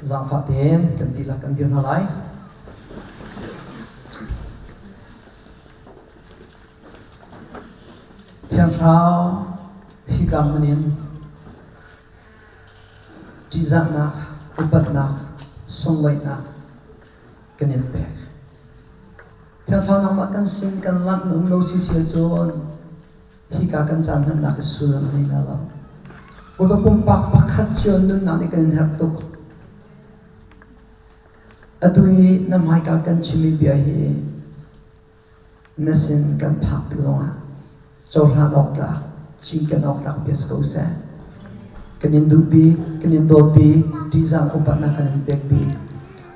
Zaangfah tein kan dihlak kan dir hna lai. Thiang Thlarau hika hmun in ṭihzahnak, upatnak, sunglawihnak kan in pek. Thiang Thlarau nangmah kan sin kan langh na um lo si si ahcun hika kan caan hmannak i sullam a ngei na lo. Bawipa pumpak pakhat cio nunnak nih kan in herh tuk. Atu hi na hmaika kan chimmi bia hi na sin kan phak tik zongah cohlan awk tlak, cinken awk tlak bia si ko seh. Kan in duh bik, kan in dawt bik, ṭihzah upatnak kan in pek bik.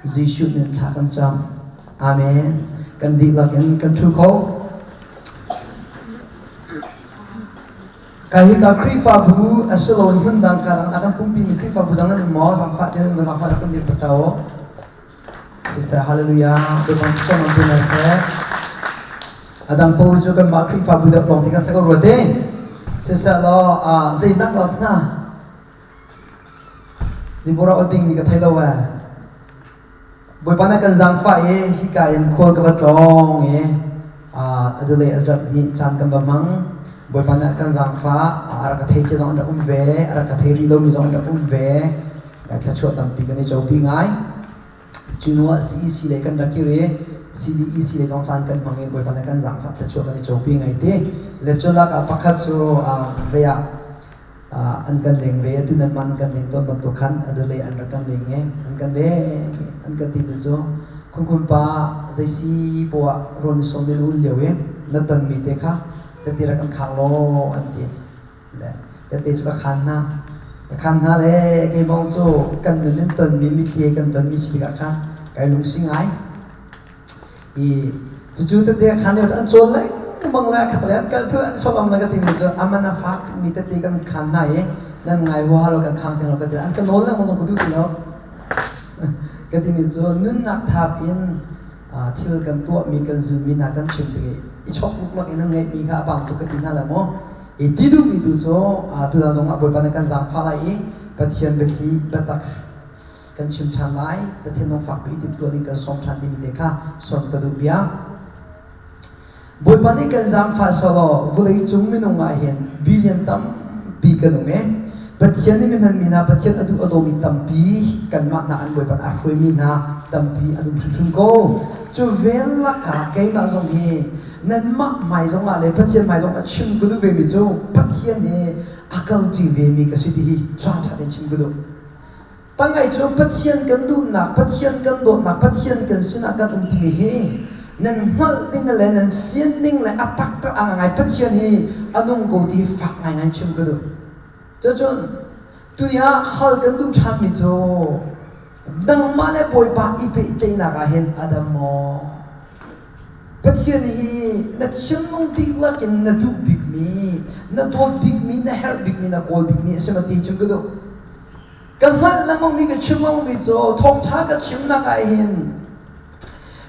Jesuh nin thla kan cam. Amen. Kan dihlak in kan ṭhu kho. Ka hi ka Khrihfabu a si lo in hmun dang ka dang kan pumpi mi Khrihfabu dang nan um maw? Zangfah tein ma zangfah kan dir pata Siseh hallelujah Bawipa cu cang an seh. Adang po cu kan mah Khrihfabu deuh lawng ti kan sa ko rua te. Siseh law zeinak law hna Deborah ding mi ka thei lo eh. Bawipa na kan zaangfah i hika in khual ka va tlawng i adulei a zarh hnih caan kan va hmang. Bawipa nih a kan zaangfah, a rak ka thei cia zong an rak um ve, a rak ka thei rih lomi zong an rak um ve. Thluachuah tampi kan i copi ngai. Cu hnu ah CEC lei kan rak kir i CDEC lei zong caan kan hmang i Bawipa nih a kan zaangfah thluachuah kan i copi ngai ti. Le cu lakah pakhat cu vei ah an kan leng ve atu nan man kan leng tawn bantuk khan adulei an rak kan leng i an kan leng an kan ti mi cu khunkhun pa zeisi poah rawn i sawm in un lio i na ton mi te kha tete rak kan khang law an ti le tete cu ka khan hna ka khan hna le keimah cu kan nun in ton mi mithli kan ton mi si tikah khan kai lungsi ngai I cucu tete khan lio cu an cawn lengmang le khat le an kal thil an chawm le ka timi cu aman a fak mi tete kan khan hna i nan ngai huaha lo kan khang ti lo ka ti an ka nawl lengmang zong ka duh ti lo ka timi cu nunnak thap in thil kan tuahmi kan zummi hna kan chim tik i i chok luklak in an ngeihmi kha a pam tuk ka ti hna le mu i ti duhmi tu cu tutan zong ah Bawipa nih kan zaangfah lai i Pathian biathli biatak kan chim ṭhan lai na thinlung fakpi timhtuah ding kan sawm ṭhan timi te kha sawm ka duh bia. Bawipa nih kan zaangfah sawlaw vulei cung minung ah hin billion tampi kan um i Pathian nih mihman mi hna Pathian a duh a dawmi tampi kanmah hna an Bawipa a hruaimi hna tampi an um hrimhrim ko. Cu vel lakah keimah zong hi nanmah hmai zongah le Pathian hmai zongah chim ka duh vemi cu Pathian hi a kalṭi vemi ka si ti hi ṭha in chim ka duh. Tangai cu Pathian kan duhnak, Pathian kan dawtnak, Pathian kan sinah kan um timi hi nan hngalh ding le nan fian ding le a taktak a ngai Pathian hi a nung ko ti fak ngaingai chim ka duh. Cucun tuni ah hal kan duh ṭhanmi cu nangmah le Bawipa i pehtlaihnak ah hin a dam maw? Pathian hi na thinlung dihlak in na duh bikmi, na dawt bikmi, na herh bikmi, na kawl bikmi a si ma ti chim ka duh. Ka hngalh lengmangmi ka chim lengmangmi cu thawngṭha ka chimnak ah hin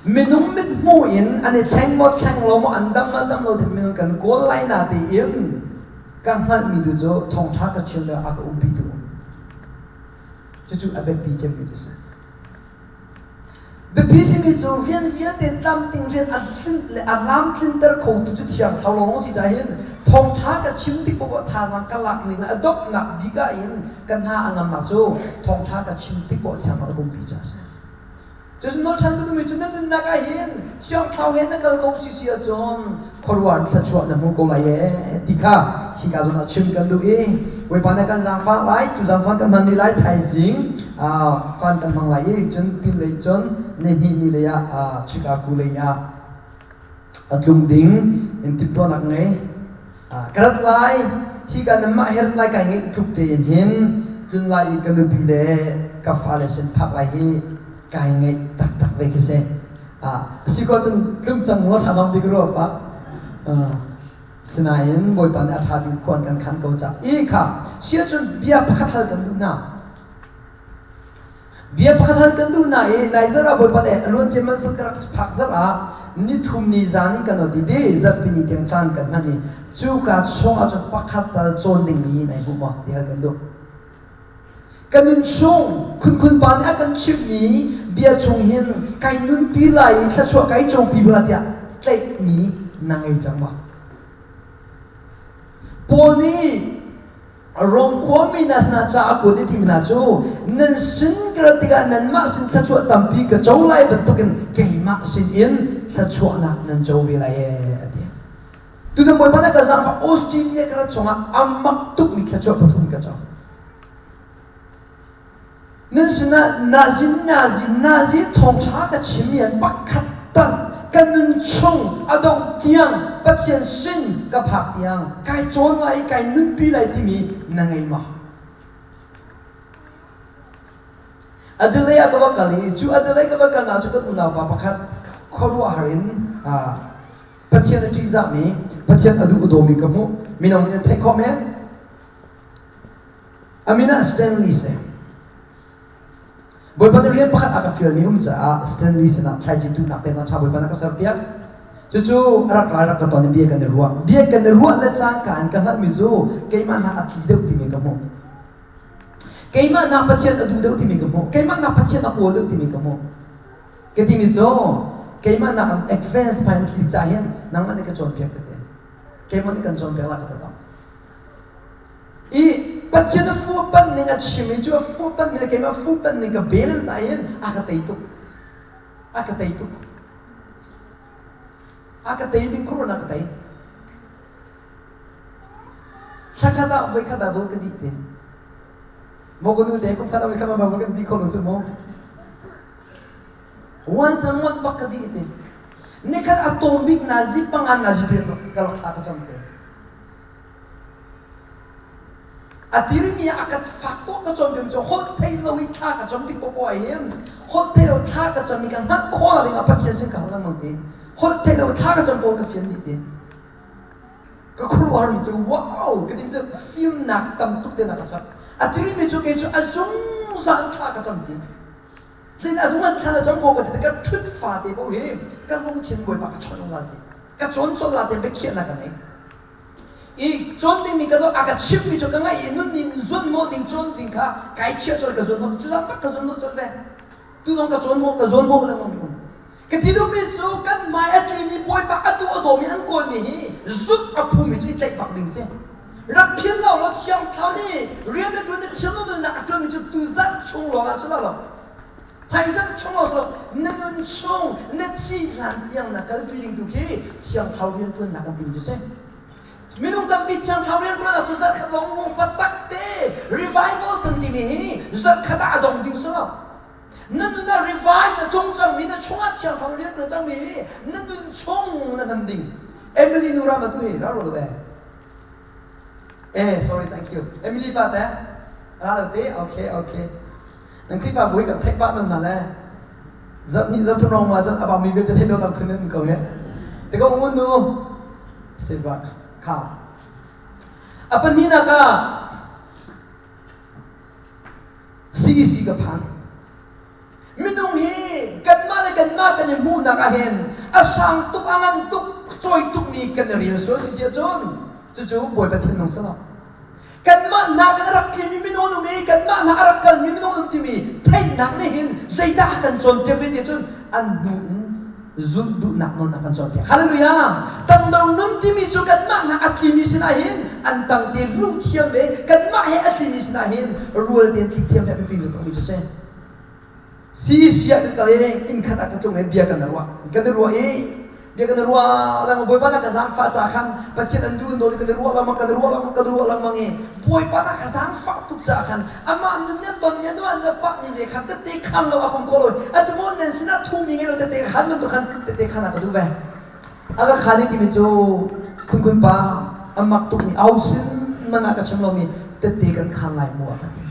minung mithmuh in an i thleng maw thleng lo maw an dam maw dam lo ti minung kan kawl lai na tiin ka hngalhmi tu cu thawngṭha ka chim le a ka umpitu cucu a biapi cemmi cu si. Biapi simi cu rian vialte tlamtling rian a tlinh le a lamtlinter khotu cu Thiang Thlarau lawng si caah hin thawngṭha ka chim tik paoh ah thazaang ka lak ning le a donghnak bik ah hin ka hna a ngamnak cu thawngṭha ka chim tik paoh Thiang Thlarau a pumpi caah a si. Cucu nawl ṭhan ka duhmi cu na nunnak ah hin Thiang Thlarau he na kal ko si si ahcun khuaruahhar thluachuah na hmu ko lai ee ti kha hika zawn ah chim kan duh i Bawipa nih kan zaangfah lai tuzaan caan kan hman rih lai thaizing caan kan hmang lai i cun pinlei cun nihnih ni lei ah Chicago lei ah a tlung ding in timhtuahnak ngei ka rat lai hi ka nanmah he rat lai kai ngeih tluk tein hin tlun lai i ka nupi le ka fale sin phak lai hi kai ngeih taktak ve khi si a si ko cun tlung cang maw ṭha bang bik rua pa Sinain Bawipa nih a ṭha bik khua an kan khan ko cah i kha sia cun bia pakhat hal kan duh hna. Bia pakhat hal kan duh hna i nai zarh ah Bawipa nih a luan ciamman ka rak phak zarh ah nithum ni zan in kan ot i ti zarhpi ni tiang caan kan hman i cuka chung ah cun pakhat tal cawn dingmi nai hmuh maw ti hal kan duh. Ka nun chung khunkhun pa nih a kan chimhmi bia chung hin kai nunpi lai i thluachuah kai copi bala tiah tlaihmi na ngei cang maw? Paul nih Rom khuami hna sinah ca a kuat i timi hna cu nan sin ka rat tikah nanmah sin thluachuah tampi ka co lai bantukin keimah sinin thluachuahnak nan co ve lai ee a ti. Tutan Bawipa nih ka zaangfah Australia ka rat chungah a mak tukmi thluachuah pathum ka co. Nan sinah nazi nazi nazi thawngṭha ka chimmi an pakhat tal ka nun chung a dongh tiang Pathian sin ka phak tiang kai cawn lai i kai nunpi lai timi na ngei maw? Adelaide ah ka va kal i cu Adelaide ka va kalnak cu kan unaupa pakhat khuaruahhar in Pathian a ṭihzahmi, Pathian a duh a dawmi ka hmuh. Mino nih an theih khawh men. A min ah Stanley si. Bawipa nih rian pakhat a ka fialmi um caah Stanley sinah thlaici tuhnak te ṭha Bawipa nih a ka serpiak. Cucu a rak rai rak ka ton i bia kan i ruah. Bia kan i ruah le cangka in ka hngalhmi cu keimah hna a tli deuh timi ka hmuh. Keimah nak Pathian a duh deuh timi ka hmuh. Keimah nak Pathian a kawl deuh timi ka hmuh. Ka timi cu keimah nak an advance hmai na tli ca hin nangmah nih ka cawnpiak ka ti. Keimah nih kan cawnpiak la ka ti I Pathian a fuhpanh ning a chim i cu a fuhpanh ning le keimah fuhpanh ning ka balance ah hin a ka tei tuk. A ka tei tuk. A ka tei ding khuaruahnak ka tei. Thlakhat ah voikhat Bible ka dih te. Maw ka nu te kum khat ah voikhat Bible kan dih kho lo cu mu. Once a month bak ka dih te. Nikhat a tawm bik nazi pangan nazi pek ka rak thla ka cam te. A dirmi ah a ka fak tuk ka cawnpiak cu holh thei lo i thla ka cam tik poah hin holh thei lo thla ka cam i ka hngalh khawh ding ah Pathian sin ka hal lengmang ti. Holh thei lo thla ka cam pawl ka fian dih ti. Ka khuaruahharmi cu wow ka ti cu fimnak tam tuk te na ka chap. A dirmi cu kei cu a zungzal thla ka cam ti. Zin a zungzal thla na cam ko ka ti ka ṭhut fate paoh hi ka lungthin Bawipa ka chawnh zungzal ti. Ka cawn colh la te biakhiahnak ka nei. I cawn dingmi ka zoh a ka chimhmi cu ka ngaih i nunni zuanhnawh ding cawn ding kha kai chiah colh ka zuanhnawh cu zang bak ka zuanhnawh colh ve tu zong ka cawnhnawh ka zuanhnawh lengmang mi um ka ti duhmi cu kan hmai a tlimi bawipa a duh a dawmi an kawlmi hi zuk a phumi cu i tlaih bak ding si rak phil lo law thiang thlarau nih rian a ṭuan i thiang nunnak a ṭuanmi cu tuzarh chung lawng ah si lo lo Phaisar chung ah na nun chung na thi hlan tiang na kalpi ding tu khi thiang thlarau rian ṭuannak kan timi cu si. Minung tampi thiang thlarau rian ṭuan ah cu zarhkhat lawng mu patak te revival kan timi hi zarhkhat ah a dong ding si lo. Na nun ah revise a tlung cangmi na chungah thiang thlarau rian ṭuan cangmi hi na nun chung na hman ding. Emily nu ram atu hi ra ro lo eh. Eh sorry thank you. Emily pa te ra lo te okay okay. Nan Khrihfabu hi kan theih pah nan hna le zarhhnih zarhthum rong ma cun a bangmi vialte theih dawh tam khun in ko he. Te ko ngun nu sivak kha. A pahnihnak ah CEC ka phan. Minung hi kanmah le kanmah kan i hmuhnak ah hin a sang tuk a ngan tuk cawi tukmi kan i rel sual si si ahcun cucu Bawipa thinlung si lo. Kanmah nakin a rak tlimi minung an um i kanmah hna a rak kalmi minung an um timi theihnak nih hin zeidah a kan cawnpiak ve ti ahcun an hnu in zulh duhnak nawl a kan cawnpiak. Hallelujah! Tangdor nun timi cu kanmah hna a tlimi sinah hin an tang te luh thiam ve kanmah he a tlimi sinah hin rual tein tlik thiam he a biapi tukmi cu si. CEC ah kan kal i inn khat ah ka tlung i bia kan i ruah. Kan i ruah i bia kan i ruah lengmang Bawipa na ka zaangfah caah khan Pathian an duh an dawn i kan i ruah lengmang kan i ruah lengmang kan i ruah lengmang i Bawipa na ka zaangfah tuk caah khan amah nun nih ton mi anu an pah mi ve khan tette khan lo a kum ko lo atu maw nan sinah thu mi ngei lo tette khan bantuk khan tette khan a ka duh ve a ka khan i timi cu khunkhun pa a mak tuk mi au sin man ah ka chim lomi tette kan khan lai mu a ka ti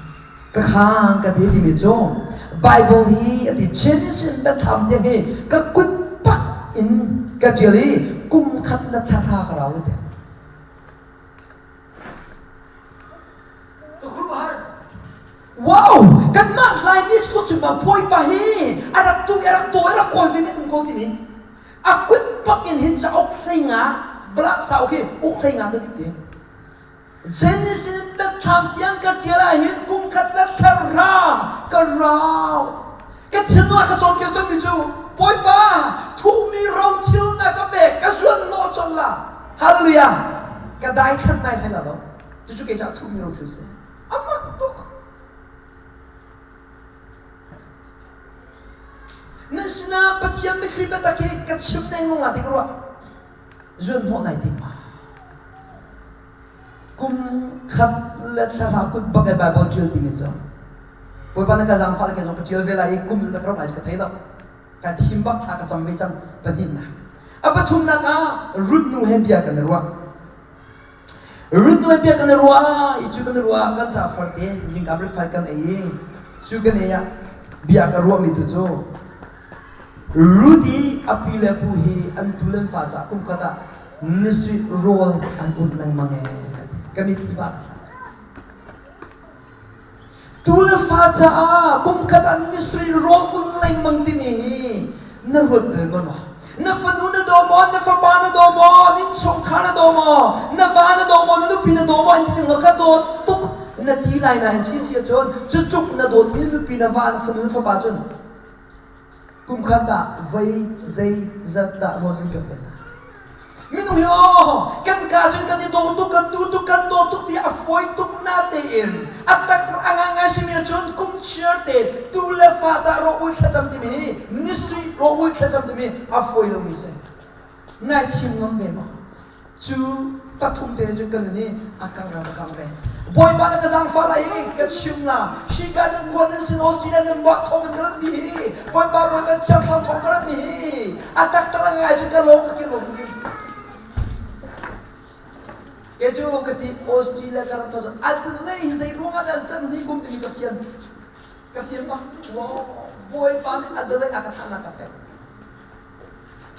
Ka khang ka ti timi cu Bible hi a ti Genesis biathlam tiang hi ka kut pak in ka ṭial i kum khat na thla hra ka rau ti. Ka khuaruahhar. Wow! Kanmah Laimi cu cu ma Bawipa hi a rak tuk i a rak tawi a rak kawl ve men um ko timi. A kut pak in hin cauk hlei nga bala sau khi uk hlei nga ka ti te. Genesis biathlam tiang ka ṭial ahhin kum khat le thlarra ka rau. Ka thinlung a ka cawnpiak cangmi cu Bawipa thuhmi rothil na ka pek ka zuan hnawh colh la. Hallelujah! Ka daithlan nai sai la lo. Cucu kei caah thuhmi rothil si. A mak tuk. Nan sinah Pathian mitthli biatak hi ka chim dengmang la ti ka ruah. Zuan hnawh nai tim ma? Kum khat le thla kut bak i Bible ṭial timi cu Bawipa na ka zaangfah le kei zong ka ṭial ve lai i kum na ka rak lai cu ka thei lo. Ka thim bak thla ka cam ve cang pahnihnak. A pathumnak ah Ruth nu he bia kan i ruah. Ruth nu he bia kan i ruah i cu kan i ruah kan ṭa farte zingka breakfast kan ei i cu kan ei ah bia ka ruahmi tu cu Ruth i a pi le pu hi an tu le an fa caah kum khat ah nisui rawl an ulh lengmang ee ka ti. Ka mitthli ba ka thla. Tu le fa caah kum khat ah nisui rawl ulh lengmang timi hi na ruat bal maw? Na fanu na daw maw? Na fapa na daw maw? Na innchungkhar na daw maw? Na va na daw maw? Na nupi na daw maw? An ti ding ka dawt tuk na ti lai nain si si ahcun cu tluk na dawtmi na nupi na va na fanu na fapa cun Kum khat ah voi zeizat dah rawl in pek ve hna? Minung hi aw kan ka cun kan i dawh tuk, kan duh tuk, kan dawt tuk ti a fawi tuk na tein a tak a ngangai simi ahcun kum chiar te tu le fa ca rawh ul thlacam timi hi nisui rawh ul thlacam timi a fawi lomi si. Nai thim ngam ve maw? Cu pathum te cun kan i a kang a kang ve. Bawipa na ka zaangfah lai i ka chim la. Hika nan khua nan sin Australia nan mah thawng in ka rat mi hi Bawipa Bawipa thiangthlam thawng ka rat mi hi a taktak a ngai cun ka lawng ka kir lo mi. Ke cu ka ti Australia ka rat thawng Adelaide hi zei ruang ah dah zan ni kum timi ka fian. Ka fian bak. Wow, Bawipa nih Adelaide a ka thahnak ka theih.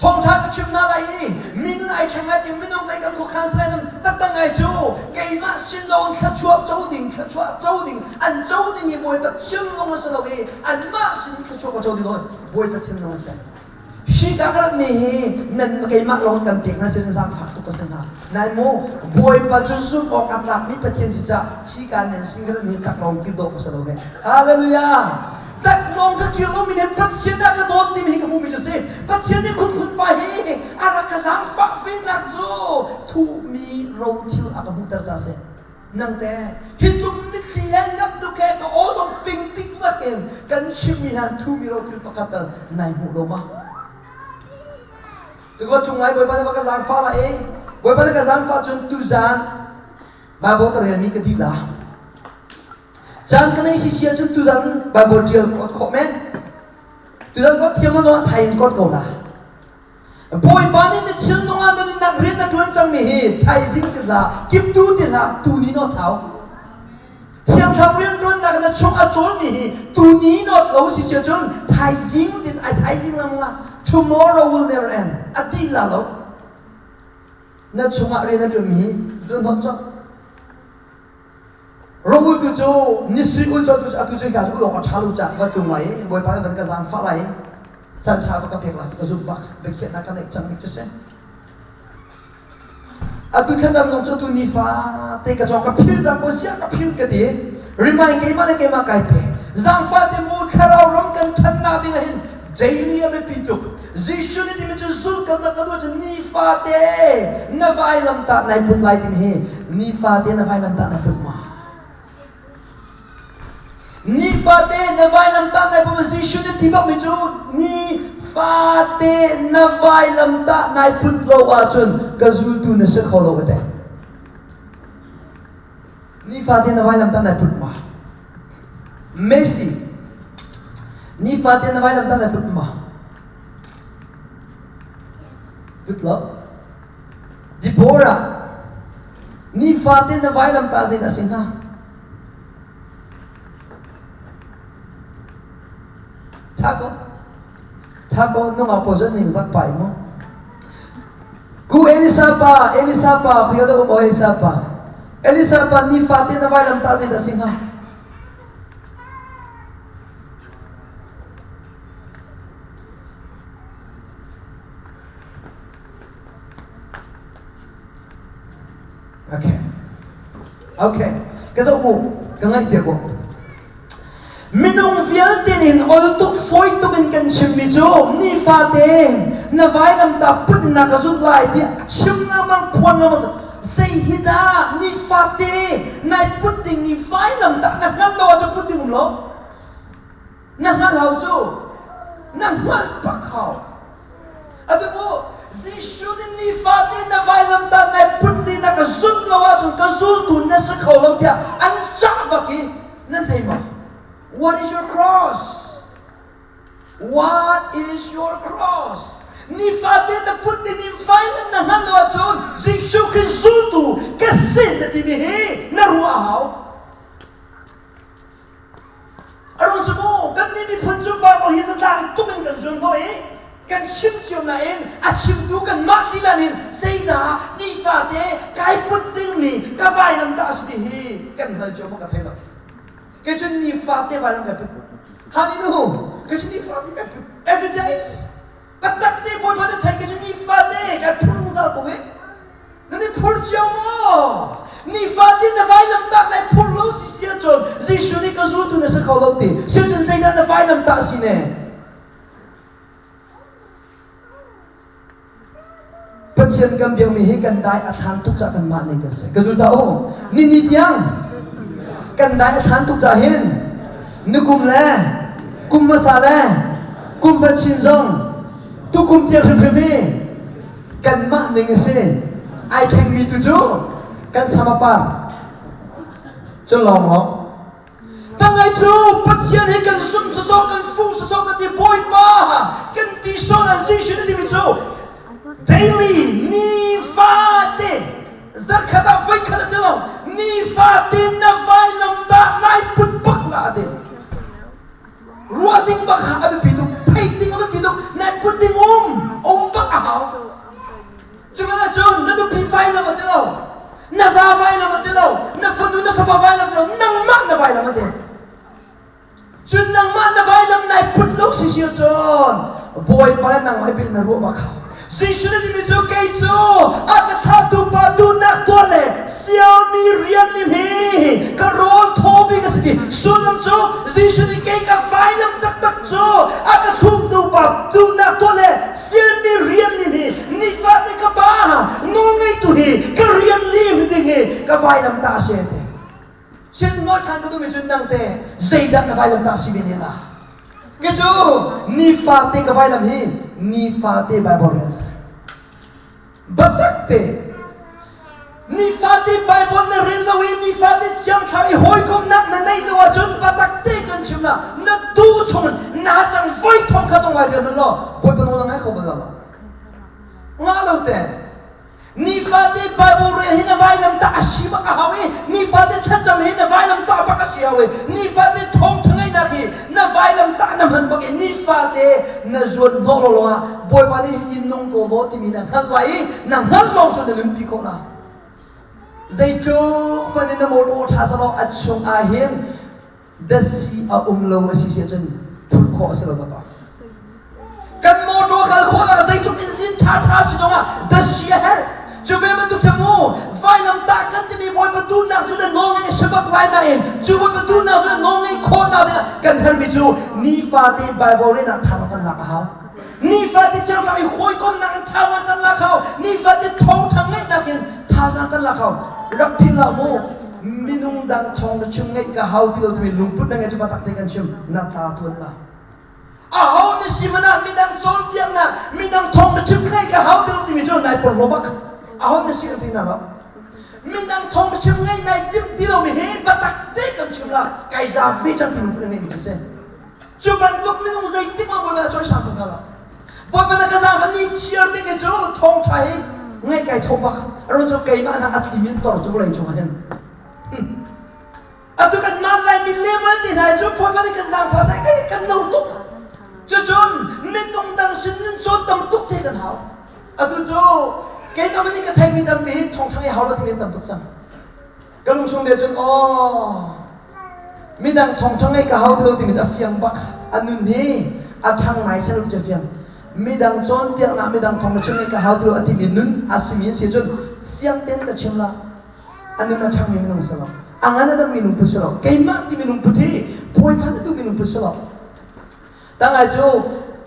Thawngṭha ka chim hna lai i minung ai thleng lai ti minung lei kan khuakhan salai nam taktak ngai cu keimah sin lawng thluachuah co ding thluachuah co ding an co ding hi Bawipa Pathian lawng a si lo i anmah sin thluachuah ka co ding hoi Bawipa Pathian lawng a si. Hi ka ka ratmi hi nan keimah lawng kan pek hna sin zaangfak tuk ka si hna. Nain mu Bawipa cu zumh awk a tlakmi Pathian si caah hi ka nan sin ka ratmi taklawng kir dawh ka si lo ve. Hallelujah! Taklawng ka kir lomi nih Pathian a ka dawt timi hi ka hmuhmi cu si. Pathian nih khunkhun pa hi a rak ka zaangfah venak cu thuhmi rothil a ka hmuhter ca si. Nang te hi tluk mitthli he nap duk he ka aw zong ping tik lakin kan chimmi hna thuhmi rothil pakhat tal nai hmuh lo ma? Tuka tlung lai Bawipa nih va ka zaangfah lai i Bawipa nih ka zaangfah cun tuzaan Bible ka relmi ka dih la. Caan ka nei sisi ahcun tuzan Bible ṭial ka khawh men. Tuzan ka thiam lo zongah thai in ka ko la. Bawipa nih na thinlung ah na nunnak rian na ṭuan cangmi hi thaizing ti hlah, kiptu ti hlah, tuni naw thau. Thiangthlarau rianṭuannak na chung a cawlmi hi tuni nawt lo si si ahcun thaizing ti ai thaizing lam nga tomorrow will never end. A ti la lo. Na chungah rian a ṭuanmi hi zuanhnawh colh. Rawul tu cu nisui ul cu atu cu hika cu ulawk a ṭha lo caah va tlung lai i Bawipa nih van ka zaangfah lai i caan ṭha va ka pek lai ti ka zumh bak biakhiahnak ka neih cangmi cu si. Atu thlacam zong cu atu nifa te ka cawng ka phil cang ko sia ka phil ka ti remind keimah le keimah kai pe zaangfah te mu thlarau ram kan ṭhannak ding ah hin daily a biapi tuk Jesuh nih timi cu zulh kan rak ka duh cun nifate na vailamtah nai put lai timi hi nifate na vailamtah nai put ma? Nifate na vailamtah nai put ma? Jesuh nih ti bakmi cu nifate na vailamtah nai put lo ahcun ka zultu na si kho lo ka ti. Nifate na vailamtah nai put ma? Messi nifate na vailamtah nai put ma? Put lo. Deborah nifate na vailamtah zeidah a si hnga? Tha ko. Tha ko nungak pawl cu an ningzak pah i mu. Ku Elisa pa, Elisa pa, khuika dah um Elisa pa. Elisa pa nifate na vailamtah zeidah a si hnga? Okay. Okay. Ka zoh mu. Ka ngaih piak u. Minung vialte nih ol tuk fawi tuk in kan chimmi cu nifate na vailamtah put in na ka zulh lai tiah chim lengmang phuan lengmang zei hi dah nifate nai put dingmi vailamtah na hngalh lo ahcun put ding um lo na hngalh hau cu na hngalh bak hau atu mu Jesuh nih nifate na vailamtah nai put li na ka zulh lo ahcun ka zultu na si kho lo tiah an cah bak i nan thei maw? What is your cross? What is your cross? Nifate na put ding in vailam na hngalh lo ahcun Jesuh Khrist zultu ka si na timi hi na ruah a hau. A ruang cu mu kannih miphun cu Bible hi zatlang tuk in kan zuan hnawh i kan chim cio nain a chimtu kanmah lila nih zeidah nifate kai put dingmi ka vailam dah a si ti hi kan hngal cio maw ka thei lo. Kei cu nifate vailam kai put. Hani nu, kei cu nifate kai put. Every days. Biatak te Bawipa na thei kei cu nifate kai phur zungzal ko hi. Nan i phur cio maw? Nifate na vailamtah nai phur lo si si ahcun Jesuh nih ka zultu na si kho lo ti. Si cun zeidah na vailamtah si ne? Pathian kan biakmi hi kan dai a thlan tuk cah kanmah nih kan si. Ka zul dah u. Ni ni tiang kan dai a thlan tuk cah hin nukum le kum hmasa le kum hmachin zong tukum tiang hrimhrim hi kanmah ning a si. Ai thlengmi tu cu kan samapar cu lawng lawng Tangai cu Pathian hi kan sum sawsawh kan fu sawsawh kan ti Bawipa kan ti sawn an Jesuh na timi cu daily nifate zarkhat ah voikhat a ti lo nifate na vailamtah nai put bak la a ti ruah ding bak a biapi tuk theih ding a biapi tuk nai put ding um um bak a hau Cu bantuk cun na nupi vailam a ti lo, na va vailam a ti lo, na fanu na fapa vailam ti lo, nangmah na vailam a ti. Cun nangmah na vailam nai put lo si si cun Bawipa le nangmah i na ruah bak hau. Jesuh na timi cu kei cu a ka thlahtu pa duhnak tuah le fialmi rian lim hi ka rawl thaw bik a si ti. Sullam cu Jesuh nih kei ka vailam taktak cu a ka thluktu pa duhnak tuah le Fialmi rian lim hi nifate ka pa nawlngeitu hi ka rian lim ding hi ka vailam ta a si te. Sin nawl ṭhan ka duhmi cun nang te zeidah na vailam ta si ve ne la? Ke cu nifate ka vailam hi nifate Bible rel si. Biatak te Nifate Bible na rel lo i nifate thiangthlar i hawikomnak na neih lo ahcun biatak te kan chim la na duh chung na cang voi thong kha tong ai rian law Bawipa nawl a ngai kho bal lo. Ngah lo te. Nifate Bible rel hi na vailam tah a si bak a hau i nifate thlacam hi na vailam tah bak a si hau i nifate thawngtha ngeihnak hi na vailam tah na hman bak i nifate na zuan hnawh lo lawngah Bawipa nih hitin nung ko maw timi na hngalh lai i na hngalh lawng cu na nunpi khawh la. Zeitluk hmanh in na motor ṭha selaw a chung ah hin dasi a um lo a si si ahcun phurh khawh a si lo tak. Kan motor kal khawhnak zeitluk engine ṭha ṭha si zongah dasi a herh. Cu ve bantuk cu mu vailamtah kan timi Bawipa duhnak cu le nawl ngeih a si bak lai nain cu Bawipa duhnak cu le nawl ngeih khawhnak dingah kan herhmi cu nifate Bible relnak thazaang kan lak a hau. Nifate thiangthlang i hawikomnak in thazaang kan lak hau. Nifate thawngṭha ngeihnak in thazaang kan lak hau. Rak philh hlah mu. Minung dang thawng na chim ngeih ka hau ti lo timi lungput na ngeih cu biatak te kan chim na tla tuan la. Aho na si hmanh ah midang cawnpiaknak, midang thawng na chim ngeih ka hau ti lo timi cu nai porhlaw bak. Aho na si kan thei hna lo. Midang thawng na chim ngeih nai timh ti lomi hi biatak te kan chim la. Kai zaam ve cang ti lungput na ngeihmi cu si. Cu bantuk minung zeitik ah Bawipa na cawisang ko hna lo. Bawipa na ka zaangfah ni chiar te ke cu thawngṭha hi ngaih kai thawh bak. Ro cu keimah hna a tli min tor cu vawlei cung ah hin. Atu kan man lai mi level te hna cu Bawipa nih kan zaangfah sai kai kan no tuk. Cucun minung dang sin nun cawn tam tuk te kan hau. Atu cu keimah nih ka theimi tampi hi thawngṭha i hau lo timi tam tuk cang. Ka lungchung te cun aw midang thawngṭha ngei ka hau ti lo timi cu a fiang bak. A nun hi a ṭhang ngai sel cu a fiang. Midang cawnpiaknak midang thawng na chim ngei ka hau ti lo a timi nun a simi an si cun fiang tein ka chim la. A nun a ṭhangmi minung si lo. A ngan a dammi lungput si lo. Keimah timi lungput hi Bawipa na duhmi lungput si lo. Tangai cu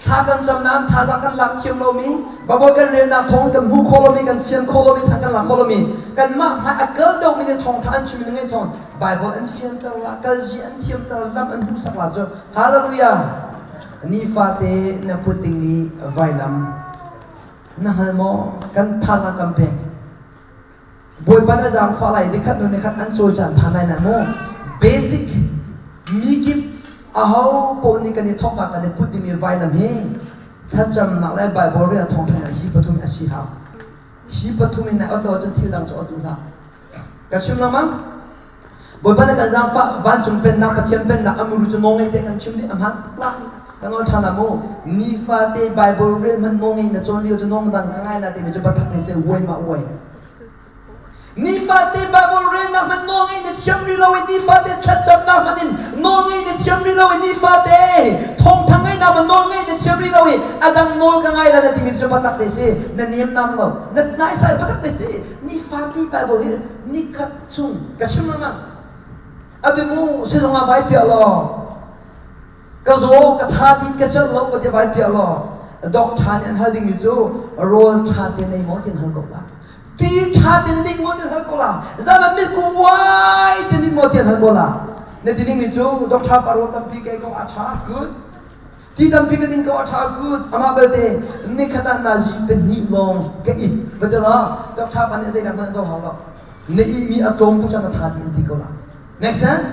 thla kan cam nain thazaang kan lak thiam lomi, Baibal kan relnak thawng kan hmuh khawh lomi, kan fian khawh lomi, thang kan lak khawh lomi, kanmah hmai a kal deuhmi nih thawngṭha an chimmi na ngaih thawng Baibal an fianter la, kalzi an thiamter, lam an hmuhsak la cu Hallelujah! Nifate na put dingmi vailam na hngal maw? Kan thazaang kan pek. Bawipa na zaangfah lai nikhat hnu nikhat an cawl caan phan lai na mu. Basic mikip aho paoh nih kan i thawkka kan i put dingmi vailam hi thlacamnak le Bible rian thawngṭha hi pathum a si hau. Hi pathum in na ot lo ahcun thil dang cu ot duh hlah. Ka chim lengmang. Bawipa na kan zaangfah vancung pennak Pathian pennak a muru cu nawlngeih te kan chim dih a hmaan tuk la. Ka nawl ṭhan ah mu nifate Bible rel hmanh nawlngeih na cawn lio cu nawng dang ka ngai la timi cu biatak ne seh uai ma uai. Nifate Bible relnak hmanh nawlngeih na thiam rih lo i nifate thlacamnak hmanh in nawlngeih na thiam rih lo i nifate thawngṭha ngaihnak hmanh nawlngeih na thiam rih lo i a dang nawl ka ngai la na timi cu biatak te si na niamnam lo na naisai biatak te si nifate Bible hi nikhat chung ka chim lengmang atu mu sizung ah vai piah law ka zaw ka tha dih ka celh lo ka ti vai piah law doctor nih an hal ding mi cu rawl tha te nei maw tin hal ko la ti tha te na ding maw tin hal ko la zan ah mit wai te nin maw tin hal ko la na ti ding mi cu doctor pa rawl tampi ke ko a tha good ti tampi ka ding ko a tha good amah belte nikhat ah nazi pahnih lawng ka it badala doctor pa nih zeidah hmanh zo hau lo na ihmi a tlawm tuk cang na tha ti an ti ko la make sense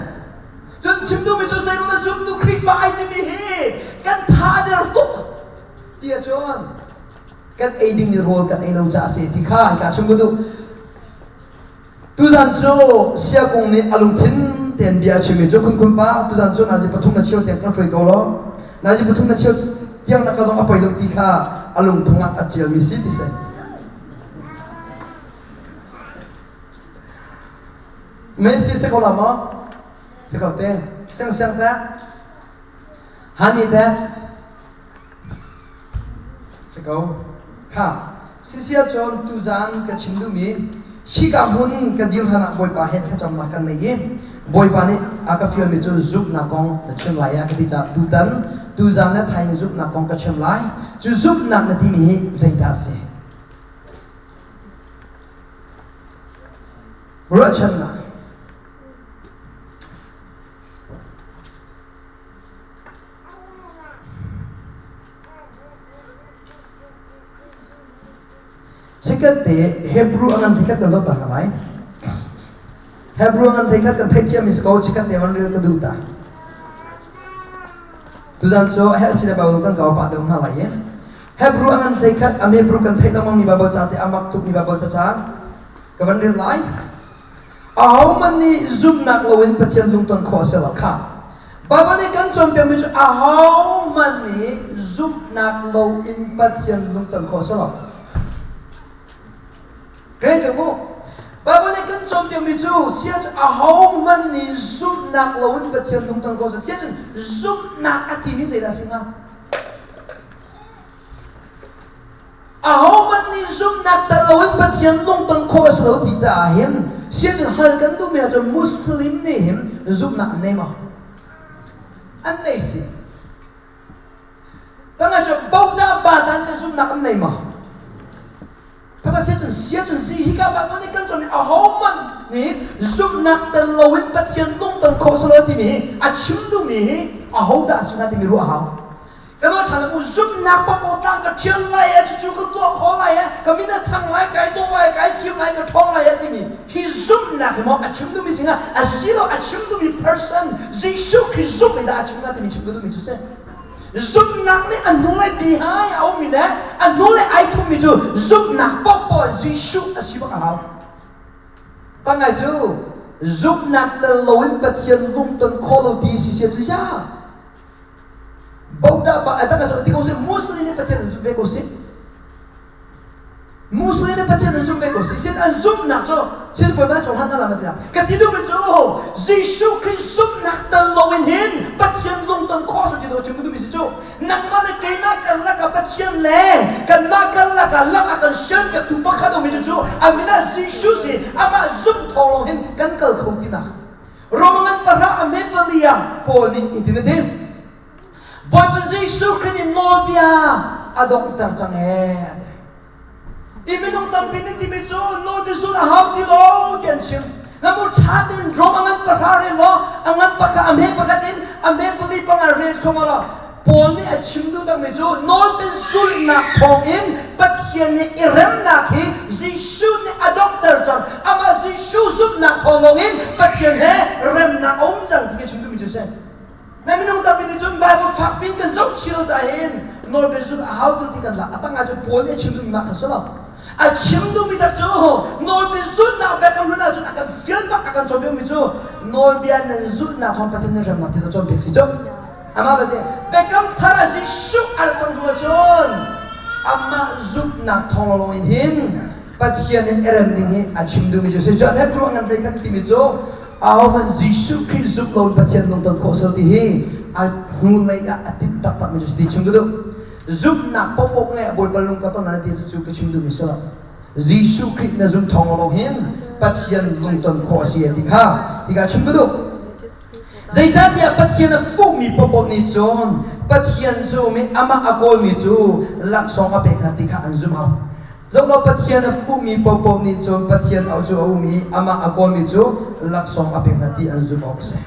cun chim duhmi cu zeiruang na zumtu Khrihfa ai timi hi kan tha der tuk ti ahcun kan ei dingmi rawl kan ei lo caah a si ti kha hika chim ka duh tuzan cu siakung nih a lungthin tein bia a chimmi cu khun khun pa tuzan cu nazi pathum na cheu tiang kan hruai ko lo nazi pathum na cheu tiang na ka dong a poi lo ti kha a lungthung ah a ṭialmi si ti si Messi si ko la maw? Si ko te. Siang siang te. Hani te. Si ko. Kha. Sisia cun tuzan ka chim duhmi hika hmun ka dir hlan ah Bawipa he thlacamnak kan nei i Bawipa nih a ka fialmi cu zumhnak kong na chim lai a ka ti caah tutan tuzan na thaing zumhnak kong ka chim lai. Cu zumhnak na timi hi zeidah a si? Ruahchannak. Chikkhat te Hebrew a ngan theikhat kan zoh ta hna lai. Hebrew a ngan theikhat kan theih ciami si ko chikkhat te van rel ka duh ta. Tuzan cu a herh si le Bible kan kau pah deuh hna lai i Hebrew a ngan hleikhat a Hebrew kan theih lengmangmi Bible ca te a mak tukmi Bible ca cang ka van rel lai. Ahohmanh nih zumhnak loin Pathian lungton khawh a si lo kha. Bible nih kan cawnpiakmi cu ahohmanh nih zumhnak loin Pathian lungton khawh a si lo. Kei ka mu. Bible nih kan cawnpiakmi cu sia cu ahohmanh nih zumhnak loin Pathian lungton ko sia cun zumhnak a timi zeidah a si hnga? Ahohmanh nih zumhnak tel loin Pathian lungton khawh a si lo ti caah hin sia cun hal kan duhmi ahcun Muslim nih hin zumhnak an nei maw? An nei si. Tangah cu boda ba dan te zumhnak an nei maw? Pata sia cun sia cun zi hika Bible nih kan cawn ahohmanh nih zumhnak tel loin Pathian lungton khawh si lo timi hi a chim duhmi hi ahodah a si hnga timi ruah a hau. Kan aw ṭhan mu zumhnak papaw tlang ka ṭhial lai e cucu ka tuah khawh lai e ka min a thang lai kai dawh lai kai fim lai ka ṭhawng lai e timi hi zumhnak hi maw a chim duhmi si hnga a si lo a chim duhmi person Jesuh Khrih zumh i dah a chim hnga timi chim ka duhmi cu si. Zumhnak nih a hnulei bihai a ummi le a hnulei ai thummi cu zumhnak paohpaoh Jesuh a si bak a hau. Tangai cu zumhnak tel loin Pathian lungton khawh lo ti si sia cu ya. Bodah ba a tanga ti ko si Muslim nih Pathian an zumh ve ko si. Muslim nih Pathian an zumh ve ko si. Sin an zumhnak cu sin bawipa cohlan na lam tiah ka ti duhmi cu Jesuh Khrih zumhnak tel loin hin Pathian lungton khawh si ti do chim duhmi si cu nangmah le keimah karlak ah Pathian. Pathian le kanmah karlak ah lam a kan sialpiaktu pakhat a um i cucu a min ah Jesuh si amah zumh thawng lawng hin kan kal kho tinak. Roma ngan pahra a hme pali ah Paul nih hitin a ti. Bawipa Jesuh Khrih nih nawlbia a donghter cang ee a ti. I minung tampi nih timi cu nawlbia zulh a hau ti lo ti an chim. Namu ṭha tein Rom a ngan pahra rel law a ngan pakhat a hme pakhat in a hme pali panga rel thluahmah law Paul nih a chim duh takmi cu nawlbia zulhnak thawngin Pathian nih i remnak hi Jesuh nih a donghter cang. Amah Jesuh zumhnak thawng lawngin Pathian he remnak a um cang ti ka chim duhmi cu a si. Na minung tampi nih cun Bible fakpi in kan zoh chio ca hin nawlbia zulh a hau tu ti kan lak. A tang ah cun Paul nih a chim duhmi mah kha si lo. A chim duhmi tak cu nawlbia zulhnak biakam hlun ahcun a kan fial bak a kan cawnpiakmi cu nawlbia nan zulhnak thawng Pathian nih remnak ti na cawnpiak si cu. Amah belte biakam thar ah Jesuh a rak cang hnu ahcun amah zumhnak thawng lawnglawng in hin Pathian in i rem ding hi a chim duhmi cu si. Cu an Hebrew an ngan kan timi cu ahohmanh Jesuh Khrih zumh lo in Pathian lungton khawh a si ti hi a hnulei ah a timh taktakmi cu si ti chim ka duh. Zumhnak paohpaoh ngeih a Bawipa lung ka ton na ti cu ka chim duhmi si lo. Jesuh Khrih na zum thawng lo hin Pathian lungton khawh a si ti kha hika chim ka duh. Zeicahtiah Pathian a fuhmi paohpaoh nih cun Pathian zum i amah a kawlmi cu laksawng a pek hna ti kha an zumh hau. Zohlo Pathian a fuhmi paohpaoh nih cun Pathian au cu a um i amah a kawlmi cu laksawng a pek hna ti an zumh awk a si.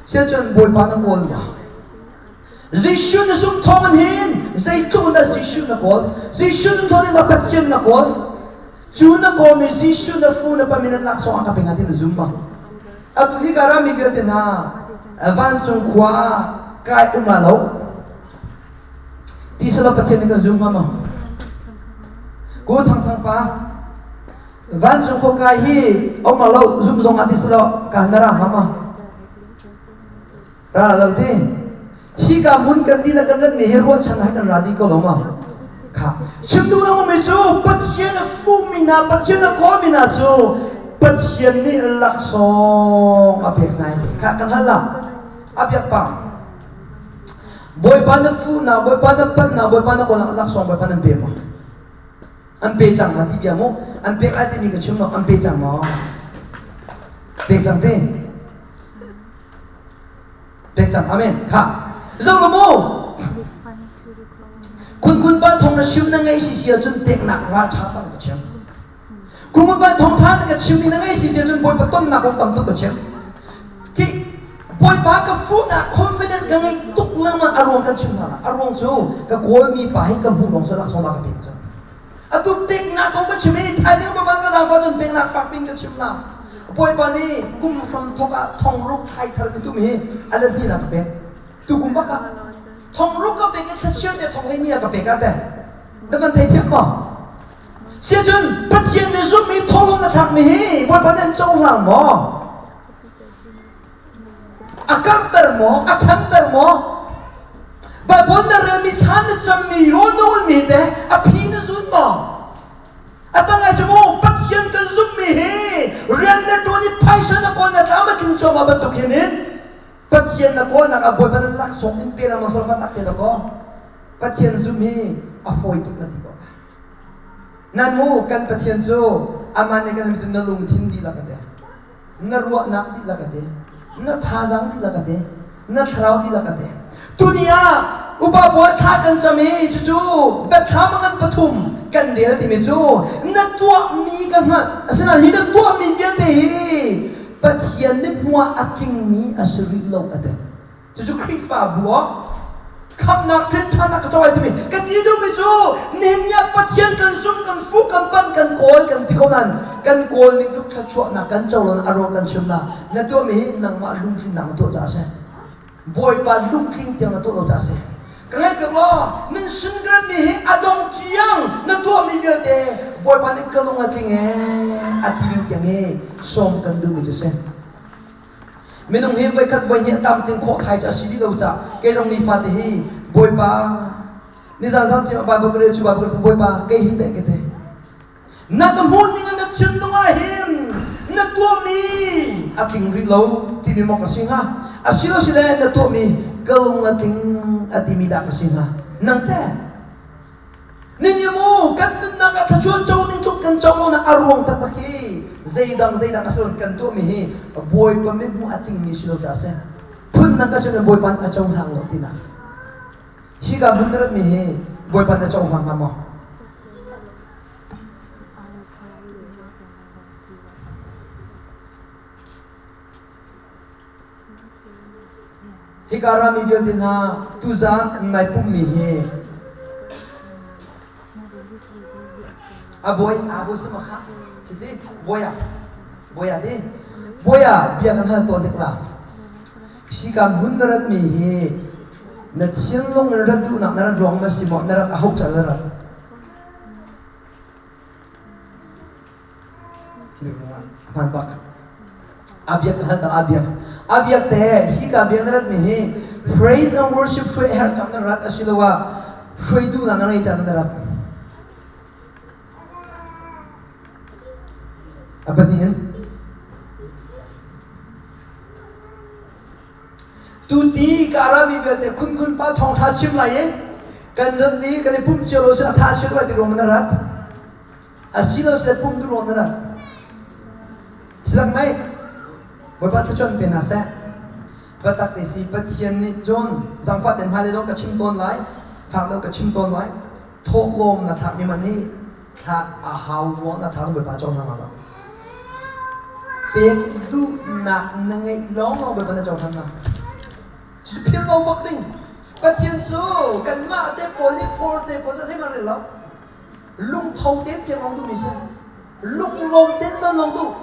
Siacun Bawipa na kawl ma? Jesuh na zumh thawng in hin zeitluk in dah Jesuh na kawl? Jesuh na thawng in dah Pathian na kawl? Cu na kawlmi Jesuh na fu na pamin an laksawng a ka pek hna ti na zum ma? Atu hi ka rami vialte hna vancung khua ah kai um la lo. Ti selaw Pathian nih kan zum hnga maw? Ku Thang Thang pa, vancung khua kai hi um lo zum zong ah ti selaw ka na ra hnga maw? Ra lo ti. Hi ka hmun kan ti le kan rat mi hi ruahchan hai kan ra dih ko lo maw? Kha. Chim duh lo mi cu Pathian a fummi hna, Pathian a kawlmi hna cu Pathian nih laksawng a pek hna i kha kan hal la. A biak pa. Bawipa na fuhnak, Bawipa na pannak, Bawipa na kawlnak laksawng Bawipa nan pe maw? An pe cang ma ti bia mu? An pek lai timi ka chim lo, an pe cang maw? Pek cang te. Pek cang, amen. Kha. Zo lo mu. Kun kun pa thong na chim na ngei si si ahcun peknak ral ṭha tam ka chim. Kun kun pa thong ṭha na ka chim i na ngei si si ahcun Bawipa tonnak kong tam tuk ka chim. Khi Bawipa ka fuhnak confident ka ngeih tuk lengmang a ruang kan chim hna a ruang cu ka kawlmi pa hi ka hmuh lawng cu laksawng ka pek cu. Atu peknak kong ka chim i thaizing Bawipa ka zaangfah cun peknak fak pin ka chim la. Bawipa nih kum hram thok ah thong ruk thlai thar ka tum hi a let hnih na ka pek. Tu kum bak ah thong ruk ka pek i thlachiar te thong hlei ni ah ka pek ah te. Na van thei thiam maw? Siacun Pathian nih zumhmi thawhlawm na thlakmi hi Bawipa nih an cohlang maw? A karhter maw? A ṭhanter maw? Baibal na relmi, thla na cammi, rawl na ulmi te a phi na zun maw? A tangai cu mu Pathian kan zumhmi hi rian na ṭuan i phaisa na kawl na tlam a tling cuahmah bantuk hin in Pathian na kawlnak ah Bawipa na laksawng in pe lengmang sawh tak te dakaw Pathian zumh hi a fawi tuk na ti ko. Nan mu kan Pathian cu amah nih kan cu na lungthin dihlak a te. Na ruahnak dihlak a te. Na thazaang dihlak a te. Na thlarau dihlak a te. Tuni ah upa pawl thla kan cam i cucu biathlam a ngan pathum kan rel timi cu na tuahmi ka hngalh. Asinain hi na tuahmi vialte hi Pathian mithmuh ah a tlingmi a si rih lo a ti. Cucu Khrihfabu ah khamhnak ṭhenṭhannak ka co ai timi ka ti duhmi cu nihin ni ah Pathian kan zum kan fuh kan pan kan kawl kan ti ko nain kan kawl ning tluk thluachuahnak kan co lo a ruang kan chim la na tuahmi hi nangmah lungtlinnak na tuah caah a si Bawipa lungtling tiang na tuah lo caah a si ka ngaih piak law nan sin mi hi a dong tiang na tuahmi vialte Bawipa nih ka lung a tling ee a ti ding tiang hi sawm kan duhmi cu si Minung hi voikhat voihnih a tlamtling khawh thai cu a si dih lo caah kei zong nifate hi Bawipa nizan zan cu Bible ka rel cu Bible ka Bawipa kei hi teh ka te na ka hmuh ning na thinlung ah hin na tuahmi a tling rih lo timi maw ka si hnga a si lo si le na tuahmi ka lung a tling a timi dah ka si hnga. Nang teh? Nin mu kan nunnak ah thluachuah co ding tluk kan co lonak a ruang taktak hi zeidang zeidang a si lo kan tuahmi hi Bawipa mithmuh a tingmi si lo caah a si. Phundang ka chim Bawipa nih a cohlang lo tinak. Hi ka hmun na ratmi hi Bawipa nih a cohlang hnga maw? Hika rami vialte hna tuzaan nai pummi hi a bawi a bawi sama kha siti bawia bawia ti bawia bia kan hal tawn tik la hika hmun na ratmi hi na thinlung in rat duhnak na rat ruang ma si maw na rat a hoh ca na rat Hmaan bak. A biak ka hal a biak. A biak te hi ka biak na rat mi hi praise and worship hruai herh cang na rat asiloah hruai duh na ngei cang na rat. A pahnih in Tuti ka rami vialte khunkhun pa thawngṭha chim lai i kan rat ni kan i pumh cio lo si a tha si lo ti ruang na rat. Asilo sile pum tu ruang na rat. Silang mei Bawipa thluachuah pe hna seh. Biatak te si Pathian nih cun zangfah ten hmailei zong ka chim tawn lai, fak deuh ka chim tawn lai. Thawhlawm na thlakmi man hi thlak a hau ruang na thlak Bawipa cohlang lo. Pek duhnak na ngeih lawnglawng Bawipa na cohlan lo. Cu philh lo bak ding. Pathian cu kanmah te pawl nih for te pawl cu zeihmanh rel lo. Lungtho tein piak lawng duhmi si. Lunglawm tein non lawng duh.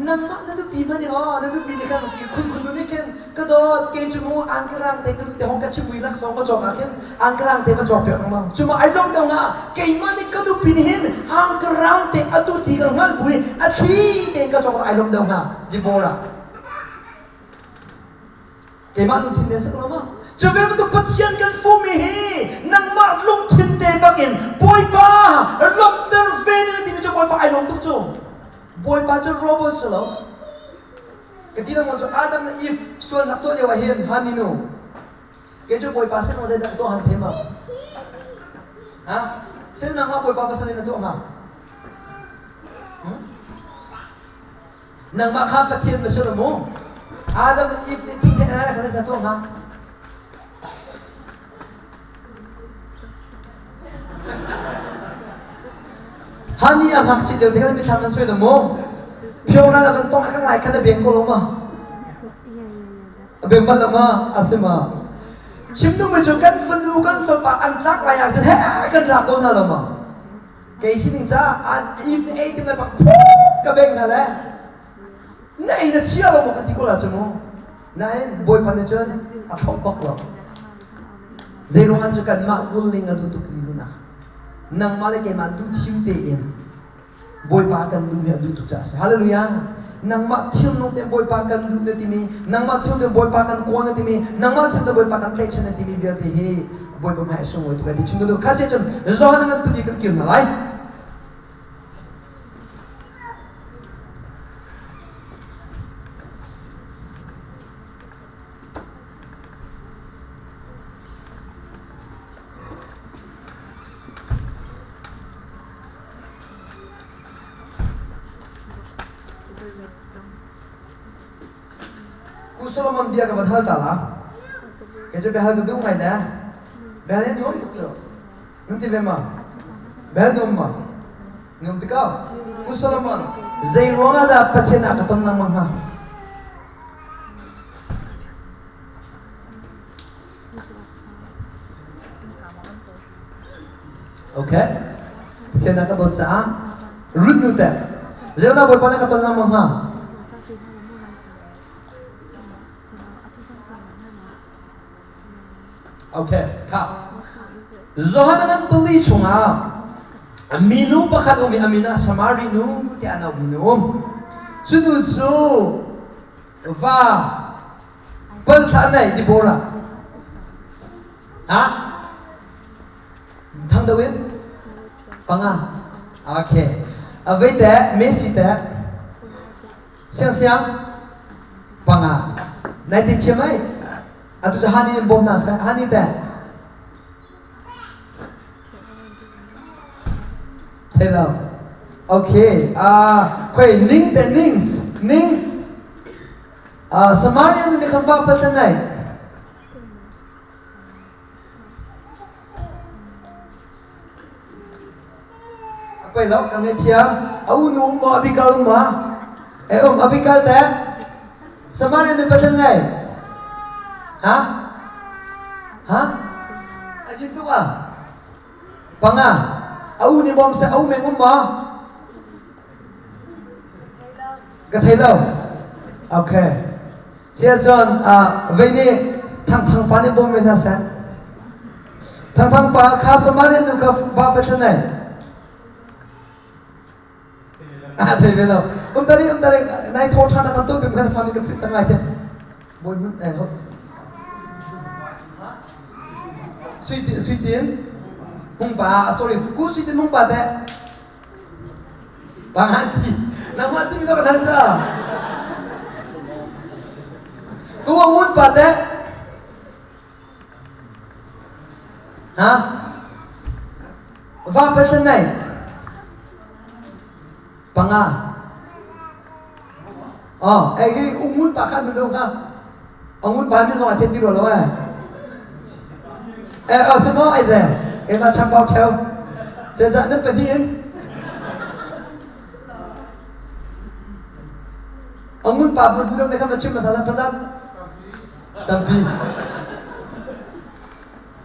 Nangmah na nupi hmanh nih aw na nupi nih khan khunkhun nu nih khin ka dawt kei cu mu angkarang te ka duh te hong ka chim ui laksawng ka cawk ah khin angkarang te va cawk piak thang lo cuma ai lawm deuh nga keimah nih ka nupi nih hin angkarang te a duh ti ka hngal bui a thli tein ka cawk ai lawm deuh nga Deborah keimah lungthin ne sak lo ma cu ve bantuk Pathian kan fumi hi nangmah lungthin te bakin Bawipa lawmhter ve ding timi cu Bawipa ai lawm tuk cu Bawipa cu robot si lo ka ti lengmang cu Adam le Eve sualnak tuah lio ah hin hani nu kei cu Bawipa sin zeidah ka tuah han the ma ha sin nangmah Bawipa pasal in na tuah hnga Nangmah kha Pathian na si lo mu? Adam le Eve nih thing he kha zei tuah hnga? Hani a ngakchit lio te khan mithlam nan suai lo mu? Phyo na van tong a kan lai khan na beng ko lo ma? A beng bal lo ma? A si ma? Chim duhmi cu kan fanu kan fapa an tlak lai ah cun he kan ra ko hna lo ma? Kei sining caah an Eve nih ei tim le bak phuk ka beng hna le na ei na chia lo maw ka ti ko la cu mu nain Bawipa nih cun a thlauh bak lo zei ruang ah cu kanmah willing a duh tuk ti duhnak nangmah le keimah duh thim tein Bawipa kan duh mi a duh tuk caah a si hallelujah nangmah thilnung tein Bawipa kan duh na timi nangmah thilnung tein Bawipa kan kawl na timi nangmah thilnung tein Bawipa kan tlaihchan na timi vialte hi Bawipa hmai a sunglawi tuk ti chim ka duh kha si cun Johan ngan pali kan kir hna lai Pu Solomon bia ka van hal ta la. Kei cu biahal ka duh ngai ne. Biahal hi nuam tuk cu. Nan ti ve ma? Biahal nuam ma? Nuam ti ko. Pu Solomon, zei ruang ah dah Pathian ah ka ton lengmang hnga? Okay. Pathian na ka dawt caah Ruth nu teh zeidah Bawipa na ka ton lengmang hnga? Okay, kha. Johan ngan pali chungah minu pakhat um i a min ah Samari nu tiah an auhmi nu um. Cu nu cu va pal thla nei Deborah. Ha? Thang deuh in? Panga. Okay. A vei te, Messi te. Siang siang. Panga. Nai ti thiam ai. Atu cu Hani in bawm hna seh. Hani te. Thei lo. Okay. Ah, khoi ning te ning ning. Ah, Samaria nu nih khan va patlan nai. A poi lo kan ngei thiam. A u nu um maw Abikal um maw? E um Abikal te. Samaria nu patlan ngai. Ha? Ha? A din tuk ah? Panga. A u nih bawm seh a u meng um maw? Ka thei lo. Okay. Sia cun vei nih thangthang pa nih bawm ve hna seh. Thangthang pa kha Samaria nu kha va pe thlan ai. Ah thei ve lo. Um tari um tari nai thaw than kan tu pim kan fa mi ka phit cang lai the. Boi mun eh hot. Sui sui tin hung pa sorry ku sui tin hung pa te. Pangan ti. Nangmah timi to kan hal ca. Ku ngun pa te. Ha? Va patlan nai. Panga. Oh, eh ki ungun pa khan tu kha. Ungun pa mi zong a thet ti ro lo eh. Eh, oh, simo ai ze. Eh ma cham pau theu. Se za nan padi in. Ungun pa bu du ne kha ma chim ma sa sa pazat. Tampi.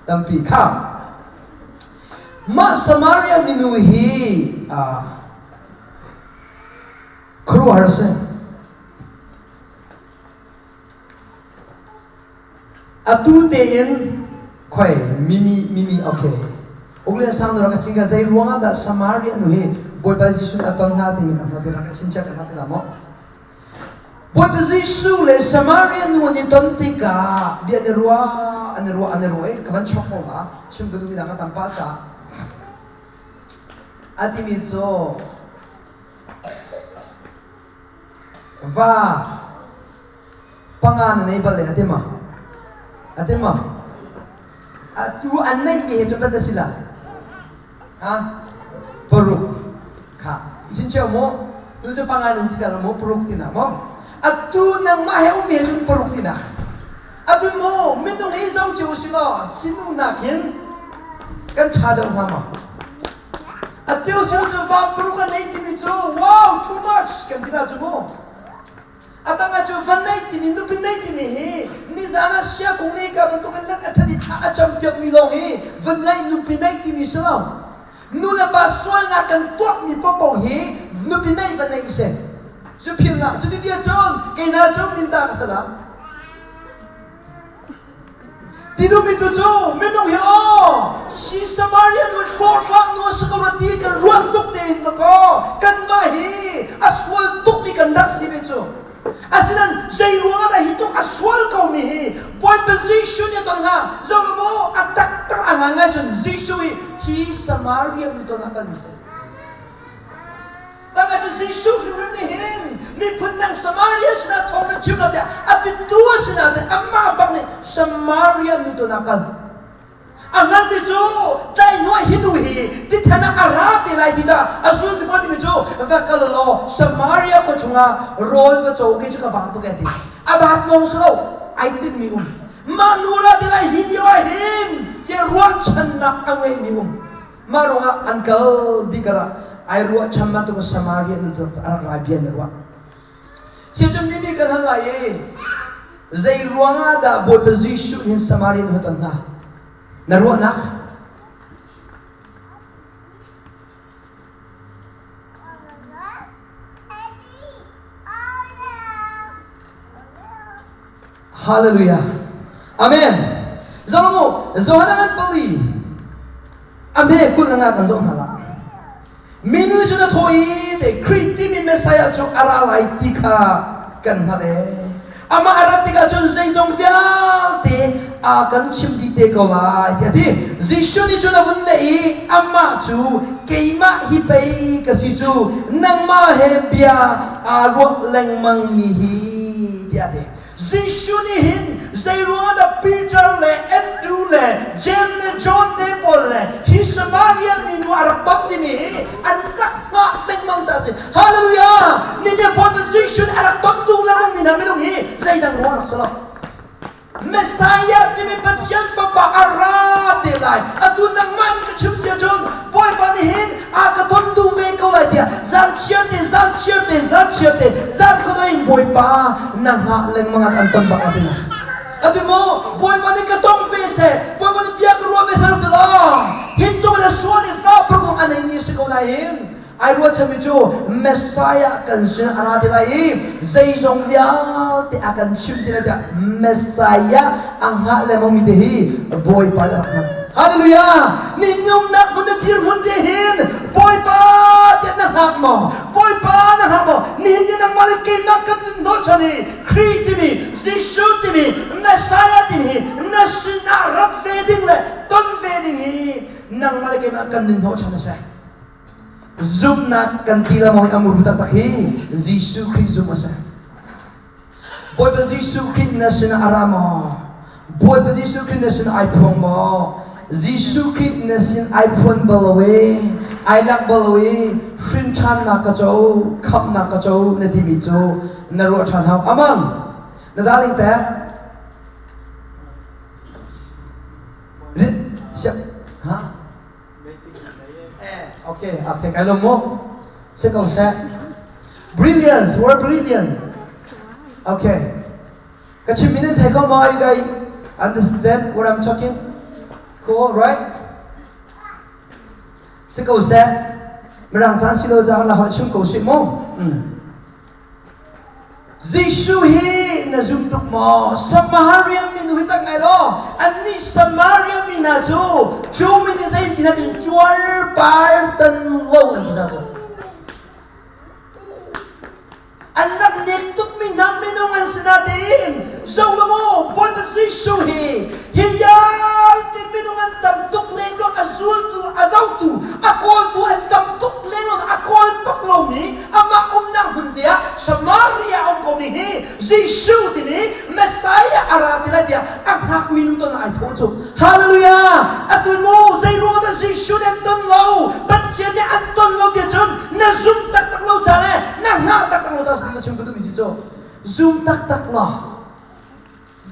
Tampi kha. Mah Samaria minu hi khuaruahhar a si. Atu tein khoi mimi mimi okay. Uk le sang nu rak ka chin ka zei ruangah dah Samaria nu hi Bawipa Jesuh nih a ton hnga timi kan rak ka chin chia kan hlat ti maw? Bawipa Jesuh le Samaria nu an i ton tikah bia an i ruah, an i ruah, an i ruah i ka van chok ko la, chim ka duhmi dang ka tam pah caah. A timi cu va panga na nei bal le a ti ma? A ti ma? Atu an neihmi he cun bat a si la? Ha? Paruk. Kha. I cheu maw? Tu cu panga nan ti dah maw? Paruk tinak maw? Atu nangmah he ummi he cun paruk tinak. Atu maw minung hi zo cio si law hi nu nakin kan ṭha deuh hnga maw? Atu si cu va paruk a nei timi cu wow too much kan ti la cu mu. A tang ah cu va neih timi nupi neih timi hi nizan ah siakung nih ka bantukin let a ṭhat i thla a campiakmi lawng hi va neih nupi neih timi si lo. Nu le pa sualnak kan tuahmi paohpaoh hi nupi neih va neih si. Cu philh hlah. Cuti ti ahcun kei hna cu minta ka si la. Ti duhmi tu cu minung hi aw hi Samaria nu hlawhhlang nu a si ko rua ti kan ruah tuk tein dakaw kanmah hi a sual tukmi kan rak si ve cu. Asinain zei ruangah dah hi tuk a sual komi hi Bawipa Jesuh nih a ton hnga? Zoh maw a taktak a ngaingai cun Jesuh hi hi Samaria nu ton ah kalmi si. Tangka cu Jesuh hrimhrim nih hin miphun dang Samaria sinah thawng na chim lo tiah a titu a sinah teh amah bak nih Samaria nu ton ah kal. A hngalmi cu tlainuah hi nu hi tithen ah a ra te lai ti caah a zul ti timi cu va kal law Samaria khua chungah rawl va caw ke cu ka ba tuk e ti. A baat lawng si lo ai tinhmi um. Mah nu ra te lai hi lio ah hin tiah ruahchannak a ngeimi um. Mah ruangah an kal dih karah ai ruahchan bantuk Samaria nu cu a rak ra bia an i ruah. Sicun mimi kan hal lai i zei ruangah dah Bawipa Jesuh nih Samaria nu ton hna? Na ruahnak? Hallelujah. Amen. Zoh mu, Johan ngan pali. A hme kul na nga kan zoh hna la. Minu cu na thaw i te Khrih timi Messiah cu a ra lai ti kha kan hngalh ee. Amah a rat tikah cun zeizong vialte a kan chim dih te ko lai tiah a ti. Jesuh nih cun a vun leh i amah cu keimah hi pei ka si cu nangmah he bia aa ruah lengmangmi hi tiah a ti. Jesuh nih hin zeiruangah dah Peter le Andrew le Jeim le John te pawl le hi Samaria minu a rak ton timi hi an Messiah timi Pathian Fapa a ra te lai. Atu nangmah in ka chim si ahcun Bawipa nih hin a ka ton duh ve ko lai tiah zan chiarte zan chiarte zan chiarte zan khuadei in Bawipa na hngah lengmang ah kan ton bak a ti lai. Atu mu Bawipa nih ka tong ve seh, Bawipa nih bia ka ruah ve seh ti law hin tuk le sual in fa paruk a neimi si ko nain ai ruahchanmi cu Messiah kan sin a ra ti lai i zeizong vialte a kan chimh ti lai tiah Messiah a hngah lengmangmi te hi Bawipa nih a rak hngalh. Hallelujah! Ni nungnak hmun na dirhmun te hin Bawipa tiah na hngak maw? Bawipa na hngak maw? Nihin ni nangmah le keimah kan nun hnawhchan i Khrih timi, Jesuh timi, Messiah timi hi na sinah rat ve ding le ton ve ding hi nangmah le keimah kan nun hnawhchan a si. Zumhnak kan ti lengmang i a muru taktak hi Jesuh Khrih zumh a si. Bawipa Jesuh Khrih na sinah a ra maw? Bawipa Jesuh Khrih na sin ai phuang maw? Jesuh Khrih na sin ai phuan bal lo i, ai langh bal lo i, hrin ṭhannak ka co, khamhnak ka co na timi cu na ruah ṭhan hau. Amang, na darling teh? Siap, ha? Okay, okay, kai lawm mu. Si ko seh. Brilliance, we're brilliant. Okay. Ka chim in thei ko ma you guys understand what I'm talking? Cool, right? Si ko seh. Mirang caan si lo caan la hoi chim ko si mu. Mm. Jesuh hi na zum tuk maw? Samaria minu hi tak ngai law, annih Samaria mi hna cu Jew mi nih zei ti hna tiin cuarpar tan lo an ti hna cu. An rak nek tukmi hna minung an si natein zo lo maw Bawipa Jesuh hi hi vialte minung an tam tuk lengluang a zultu a zohtu a kawltu an tam tuk lengluang a kawl bak lomi amah umnak hmun te ah Samaria a um komi hi Jesuh timi Messiah a ra ti lai tiah a hngakmi nu ton ai tho cu. Hallelujah! Atu mu zei ruangah dah Jesuh nih an ton lo? Pathian nih an ton lo tiah cun na zum taktak lo ca le na hngah taktak lo ca na chim ka duhmi si cu. Zum taktak law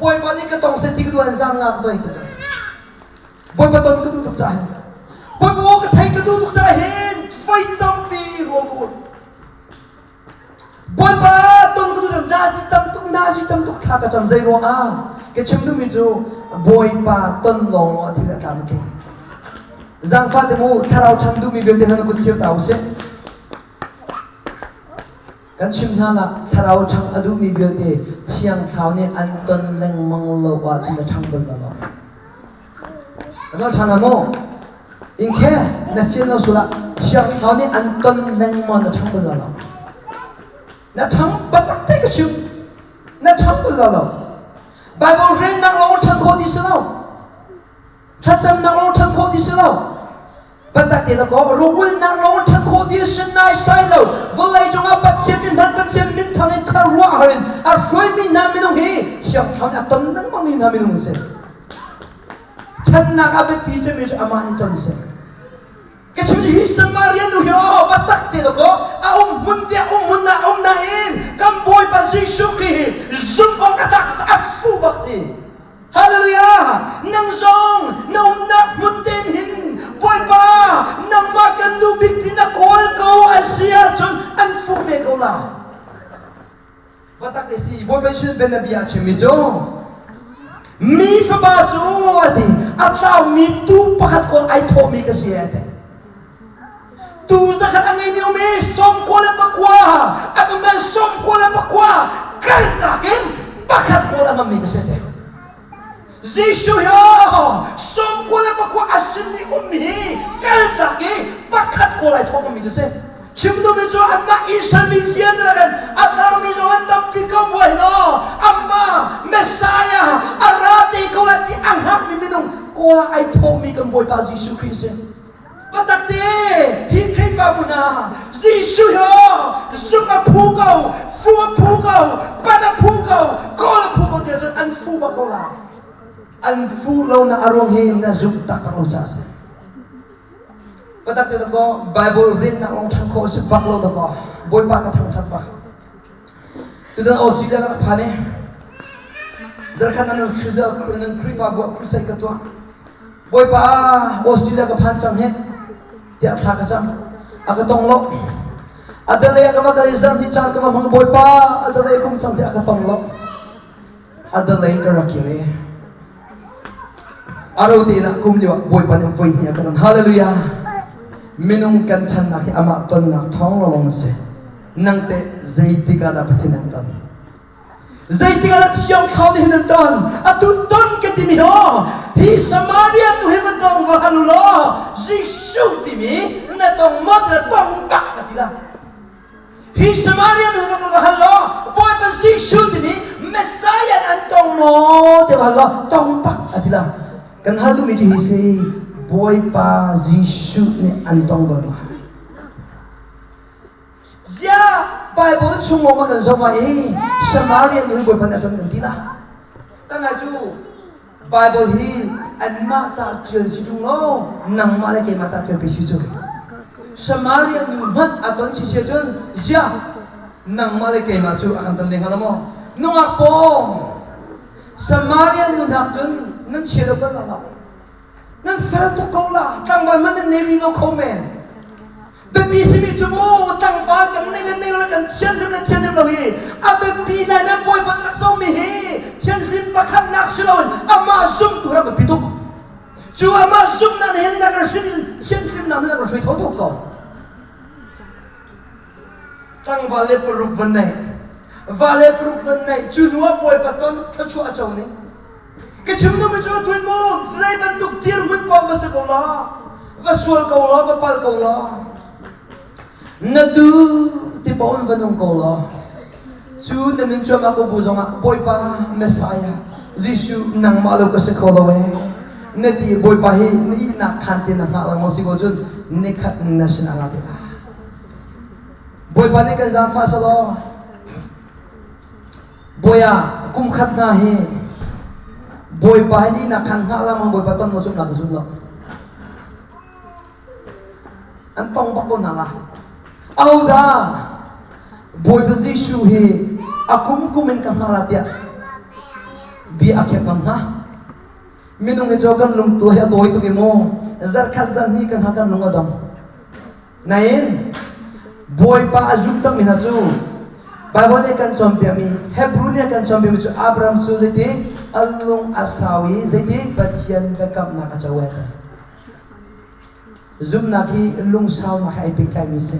Bawipa nih ka tong seh ti ka duh an zang nga ka doi ka cu. Bawipa ton ka duh tuk ca hin. Bawipa aw ka thei ka duh tuk ca hin voi tampi ruang ka ul. Bawipa ton ka duh tuk nazi tam tuk nazi tam tuk thla ka cam zei ruang ah ka chim duhmi cu Bawipa ton lawng lawng ah thil a tlam a tling. Zaangfah te mu thlarau chan duhmi vialte hna na kut thlir ta usih. Kan chim hna nak thlarau ṭhang a duhmi vialte thiang thlarau nih an ton lengmang lo ahcun na ṭhang bal lo. Kan ṭhang ṭhan maw? In case na fian lo sual ah thiang thlarau nih an ton lengmang na ṭhang bal lo. Na ṭhang batak te ka chim. Na ṭhang bal lo. Bible relnak lawng ṭhan khawh ti si lo. Thlacamnak lawng ṭhan khawh ti si lo. Biatak te dakaw rawlnak lawng ṭhan khawh ti a si naisai lo. Vawlei cungah Pathian min hman Pathian min thang in khuaruahhar in a hruaimi hna minung hi Thiang Thlarau nih a ton lengmangmi hna minung an si. Ṭhannak ah biapi cemmi cu amah nih ton si. Ka chim hi Samaria nu hi aw biatak te dakaw a um hmun te um hmun na um nain kan Bawipa Jesuh Khrih hi zumh awk a tlak a fu bak si. Hallelujah! Nang zong na umnak hmun tein hin Bawipa nangmah kan duh bik ti na kawl ko a si ahcun an fuh ve ko la. Batak te si Bawipa Jesuh bianabia a chimmi cu mi fapa cu a ti a tlaumi tuu pakhat kawl ai thawhmi ka si a ti. Tuu zakhat a ngeimi um i 99 an um dan 99 kaltak in pakhat kawl a ngammi ka si te. Jesuh hi 99 a sin i ummi hi kaltak i pakhat kawl ai thawk mi cu si. Chim duhmi cu anmah Israel mi vialte nakin a tlangmi zong an tampi ko buai no amah Messiah a ra te ko lai ti a hngakmi minung kawl ah ai thawhmi kan Bawipa Jesuh Khrih si. Biatak te hi Khrihfabu hna Jesuh hi zumh a phu ko, fu a phu ko, pan a phu ko, kawl a phu ko tiah cun an fu bak ko lai. An fu lo na a ruang hi na zumh taktak lo caah a si. Biatak te dakaw Bible relnak lawng ṭhan khawh a si bak lo dakaw Bawipa ka thangṭhat bak. Tutan Australia ka rak phan i. Zarkhat nan nan Khrihfabu ah crusade ka tuah. Bawipa Australia ka phan cang he tiah thla ka cam. A ka tong lo. Adelaide ka va kal i zarhni caan ka va hmang Bawipa Adelaide kum cang tiah a ka tong lo. Adelaide ka rak kir i aro te na kum lio ah Bawipa nih voi hnih a ka ton. Hallelujah. Minung kan ṭhannak hi amah tonnak thawng lawng a si. Nang teh zeitik ah dah Pathian an ton? Zeitik ah dah Thiang Thlarau nih hin an ton? Atu ton ka timi ho hi Samaria nu hi va tong va hal u law Jesuh timi na tong maw ti tong bak na ti la. Hi Samaria nu hi va hal law Bawipa Jesuh timi Messiah an tong maw ti va hal law tong bak a ti la. Kan hal duhmi cu hi si Bawipa Jesuh nih an tong bal ma? Ziah Bible chung lawng kan zoh i Samaria nu hi Bawipa nih a ton kan ti la. Tanga cu Bible hi anmah ca ṭial si ṭung lo nangmah le keimah ca ṭial pe si cu. Samaria nu hmanh a ton si si ahcun ziah nangmah le keimah cu a kan ton ve hnga lo maw? Nungak pawng Samaria nu hna cun nan chia lo bal lo. Nan fel tuk ko la tlangval man nan nei rih lo kho men. Biapi simi cu mu tlangval kan nei le nei lo le kan thianhlim le thianhlim lo hi a biapi lai nan bawipa rak sawmmi hi thianhlim pakhatnak si loin amah zumtu rak biapi tuk. Cu amah zumnak nih hin kan hrin in thianhlimnak nih kan hruai tho tuk ko. Tlangval le paruk van nei. Va le paruk van nei. Cu hnu ah bawipa ton thluachuah a co ning. Ka chim duhmi cu atuin mu vawlei bantuk dirhmun pawh va si ko la, va sual ko law, va pal ko law, na du ti paoh in va nung ko law, cu na nun cuahmah ko bu zongah Bawipa Messiah Jesuh nangmah lo ka si kho lo ee na ti Bawipa hi na ihnak khan te na hngah lengmang si ko cun nikhat na sin a ra te lai. Bawipa nih kan zaangfah selaw Bawi ah kum khat hna hi Bawipa hi nihnak khan hngah lengmang Bawipa ton lo cumnak ka zum lo. An tong bak ko hna la. Ahodah Bawipa Jesuh hi a kum kum in ka hngah la tiah bia a khiak ngam hna. Minung hi cu kan lungtu hi a tawi tuk i mu zarkhat zarhnih kan hngah kan lung a dong. Nain Bawipa a zum takmi hna cu Baibal nih a kan cawnpiakmi Hebrew nih a kan cawnpiakmi cu Abraham cu zeiti a lung a sau i zeiti Pathian biakamnak a co ai. Zumnak hi lungsaunak he ai pehtlaimi a si.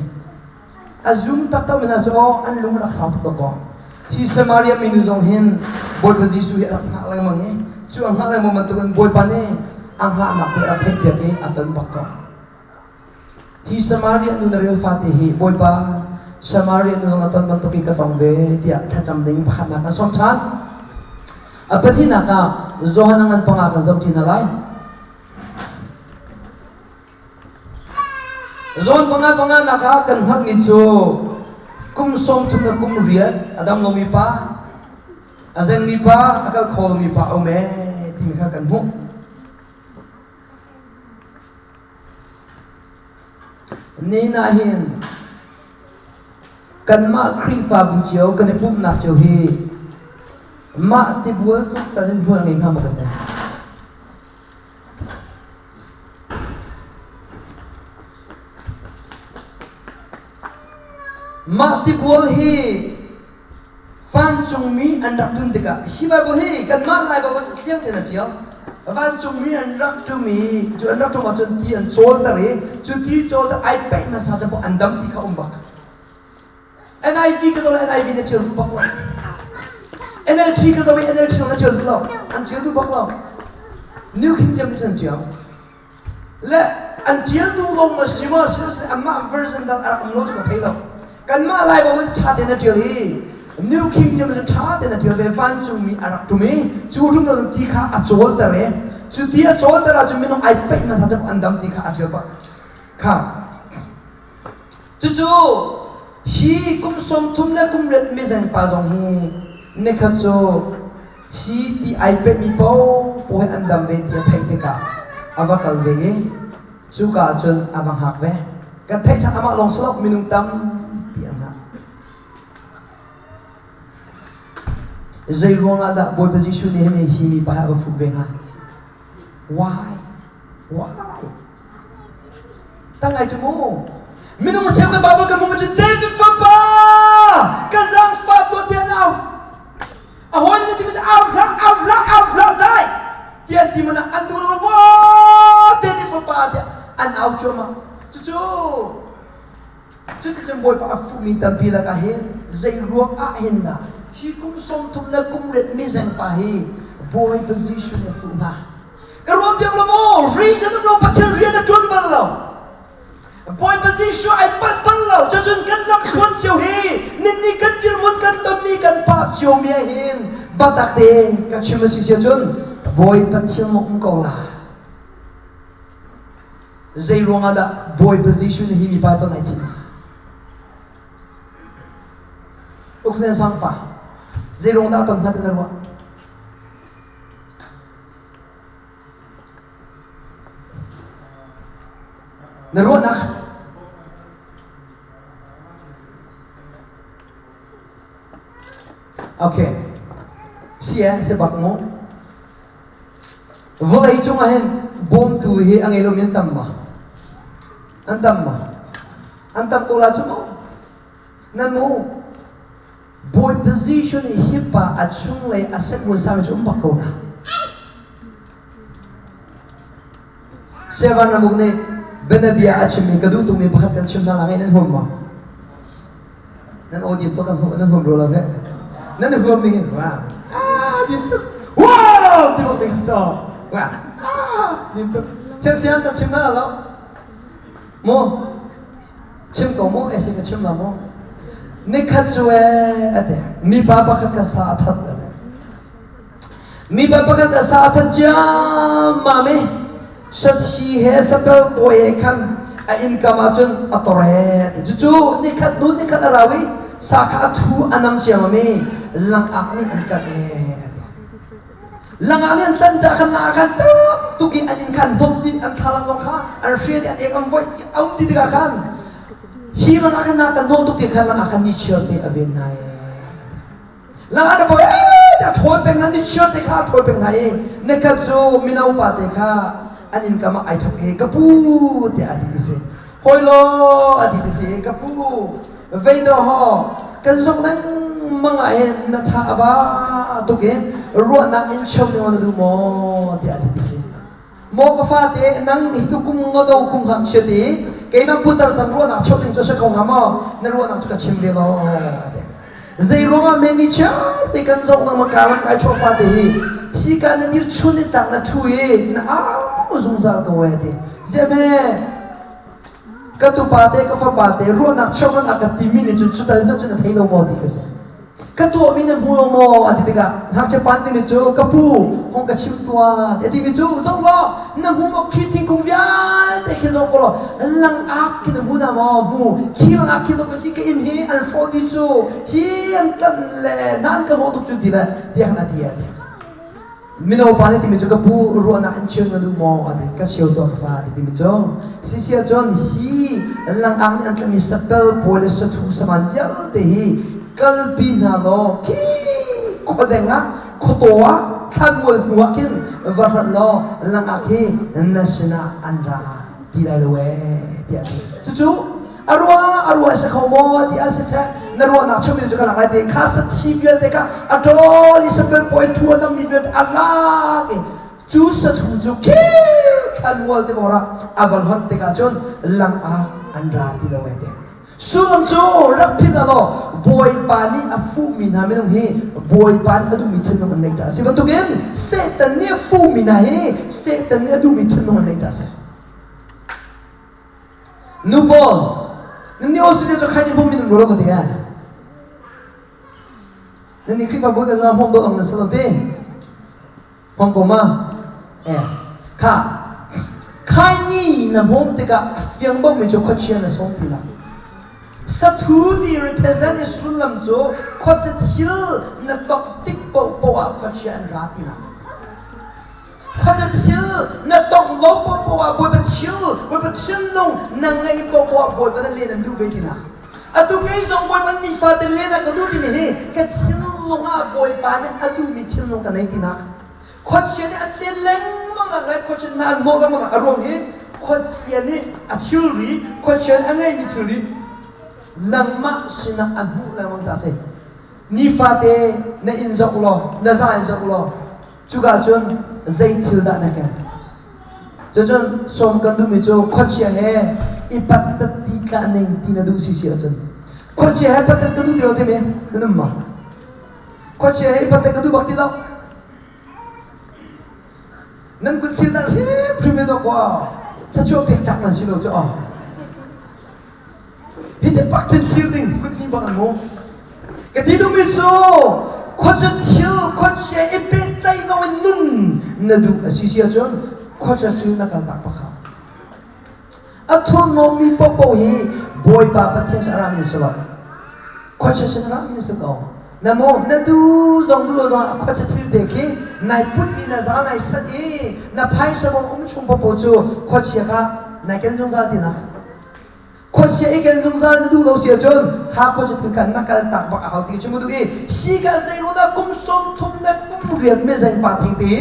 A zum taktakmi hna cu aw an lung a rak sau tuk dawkaw. Hi Samaria minu zong hin Bawipa Jesuh hi a rak hngah lengmang i cu a hngah lengmang bantukin Bawipa nih a hngahnak te a rak theihpiak i a ton bak ko. Hi Samaria nu na rel fate hi Bawipa Samaria nu na ton bantuk in ka tong ve tiah thlacam ding pakhatnak kan sawm ṭhan. A pahnihnak ah Johan a ngan panga kan zoh ṭi hna lai. Johan panga panga nak ah kan hngalhmi cu kum 30 le kum riat a dam lomi pa, a zengmi pa, a kal kho lomi pa a um ee timi kha kan hmuh. Nihin ah hin kanmah Khrihfabu cio kan i pumhnak cio hi mah tibual tluk tal in hmual ngei hnga maw kan ti? Mah tibual hi Vancungmi an rak ṭun tikah hi Baibal hi kanmah Lai Baibal cu tliang tein a ṭial. Vancungmi an rak ṭum i cu an rak ṭum ahcun ti an cawlter i cu ti cawlter ai peih hmasa cu an dam ti kha um bak. NIV ka zoh le NIV na ṭial duh bak lo. NLT ka zoh i NLT zong na ṭial duh lo. An ṭial duh bak lo. New King James nih cun an ṭial. Le an ṭial duh lawng a si maw si lo anmah version dang a rak um lo cu ka thei lo. Kanmah Lai Baibal cu ṭha tein a ṭial i New King James cu ṭha tein a ṭial ve vancungmi a rak ṭum i cu ṭum cun ti kha a cawlter i cu ti a cawlter ahcun minung ai peih hmasa cu an dam ti kha a ṭial bak. Kha cucu hi kum 30 le kum riat mizeng pa zong hi nikhat cu Hi ti ai pehmi paohpaoh hi an dam ve ti a theih tikah a va kal ve i cuka ah cun a va hngak ve. Kan theih chan amah lawng si lo minung tampi an hngak. Zei ruangah dah Bawipa Jesuh nih hin hi mipa hi a va fuh ve hnga? Why? Why? Tangai cu mu. Minung a cheu kan Bible kan hmuh cu David fapa ka zaangfah tuah tiah an au. A hawi nih ti au hlah au hlah au hlah dai tiah ti mana an duh lo maw David fapa tiah an au cuahmah. Cucu Cuticun Bawipa a fuhmi tampi lakah hin zei ruang ah hin dah hi kum 30 le kum riat mizengpa hi Bawipa Jesuh nih a fuh hna? Ka ruah piak lo maw? Reason um lo Pathian rian a ṭuan bal lo. Bawipa Jesuh ai palh bal lo. Cucun kan lamthluan cio hi ninni kan dirhmun kan tonmi kan pah ciomi ah hin biatak te ka chim a si sia cun Bawipa thil maw um ko la. Zei ruangah dah Bawipa Jesuh nih hi mipa ton ai thim? Uknen sangpa, zei ruang dah ton hngat in na ruah? Na ruahnak? Okay. Si eh, si bak mu. Vawlei cung ah hin bawmtu hi a ngei lomi an tam maw? An tam maw? An tam ko la cu mu. Nan mu bawi position i hi pa a chunglei a set ngun sami cu um bak ko la. Sevan ramuk nih bianabia a chimmi ka duh tukmi pakhat kan chim hna la ngai nan huam maw? Nan audience to kan nan huam ro lo he. Nan huam mi wow. Ah din tuk. Wow ti bak ding si to. Wow. Ah din tuk. Siang siang kan chim na lo. Mo chim ko mo ese ka chim la mo. Nikhat cu e ate mipa pakhat ka sa a that ate. Mipa pakhat a sa a that ciammam i sathi he sapel kawi he khan a innkam ah cun a tor he ti. Cucu nikhat hnu nikhat a rau i sa kha a thu a nam ciammam i langak nih an tlanh e a ti. Langak nih an tlanh caah khan langak khan tam tuk i an inn kha an hnawm dih, an thlalang zong kha an hriat i an ek an voih an um ti tikah khan hi langak hin na kan hnawh tuk ti khan langak khan nichiar te a ven hna e. Langah na bawi ee tiah ṭhawl peng hna nichiar te kha ṭhawl peng hna i nikhat cu mino pa te kha an innkam ah ai thok i ka pu tiah a ti ti si. Hawi law a ti ti si ka pu vei do haw kan zong lengmang ah hin na tha a ba tuk i ruahnak in cheu ning na duh maw tiah a ti ti si. Maw ka fate nang hi tu kum nga do kum ngakchia te keimah putar cang ruahnak cheu ding cu a si ko hnga maw na ruahnak cu ka chim ve law a ti. Zei ruangah men ni chiar te kan zong nang makaram kai chuah fa te hi sika na dir chun ni tak na thu i na au zungzal ko e ti. Ziame ka tupa te ka fapa te ruahnak cheu kan a ka timi nih cun cutal hmanh cun a thei lo maw ti ka si. Ka tuahmi na hmu lo maw? A ti tikah ngakchia pa timi cu ka pu hong ka chim tuah a timi cu zoh law na hmu maw khi thingkung vialte khi zoh ko law langak khi na hmu na maw hmu khi langak khi ka hi ka inn hi an hrawh ti cu hi an tlan le nan ka hnawh tuk cu ti le tiah khan a ti a ti. Mino pa nih timi cu ka pu ruahnak in cheu na duh maw? A ti. Ka cheu tuah ka fa a ti timi cu. Sisi ahcun hi langak nih an tlammi sapel pawl le sathu saman vialte hi kalpi hna law khi khuadeng ah khuataw ah thlanmual hnu ah khin va hrat law langak hi na sinah an ra ti lai lo ee tiah a ti. Cucu a ruah a ruah a si kho maw ti ah siseh na ruahnak chimmi cu ka lak lai ti kha sathi vialte kha a ṭawl i sapel pawi thu a nammi vialte a lak i cu sathu cu khi thlanmual te bor ah a va hlonh tikah cun lang ah an ra ti lo e te sullam cu rak phit ah law Bawipa nih a fuhmi hna minung hi Bawipa nih a duhmi thinlung an neih caah a si bantukin Satan nih a fuhmi hna hi Satan nih a duhmi thinlung an neih caah a si. Nu pawl, nan nih Australia cu khai ni hmawm minung rualo ka ti eh. Nan nih Khrihfabu kan zong hmawm dawt ang nan si lo ti. Hmawm ko ma? Eh, kha. Khai ni na hmawm tikah a fiang bawkmi cu khuachia na sawm ti lo. Sathu ti represent i sullam cu khuacha thil na tok tik paohpaoh ah khuachia an ra tinak. Khuaca thil na tongh lo poahpoah ah Bawipa thil, Bawipa thinlung na ngei poahpoah ah Bawipa na len an duh ve tinak. Atu kei zong Bawipa nifate len a ka duh timi hi ka thinlung. thinlung ah Bawipa nih a duhmi thinlung ka nei tinak. Khuachia nih a tlen lengmang ah le khuachia hna an hnawh lengmang ah a ruang hi khuachia nih a thilri, khuachia nih a ngeihmi thilri nangmah sinah a hmuh lengmang caah a si. Nifate na inn zoh law, na zai zoh law, cuka cun zei thil dah na ken? Cucun sawm kan duhmi cu khuachia he i pattat ti tlah ning ti na duh sisi ahcun khuachia he pattat ka duh ti lo timi na num maw? Khuachia he i pattat ka duh bak ti lo. Nan kut thil dah hrimhrim in awk thluachuah pek tlak nan si lo cu aw. Hi te pak thin thlir ding kut hnih bak an mu. Ka ti duhmi cu khuacha thil khuachia i pehtlaih lo in nun na duh a si si ahcun khuacha hril na kaltak pakha. A thurhnawmmi paohpaoh hi Bawipa Pathian sin a rami an si lo. Khuachia sin a rami an si ko. Na maw na du zong duh lo zong ah khuacha thil te khi nai put i na zal nai sat i na phaisa bong um chung paohpaoh cu khuachia kha nai ken zungzal tinak. Khuachia i ken zungzal na duh lo si ahcun kha khuachia thil kha na kal tak bak a hau ti chim duh i si ka zeiruang dah kum 38 mizeng pa thing ti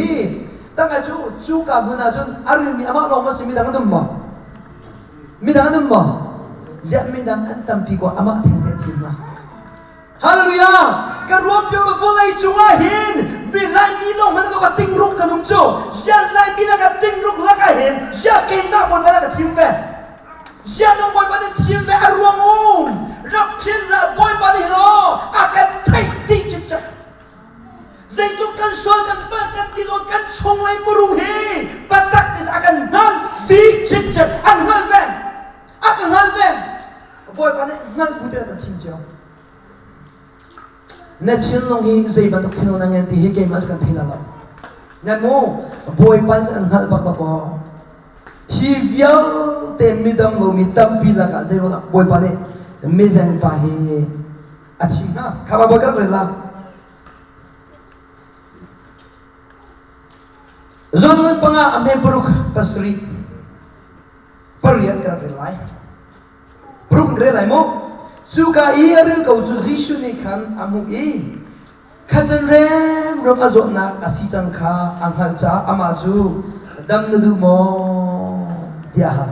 tangka cu cu ka hmun ah cun a rilmi amah lawng ma si midang an um maw midang an um maw ziah midang an tampi ko amah theng te thim hna Hallelujah! Ka ruam pio na vawlei cungah hin mi Laimi lawng hmanh ka tingruk kan um cu. Ziah Laimi le ka tingruk lakah hin ziah keimah Bawipa dah ka thim ve. Ziah nang Bawipa nih thim ve a ruang um. Rak phil hlah Bawipa nih law a kan theih dih cikcek. Zeitluk kan sual kan palh kan ti zong kan chunglei muru hi biatak ti a kan hngal dih cikcek. An hngal ve. A ka hngal ve. Bawipa nih hngalh bu tein a kan thim cio. Na thinlung hi zei bantuk thinlung na ngen ti hi keimah cu kan thei la lo. Na mu Bawipa cu an hngalh bak bak aw. Hi vialte midam lomi tampi lakah zeiruangah Bawipa nih mizeng pa hi a thim hna. Kha ba bawi kan rel la. Zon panga a hme paruk pasarih pariat kan rel lai. Paruk kan rel lai mu. Cuka i a ril ko cu Jesuh nih khan a hmuh i khacan remruam a zawtnak a si cang kha a hngalh caah amah cu dam na duh maw tiah a hal.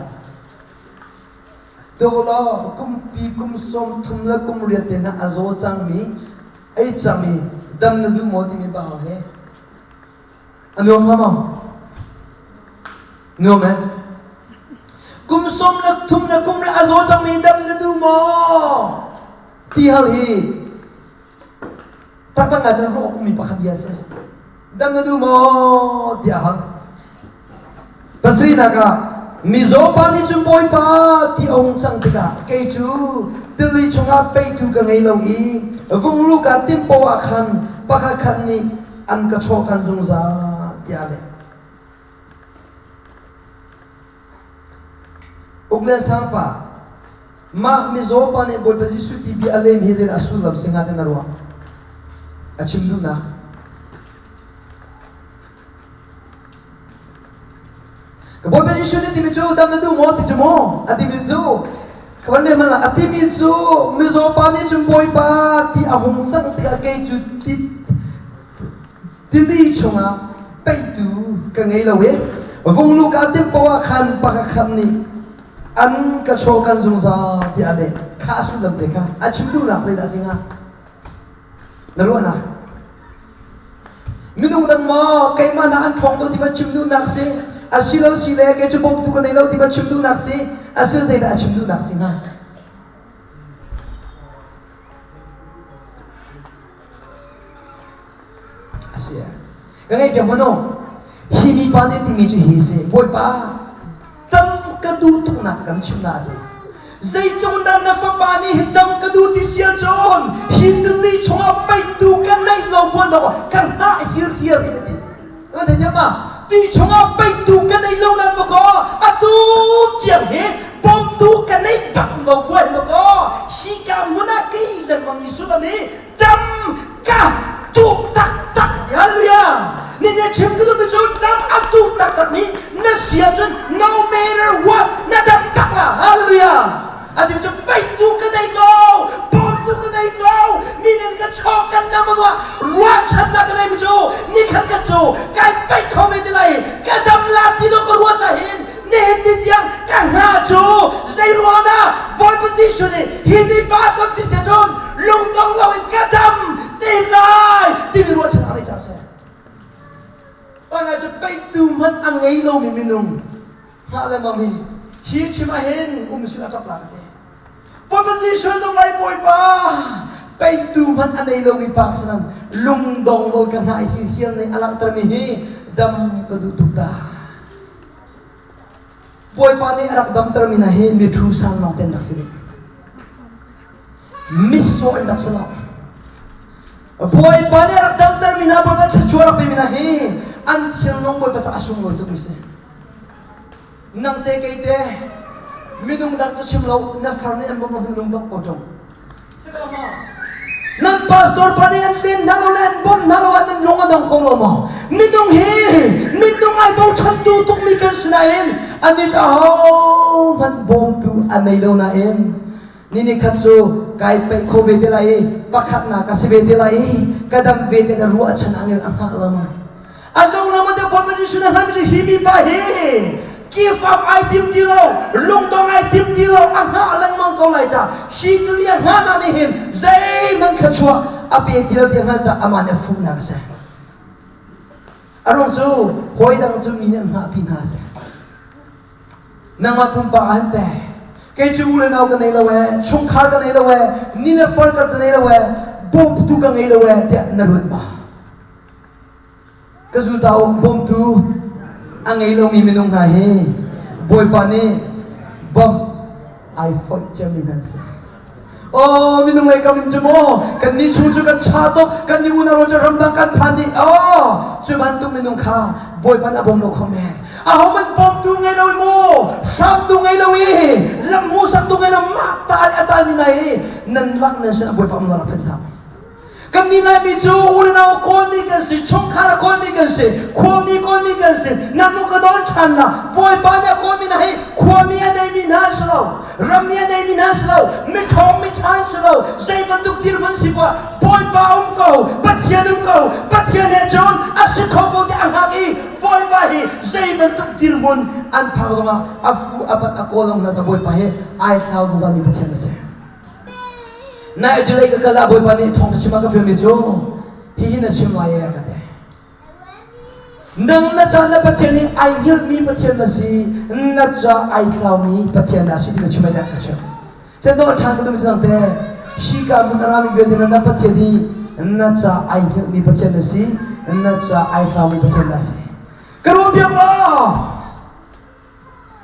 Dawlaw kumpi kum 30 le kum riat te hna a zaw cangmi ei cangmi dam na duh maw timi bahal he A nuam hnga maw? Nuam eh? Kum 13 le kum le a zaw cangmi dam na duh maw? Ti hal hi taktak ngai cun ruah ummi pakhat bia si. Dam na duh maw? tiah hal. Pasarihnak ah mizaw pa nih cun Bawipa ti a hung cang tikah kei cu tili chungah peitu ka ngei lo i vunglu kaa timh poah ah khan pakhat khat nih an ka chawhkan zungzal tiah a leh. Uk le sangpa mah mizaw pa nih Bawipa Jesuh ti bia a lem hi zeidah a sullam si hnga ti na ruah? A chim duhnak. Ka Bawipa Jesuh nih timi cu dam na duh maw ti cu maw a timi cu ka van hman a timi cu mizaw pa nih cun Bawipa ti a hung cang tikah kei cu ti tili chungah peihtu ka ngei lo i vunglu kaa timh poah ah khan pakhat nih an ka chaw kan zungzal tiah a leh kha a sullam te kha a chim duhnak zeidah a si hnga Na ruahnak Minung dang maw keimah na an ṭhawng deuh ti ma chim duhnak si asilo si le kei cu bawmtu ka nei lo ti ma chim duhnak si asil zeidah a chim duhnak si hnga Asi ka ngei piak mano hi mipa nih timi cu hi si Bawipa Dam ka duh tuknak kan chim na ti. Zeitluk dah na fapa nih hi dam ka duh ti si ahcun hi tili chungah peihtu ka neih lo buan awk ka hnah hirhiar in a ti. Na thei thiam ma? Ti chungah peihtu ka nei lo nan makaw atu tiang hi bawmtu ka nei bak lo buan makaw hi ka hmun ah kei lengmang mi sullam hi dam ka duh taktak hallelujah ni ne chim ka duhmi cu dam a duh taktak mi na si ahcun no matter what na dam tak la hallelujah a ti cu peitu ka nei lo bawmtu ka nei lo mi nih ka chaw kan nam a. Jesuh nih hi mipa ton ti si cun lungdong loin ka dam te lai timi ruahchan a nei ca si. Tangah cu peihtu hmanh a ngei lomi minung hngah lengmang hi hi chim ah hin um sin a ṭap la ka ti. Bawipa Jesuh zong lai Bawipa peihtu hmanh a nei lomi pa sanan lungdong lo ka hngah hi hial nih a langhtermi hi dam ka duh tuk ta. Bawipa nih a rak damtermi hna hi mi ṭhu sang lawng te an rak si ding. Misawh an rak si lo. Bawipa nih a rak damtermi hna Bawipa thluachuah rak pemi hna hi an thinlung Bawipa caah a sunglawi tukmi si. Nang te kei te minung dang cu chim lo na far nih an bawmh lo lung dong ko ṭung. Nan pastor pa nih an len hna lo le an bawmh hna lo ah nan lung a dong ko lo maw? Minung hi minung ai bochan tu tukmi kan si nain anih cu ahohmanh bawmtu a nei lo nain ni ni khat cu kai peih kho ve te lai i pakhatnak ka si ve te lai i ka dam ve te na ruahchan angel a hngah lo maw? A zong lam te Bawipa Jesuh na hngalmi cu hi mipa hi give up ai tim ti lo, lungdong ai tim ti lo, a hngah lengmang ko lai ca hi tuli a hngahnak nih hin zeihmanh thluachuah a pe ti lo ti a hngalh caah amah nih a fuhnak a si. A ruang cu hawi dang cu mi nih an hngahpi hna a si. Nangmah pumpak ah hin teh kei cu u le nau ka nei lo ee, chungkhar ka nei lo ee, ni le far ka nei lo ee, bawmtu ka ngei lo ee tiah na ruat ma? Ka zulta u bawmtu a ngei lomi minung hna hi Bawipa nih bawmh ai foih cemmi hna an si. Aw minung lei kam in cu maw kan nih chung cu kan cha tuk kan nih unau cu ramdang kan phan dih aw cu bantuk minung kha Bawipa nih a bawm lo kho men ahohmanh bawmtu ngei lo maw hramtu ngei lo i lam hmuhsaktu ngei lo mah ta le a talmi hna hi nan lak nan sin ah Bawipa um lo rak phit hlah Kannih Laimi cu u le nau Kawlmi kan si, chungkhar a Kawlmi kan si, khuami Kawlmi kan si. Nang ka dawn ṭhan la. Bawipa nih a Kawlmi hna hi khuami a neimi hna an si lo, rammi a neimi hna an si lo, miṭhawng miṭha an si lo, zei bantuk dirhmun si poah Bawipa um ko, Pathian um ko, Pathian he cun a si kho ko tiah a hngak i Bawipa hi zei bantuk dirhmun an phak zongah a fu a pat a kawl hna ca Bawipa hi ai thlau zungzalmi Pathian a si. Na Adelaide ka kal ah Bawipa nih thawng ka chim ah ka filmi cu hihi na chim lai ee ka ti. Nang na ca na Pathian hi ai hngilhmi Pathian na si, na ca ai thlaumi Pathian dah si ti na chim ai dah ka chim. Cun nawl ṭhan ka duhmi cu nang te, hika hmun a rami vialte na Pathian hi na ca ai hngilhmi Pathian na si, na ca ai thlaumi Pathian dah si. Ka ruah piak law!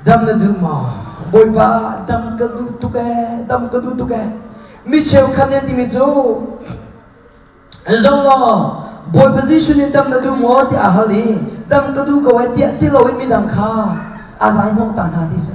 Dam na duh maw? Bawipa, dam ka duh tuk ee, dam ka duh tuk ee. Mi cheukhat nih an timi cu, zoh law, Bawipa Jesuh nih dam na duh maw tiah a hal i, dam ka duh ko ee tiah ti loin midang kha a zai hnawh ta hna ti si.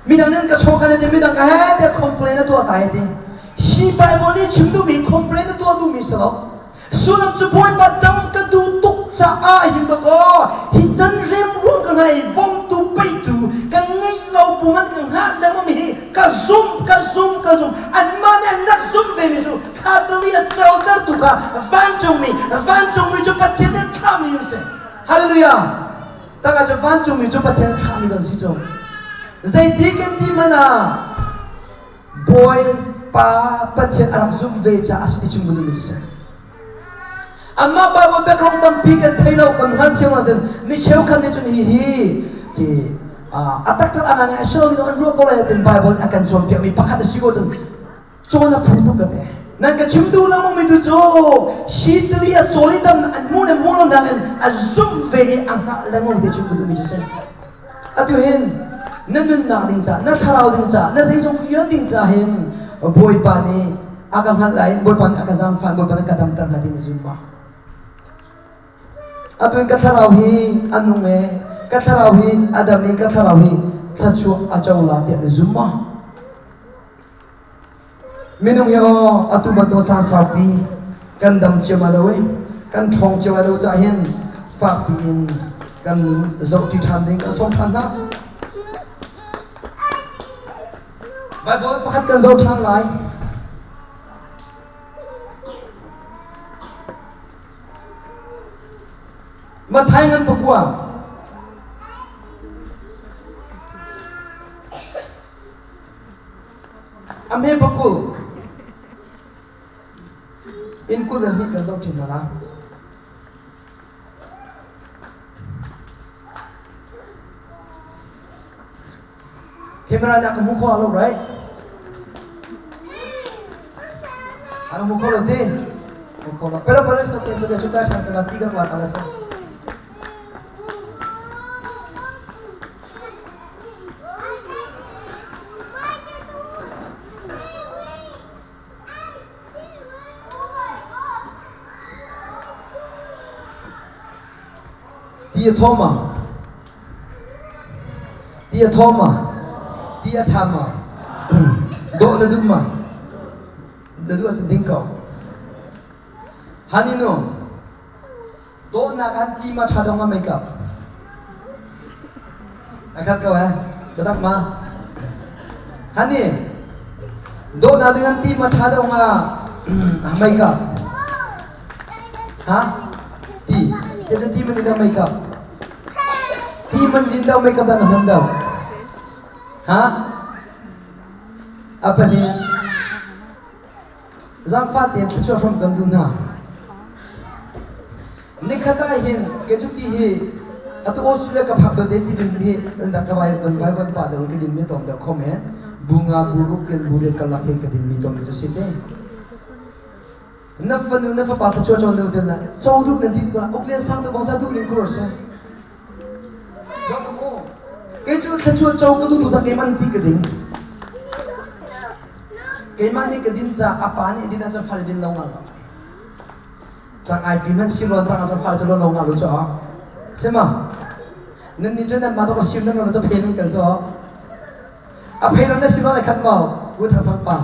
Midang nih an ka chaw kan ti, midang ka he tiah complain a tuah ta i ti. Hi Bible nih chim duhmi complain a tuah duhmi si lo. Sullam cu Bawipa dam ka duh tuk caah hin dakaw hi can remruam ka ngai bawmtu peitu ka ngeih lo bu man ka hngah lengmang hi ka zum ka zum ka zum anmah nih an rak zum ve mi cu kha tali a cotertu kha vancungmi vancungmi cu Pathian nih thlahmi an si Hallelujah tangah cu vancungmi cu Pathian thlahmi an si cu zeiti kan ti hmanh ah Bawipa Pathian a rak zumh ve caah a si ti chim ka duhmi cu si. Amah Bible background tampi kan thei lo kan hngal thiam ahcun mi cheukhat nih cun hihi hi a taktak a ngai si lo an ruah ko lai tin Bible a kan cawnpiakmi pakhat a si ko cun cawn a phu tuk ka te. Nan ka chim duh lengmang mi tu cu hi tili a cawl i dam an hmuh le hmuh lo nakin a zumh ve i a hngah lengmang ti chim ka duhmi cu si. Atu hin na nunnak ding ca, na thlarau ding ca, na zeizong vial ding ca hin Bawipa nih a ka hngalh lai Bawipa nih a ka zaangfah Bawipa nih ka damter hnga ti na zum ma? Atu in ka thlarau hi a nung e, ka thlarau hi a dam i ka thlarau hi thluachuah a co la tiah na zum ma? Minung hi aw atu bantuk caan saupi kan dam cio lo i kan ṭhawng cio lo caah hin fakpi in kan nun zohṭi ṭhan ding kan sawm ṭhan hna. Bible pakhat kan zoh ṭhan lai. Matthai ngan pakua. A hme pakul in 22 kan zoh ṭhin hna la. Camera na ka hmu kho lo, right? Ano hmu kho lo ti? Hmu kho lo. Pero pero it's okay, it's okay. Cuka chan pala ti kan la tala sa. Ti a thaw ma? Ti a thaw ma? Ti a ṭha ma? Dawh na duh ma? Na duh ahcun ding ko. Hani nu, dawhnak an ti ma ṭha dong ma makeup? A khat ko eh? Biatak ma? Hani, dawhnak ding an ti ma ṭha dong ah makeup? Ha? Ti. Sia cu ti man in dah makeup? Ti man in dah makeup dah na hman dah? Ha? Apa ni? Zaangfah tein thluachuah hrawm kan duh hna. Nikhat ah hin kei cu ti hi atu Australia ka phak bal te ti din hi dak ka vai van vai van pa deuh ka din mi tom deuh khom he bunga buruk ken buriat kalak hi ka din mi tom tu si te. Na fanu na fapa thluachuah cawn deuh na co duh nan ti tik uk le sang duh bang ca duh ning khur si. Kei cu thluachuah co ka duh tu ca keimah ti ka ding. Keimah nih ka din ca apa nih din ahcun fale din lo nga lo. Cang ai pi man si lon cang ahcun fale cu lon lo nga lo cu a. Sima. Nan nih cu nan mah to ka sim nan lo cu phe nan kal cu a. A phe non na sim lo khat mau. U thang thang pa.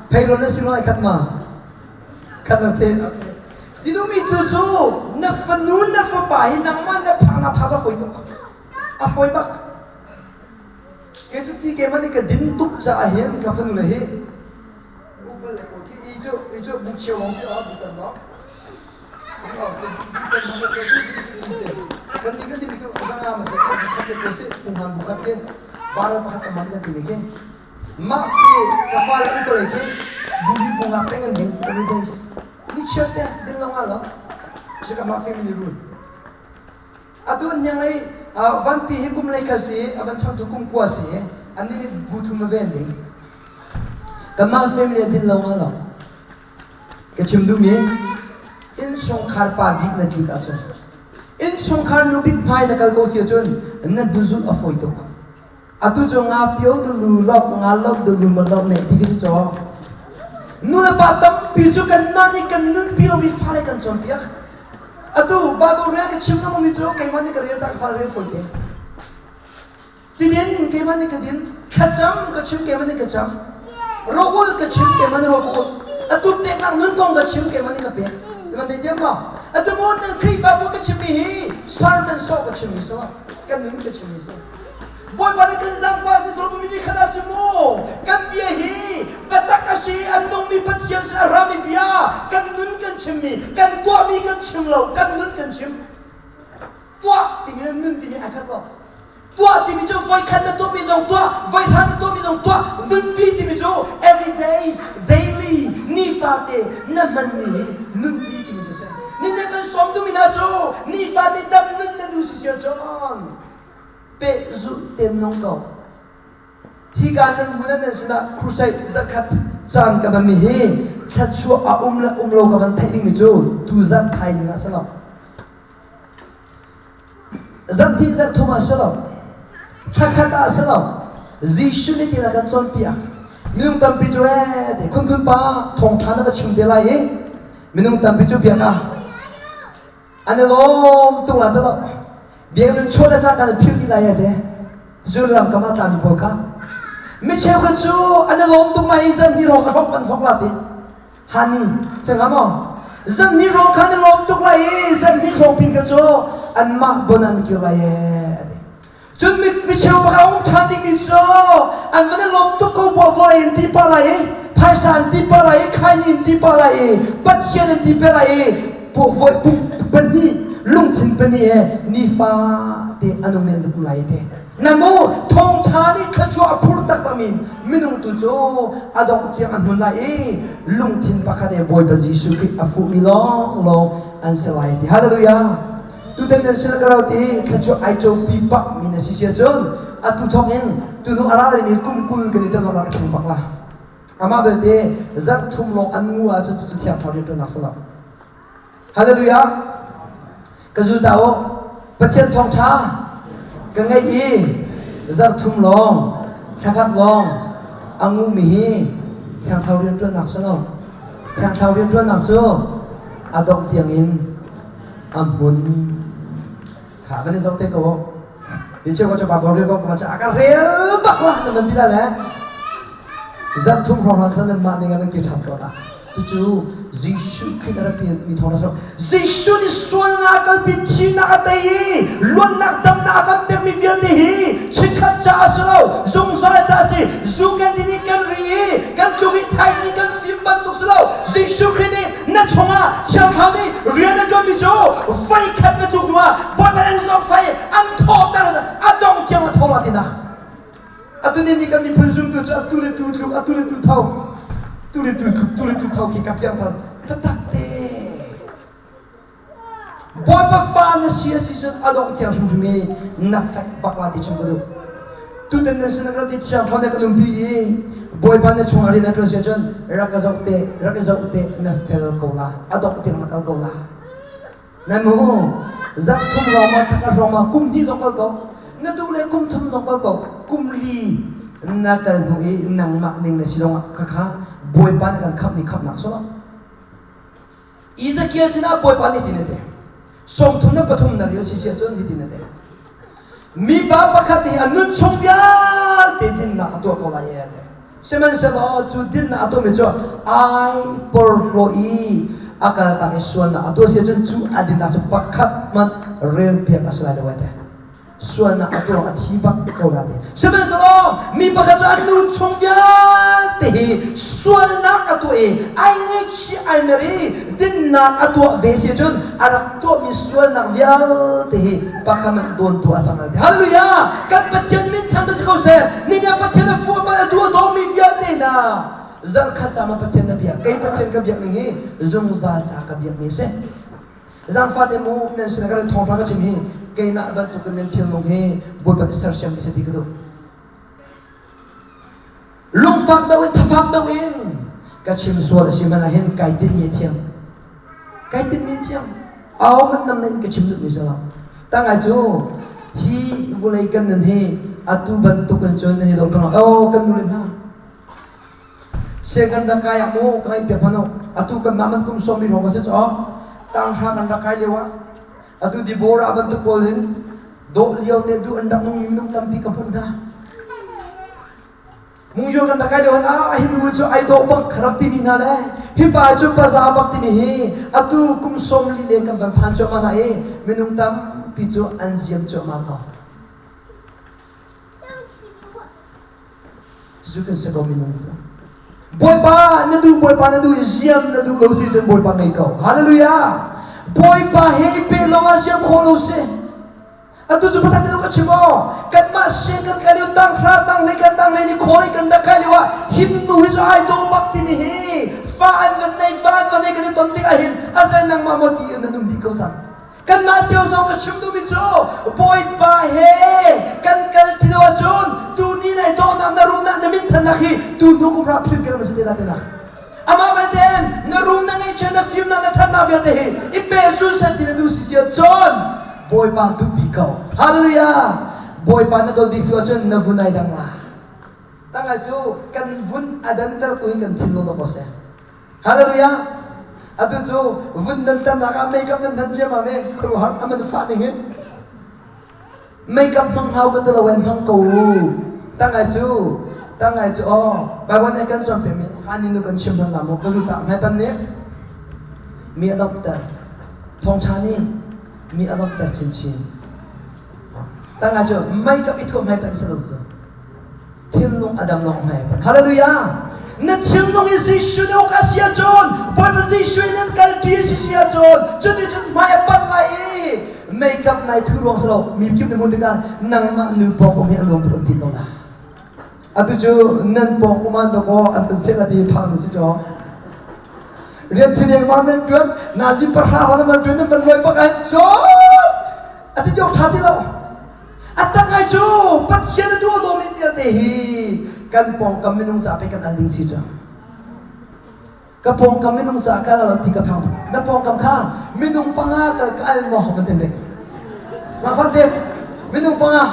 Phei na si lai khat ma? Khat na phe. Ti duhmi tu cu na fanu na fapa hi nangmah na phak na phak a fawi tuk. A fawi bak. Kei cu ti keimah nih ka din tuk caah hin ka fanu le hi upal le kaw khi i cu i cu bu cheu lawng si a bu tan lo. Kan ti kan ti cu zanga ma si khat ke ko si punghan bu khat ke varal pakhat kan man kan ti mi khi Mah khi ka fale an palei khi bubi pungak peng an ding every days. Ni chiat te ding lo nga lo. Cuka mah family rule. Atu an nyang ei vanpi hi kum lei kha si a van changtu kum kua si an nih bu thum a ven ding. Kanmah family a din lo nga lo. Ka chim duhmi innchungkhar pa bik na tlik ahcun innchungkhar nu bik hmai na kal ko si ahcun na hnuzulh a fawi tuk. Atu cu nga pio dulu lok nga lok dulu ma lok ne ti khi si caw. Nu le pa tampi cu kanmah nih kan nunpi lomi fale kan cawnpiak. Atu Bible rel ka chim lengmangmi cu keimah nih ka rel cang fale rel fawi te. Tidin keimah nih ka din, thlacam ka chim keimah nih ka cam. Rawul ka chim keimah nih rawl ka ul. Atu peknak nun kong ka chim keimah nih ka pek. Nan thei thiam maw? Atu mu nan Khrihfabu ka chimmi hi sermon sawh ka chimmi si lo. Kan nun ka chimmi si. Bawipa nih kan zaangfah ni sawm mi khat ah cu mu kan bia hi biatak a si an nungmi Pathian sin a rami bia kan nun kan chimmi kan tuahmi kan chim lo kan nun kan chim tuah timi le nun timi ai khat lo tuah timi cu voi khat na tuahmi zong tuah voi hra na tuahmi zong tuah nunpi timi cu every days daily nifate na hmanmi hi nunpi timi cu si Nihin kan sawm duhmi hna cu nifate dam nun na duh si sia cun pehzulh ten nung ko. Hika nan hmun nan sinah crusade zakhat caan ka van mi hi thluachuah a um le um lo ka van theih dingmi cu tuzan thaizing ah si lo. Zarhhnih zarhthum ah si lo. Thlakhat ah si lo. Jesuh nih tin a kan cawnpiak. Minung tampi cu ee ti khunkhun pa thawngṭha na va chim te lai i minung tampi cu biak ah an i lawm tuk la ti lo. Biak nan chuah le cangka nan philh dih lai e te. Zullam kam ah tlami pawl kha. Mi cheukhat cu an i lawm tuk lai i zarhhnih rawk a hlok an hlok la ti. Hani, cengah maw? Zarhhnih hrawng kha na lawm tuk lai i zarhhnih hrawng pin kha cu anmah bon an kir lai ee a ti. Cun mi micheu pakhat a hung ṭhan dingmi cu an van i lawm tuk ko buah vawlei in ti pah lai i phaisa an ti pah lai i khaini an ti pah lai i Pathian an ti pah lai i voi pum pahnih. lungthin pani he nifa te anung men kum lai te. Namu thawngtha nih thluachuah a phur taktak mi minung tu cu a dongh tiang a hmun lai i lungthin pakhat he Bawipa Jesuh Khrih a fuhmi lawnglawng an si lai ti. Hallelujah. Tutan nan sin ka rot i thluachuah ai copi bak mi na si sia cun atu thawk in tunu a ra mi kum 20 kan i tel nak a thleng bak la. Amah belte zarh thum lawng an ngu ahcun cucu thiang thlarau rianṭuannak si lo. Hallelujah. Ka zul ta u. Pathian thawngṭha ka ngeih i zarh thum lawng, thlakhat lawng a ngumi hi thiang thlarau rianṭuannak si lo. Thiang thlarau rianṭuannak cu a dongh tiangin a hmun. Kha van i zoh te ko. Mi cheu ko cu Bible rel ko ko a ka rel bak la na man ti la le zarh thum hrawng khan nan mah ning ah nan kir ṭhan ko la. Cucu Jesuh Khrih a rak mi thawng a Jesuh nih sualnak kalpi thihnak a tei i luatnak damnak a kan pekmi vialte hi chikkhat ca a si lo zungzal ca a si. Zu kan din i kan ri i kan tluk i thaizing kan fim bantuk si lo. Jesuh Khrih nih na chungah Thiang Thlarau nih rian a ṭuanmi cu voikhat na tluk hnuah Bawipa an zawngfai i an thawhter a dong tiang na tho la tinak. Atu ni ni kan miphun zumtu cu atu le tu tluk atu le tu tho tu le tu tluk tu le tu tho khi ka piangthar taktak te. Bawipa fa na si a si cun a dongh tiang hrimhrim i na fek bak la ti chim ka duh. Tutan nan sin rak ti thiang thlarau ka lumpi i Bawipa na chungah rian na ṭuan si ahcun rak ka zoh te rak i zoh te na fel ko la a dongh tiang na kal ko la. Na mu zarh thum rong ah thla hrawng ah kum hnih zong kal ko na duh le kum thum zong kal ko kum li na kal hnu i nangmah ning na si zong ah khakha Bawipa nih kan khamh ni khamhnak sawh Ezekiel sinah Bawipa nih tin a ti 33 na rel si si ahcun hitin a ti mipa pakhat nih a nun chung vialte dinnak a tuah ko lai a ti sihmanhsehlaw cu dinnak a tuahmi cu ai porhlaw i a kaltak i sualnak a tuah si ahcun cu a dinnak cu pakhat hmanh relpiak a si lai lo a ti sualnak a tuah a thi bak ko la ti. Sihmanhsehlaw mi pakhat cu a nun chung vialte hi sualnak a tuah i ai ngaihchih ai mer i dinnak a tuah ve si cun a rak tuahmi sualnak vialte hi pakhat hmanh dawntu a cang ti. Hallelujah! Kan Pathian min thang si ko seh. Ni nih Pathian a fuh a duh a dawmi vialte hna zarkhat ca ma Pathian na biak kei Pathian ka biak ning hi zungzal ca ka biak mi si. Zaangfah te mu nan sinah ka rak thawngṭha ka chim hi keimah bantukin nan thinlung hi Bawipa nih sersiam ti seh ti ka duh. Lungfak deuh in thafak deuh in ka chim sual a si hmanh ah hin kai tinhmi a thiang. Kai tinhmi a thiang. Au man nam in ka chim duhmi si lo. Tangai cu hi vulei kan nun hi atu bantukin cun nan i dawh ṭung lo. Oh kan nu le hna Sianginn rak kai ah maw ka ngaih piak hmanh u. Atu kanmah man kum sawm mi hrawng ka si caw. Tanghra kan rak kai lio ah atu Deborah bantuk pawl hin dawh lio te duh an rak nung mi minung tampi ka hmuh hna. Mungyo kan rak kai lio ah ah hi nu cu ai dawh bak ka rak timi hna le hi pa cu paza bak timi hi atu kum 40 leng kan van phan cuahmah hna i minung tampi cu an ziam cuahmah ko. Cucu kan si ko minung cu. Bawipa na duh Bawipa na duh i ziam na duh lo si cun Bawipa ngei ko. Hallelujah. Bawipa he i pe lawng ah ziam khawh lo si. Atu cu pathan ka chim aw. Kanmah sian kan kai lio tang hra tang hlei kan tang hlei ni khawl kan rak kai lio ah him nu hi cu ai dawh bak timi hi fa an van nei fa an van nei kan i ton tik ah hin a zei nangmah maw ti in an um dih ko cang. Kanmah cio zong ka chim duhmi cu Bawipa he kan kal ti lo ahcun tuni nai dawhnak na rumnak na minthannak hi tu hnu kum ra phil piak na si te la te nak. Amah belte na rum na ngeihchiah na fimnak na thannak vialte hi i pehzul seh ti na duh si si ahcun Bawipa duhpi ko. Hallelujah! Bawipa na dawt bik si ahcun na vun ai dang la. Tangah cu kan vun a danter tu hi kan thinlung dawk ko seh. Hallelujah! Atu cu vun nan tarnak ah makeup nan hman ciammam i khuaruahhar a man fah ning in makeup hmang hau ka ti lo en hmang ko u. Tangai cu tangai cu aw Bible nih kan cawnpiak mi hani nu kan chim hman la maw ka zu ta hmai pan nih mi a lawmhter thawngṭha nih mi a lawmhter chinchin tangai cu makeup i thuah hmai pan si lo cu thinlung a dam lawng hmai pan hallelujah na thinlung i Jesuh nih uk a si ahcun Bawipa Jesuh in nan kalṭi a si si ahcun cuticun hmai a pan lai i. Makeup nai thu ruang si lo mi kip na hmuh tikah nangmah nu pawng um hi a nuam tuk an ti ko la. Atu cu nan pawng um an dakaw an kan seh la ti phang na si caw. Rian thil ma nan tuan nazi pahra hon man tuan nan ban loi pak an chon ati deuh tha ti lo. A tak ngai cu Pathian a duh dawmi vialte hi kan pawngkam minung ca pe kan al ding si cu. Ka pawngkam minung ca ka al ti ka phang na pawngkam kha minung panga tal ka al maw man tin ding. Langfan te minung panga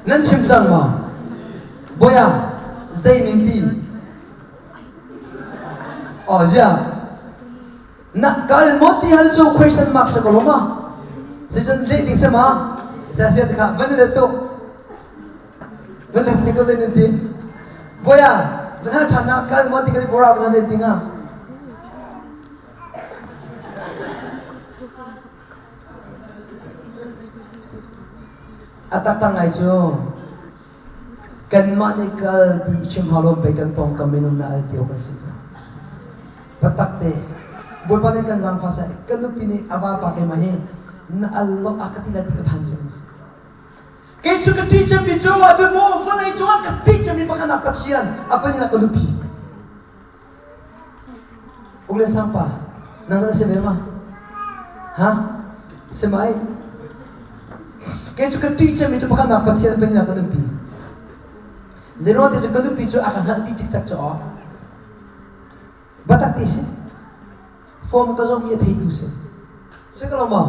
Nan chim cang maw? Boya zei nin ti? Oh zia na kal maw ti hal cu question mark sa ko lo ma sicun leh ding sama sia sia kha van let tu van let ni ko zei nan ti boya van hal than na kal maw ti kali bora van hal zei tinga a tak tak ngai cu Kanmah nih kal ti chim hau lo pei kan pawngkam minung na al tio kan si cu. Patak te Bawipa nih kan zaangfah seh ka nupi nih a vapa keimah hi na al lo a ka ti la ti ka phan cem si. Kei cu ka ṭih cemmi cu atu mu vawlei cungah ka ṭih cemmi pakhat ah Pathian a panin ah ka nupi. Uk le sangpa nang na si ve ma? Ha? Si mai? Kei cu ka ṭih cemmi cu pakhatnak Pathian panin ah ka nupi. Zeiruang ti cu ka nupi cu a ka hngalh dih cikcek cu aw. Batak ti si. Form ka zohmi a theitu si. Si ko lo maw?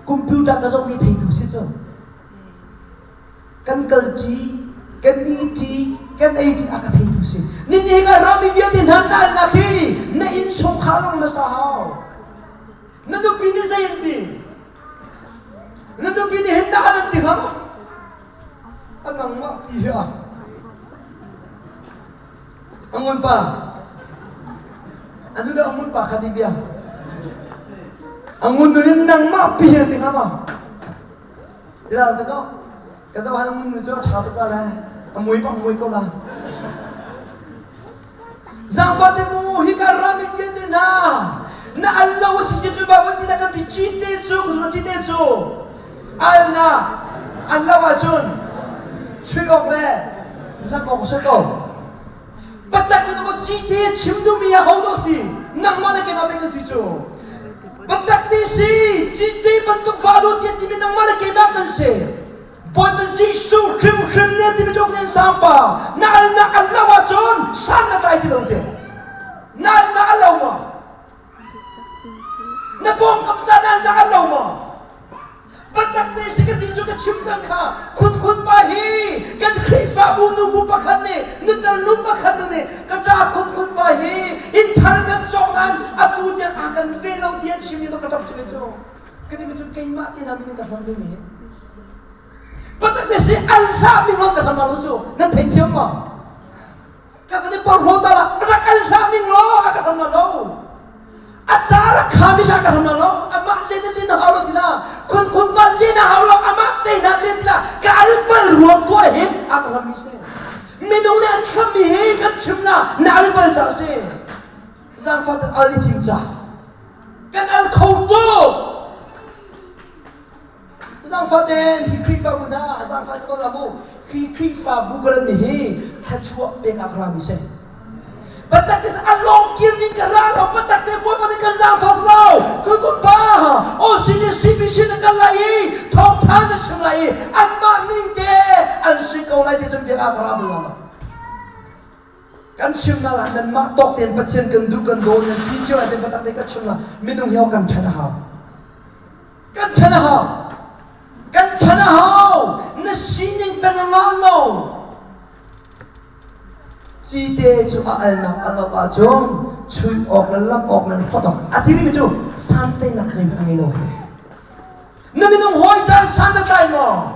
Computer ka zohmi theitu si cu. Kan kalṭi, kan iṭi, kan eiṭi a ka theitu si. Nihin ka rami vialte hna nalnak hi na innchungkhar lang hmasa hau. Na nupi nih zei an ti? Na nupi nih hin na an ti hnga maw? A nangmah pi hi a. Angun pa. Anu dah angun pa kha ti bia. Angun nu nih nangmah pi hi an ti hnga maw? Tila ta ko. Ka zoh han angun nu cu a ṭha tuk la le a mui bak mui ko la. Zaangfah te mu hi ka ram in vialte hna na al lo a si si cu Baibal ti na kan ti cite cu kun cite cu al na al lo ahcun chuih awk le lam awk si ko patak na ko cite chim duhmi a ho to si nangmah na keimah pek ka si cu patak ti si cite bantuk fa lu tian timi nangmah le keimah kan si Bawipa Jesuh hrimhrim nih timi cu nan sangpa na alnak an lo ahcun san na tlai ti lo te na alnak an lo maw na pawngkam ca na alnak an lo maw Patak te si ka ti cu ka chim cang kha khun khun pa hi kan Khrihfabu nubu pakhat nih nutar nu pakhat nu nih ka ṭa khun khun pa hi inn thar kan cawk nain atu tiang a kan ve lo ti an chim i ka ṭap cu cu ka ti cun keimah te na min in ka hlam ding hi patak te si an hlah ning lo ka hlam lo cu nan thei thiam maw ka van i porhlaw ta la rak an hlah ning law a ka hlam lo a ca rak khami sa ka hlam lo amah len in len hau lo tila khun khun ban len hau lo amah te na len tila ka al bal ruang tu ah hin a ka hlam mi si minung nih an hlam mi hi kan chim na na al bal ca si zaangfah al i tim ca Kan al kho tuk. Zaangfah tein hi Khrihfabu hna zaangfah te ko la mu. Hi Khrihfabu ka rat mi hi thluachuah pek ah ka ra mi si. Patak te a long kir ding ka ra lo patak te bawipa nih kan zaangfah si lo. Kun kun pa o sin le CBC na kal lai i thawngtha na chim lai i anmah ning te an si ko lai ti cun biak ah ka ra bal lo. Kan chim na lah nanmah tawk tein Pathian kan duh kan daw nan ti cio lai biatak te ka chim la minung hi kan ṭhen a hau. Kan ṭhen a hau. Kan ṭhen a hau. Na sining peng a ngah lo. Cite cu a alnak a lo ahcun chuih awk le lamh awk le hlonh awk a ti rihmi cu santainak zeihmanh a ngei lo. Na minung hawi caan san na tlai maw?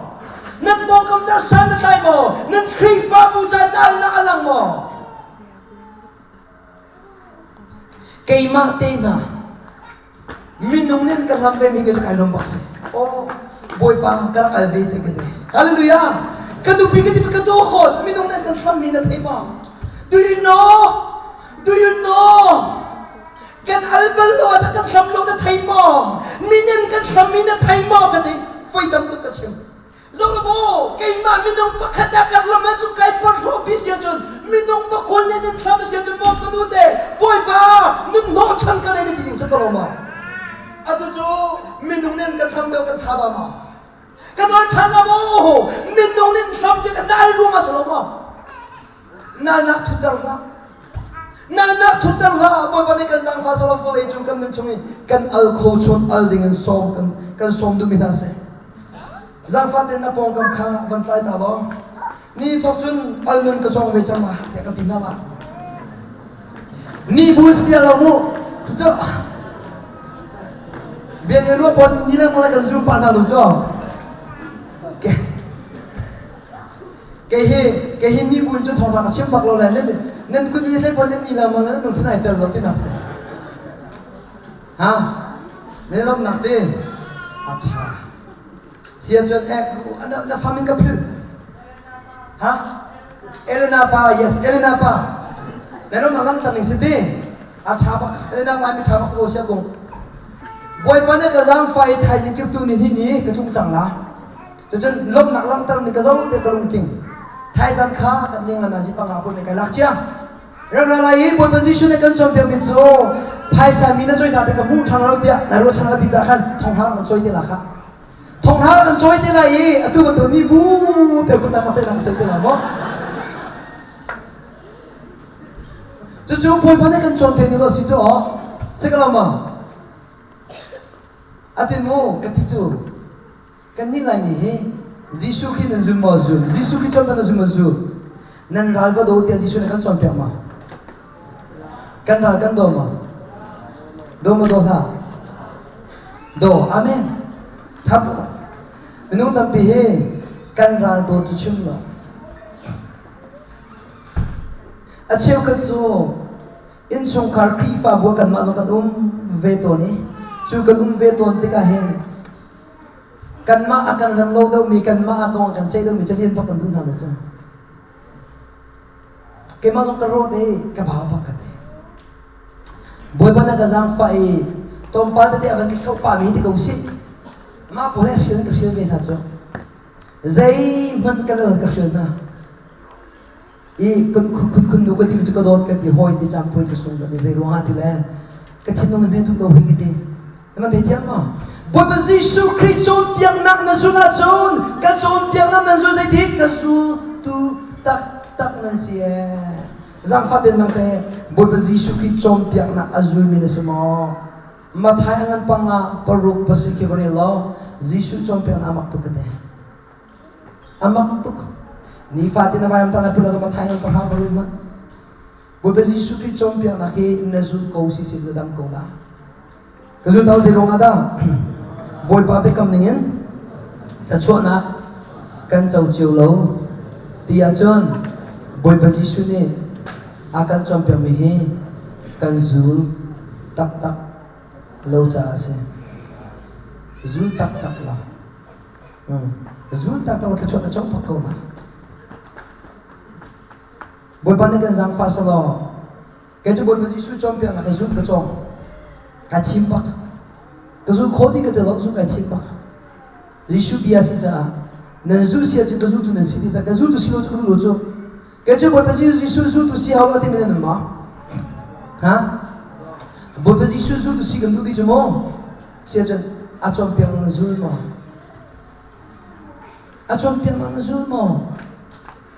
Nan pawngkam caan san na tlai maw? Nan Khrihfabu caan na alnak a lang maw? Keimah te hna minung nih an ka hlam ve mi ka cu kai lawm bak si. Oh, Bawipa ka rak al ve te ka ti. Hallelujah! Ka nupi ka ti ka dawt minung nih an kan hlam mi na thei maw? Do you know? Do you know? Kan al bal lo ah kan hlam lo na thei maw? Minen kan hlam mi na thei maw? Ka ti. Voi tam tuk ka chim. Zongbo keimah minung pakhat ah kan ram cu kai porhlaw pi sia cun minung pakul ne nin thlam sia cun maw ka nu te Bawipa nun hnawh chan ka nei na ti ding sa ko lo maw? Atu cu minung nen kan thlam deuh kan tha ba maw? Kan ol ṭhan la maw? Minung nin thlam te kan nal ruang ah si lo maw? Nalnak thutter hlah. Nalnak thutter hlah. Bawipa nih kan zaangfah salam vawlei cung kan nun chung i kan al kho chun al ding in sawm kan kan sawm duhmi hna si. Zaangfah tein na pawngkam kha van tlai ta law ni thawk cun al nun ka cawng ve cang ma tiah kan ti hna la. Ni bu si lo mu. Cucu bia ni ruah pon ni le mo kan zum pa hna lo cu. Kei hi kei hi mi bu in cu thawngṭha ka chim bak lo le nan nan kut mi tlai pon nan ni le mo nan lungthin ai tel lo ti nak si. Ha? Ne lomnak te a ṭha. Sia cun ek na fam in ka philh. Ha? Elena pa yes Elena pa. Na lomnak lam tam ning si ti. A ṭha bak Elena pa mi ṭha bak sa ko sia kung. Bawipa nih ka zaangfah i thaizing kiptu ni hnih ni ka tlung cang la. Cucun lawmhnak langhter ni ka zo te ka lungtling. Thaizan kha kan ning lan azi panga pun kai lak cia. Rak lai i Bawipa Jesuh nih kan cawnpiak mi cu phaisa mi na cawi hna te ka hmu ṭhan lo tiah na ruahchan ka ti caah khan thonghar kan cawi te la kha. Thonghar kan cawi te lai i atu bantuk ni bu te kun ka te na ka cawi te la maw. Cucu Bawipa nih kan cawnpiak ni lo si cu aw. Si ka lo maw? Atin mu ka ti cu Kannih Laimi hi Jesuh Khrih nan zum maw zum? Jesuh Khrih cawnpiak nan zum maw zum? Nan ral va daw tiah Jesuh nih kan cawnpiak maw? Kan ral kan daw maw? Daw maw daw hlah? Daw. Amen. Tha tuk. Minung tampi hi kan ral daw tu chim lo. A cheukhat cu innchungkhar Khrihfabu ah kanmah zong kan um ve tawn i cu kan um ve tawn tikah hin kanmah a kan rem lo deuhmi kanmah a kong a kan ceih deuhmi cu lian bak kan duh hna lo cu keimah zong ka rawt i ka bau bak ka ti Bawipa na ka zaangfah i tlawmpal tete a van ka khauh pahmi ti ko sih mah pawl he hrial ka hrial ve hna cu zeihmanh ka lal ka hrial hna i kun kun kun nu ka ti cu ka dawt ka ti hawi ti cang pui ka sung ka ti zei ruang ah ti le ka thinlung na hme duh lo hi ka ti na thei thiam maw Bawipa Jesuh Khrih cawnpiaknak na zul ahcun ka cawnpiaknak nan zul zeiti ka zultu taktak nan si ee zaangfah ten nang te Bawipa Jesuh Khrih cawnpiaknak a zulmi na si maw Mathai a ngan panga paruk pasik hi va rel law Jesuh cawnpiaknak a mak tuk ka te A mak tuk. Nifatin a vailam tan a pul a thai ngan pahra parul ma. Bawipa Jesuh Khrih cawnpiaknak hi na zul ko si si cu dam ko la. Ka zul tau zei ruang ah dah? Bawipa biakam ningin thluachuahnak kan co cio lo ti ahcun Bawipa Jesuh nih a kan cawnpiakmi hi kan zul taktak lo caah a si. Zul taktak lo. Zul taktak lo thluachuah na co bak ko la. Bawipa nih kan zaangfah selaw kei cu Bawipa Jesuh cawnpiaknak ka zul ka cawng. Kai thim bak. Ka zul kho ti ka ti lo, zul kai thim bak. Jesuh bia si caah nan zul si ahcun ka zultu nan si ti caah ka zultu si lo cu ka zul lo cu. Kei cu Bawipa Jesuh zultu si hau lo timi nan um maw? Ha? Bawipa Jesuh zultu si kan duh ti cu maw? Si ahcun a cawnpiaknak na zul maw? A cawnpiaknak na zul maw?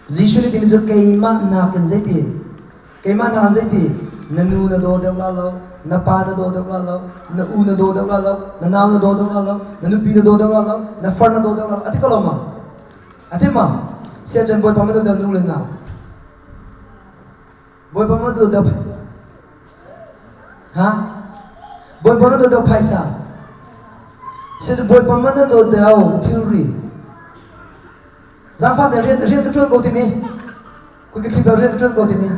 Jesuh nih timi cu keimah nakin zeiti? Keimah nakin zeiti? Na nu na daw deuh la lo, na pa na daw deuh la lo, na u na daw deuh la lo, na nau na daw deuh la lo, na nupi na daw deuh la lo, na far na daw deuh la lo. A ti ko lo ma? A ti ma? Sia cun Bawipa ma daw nu le nau. Bawipa ma daw phaisa. Ha? Bawipa ma daw phaisa. Sia cun Bawipa ma na daw thilri. Zaangfah te rian rian ka ṭuan ko timi. Kun ka thlip rian ka ṭuan ko timi.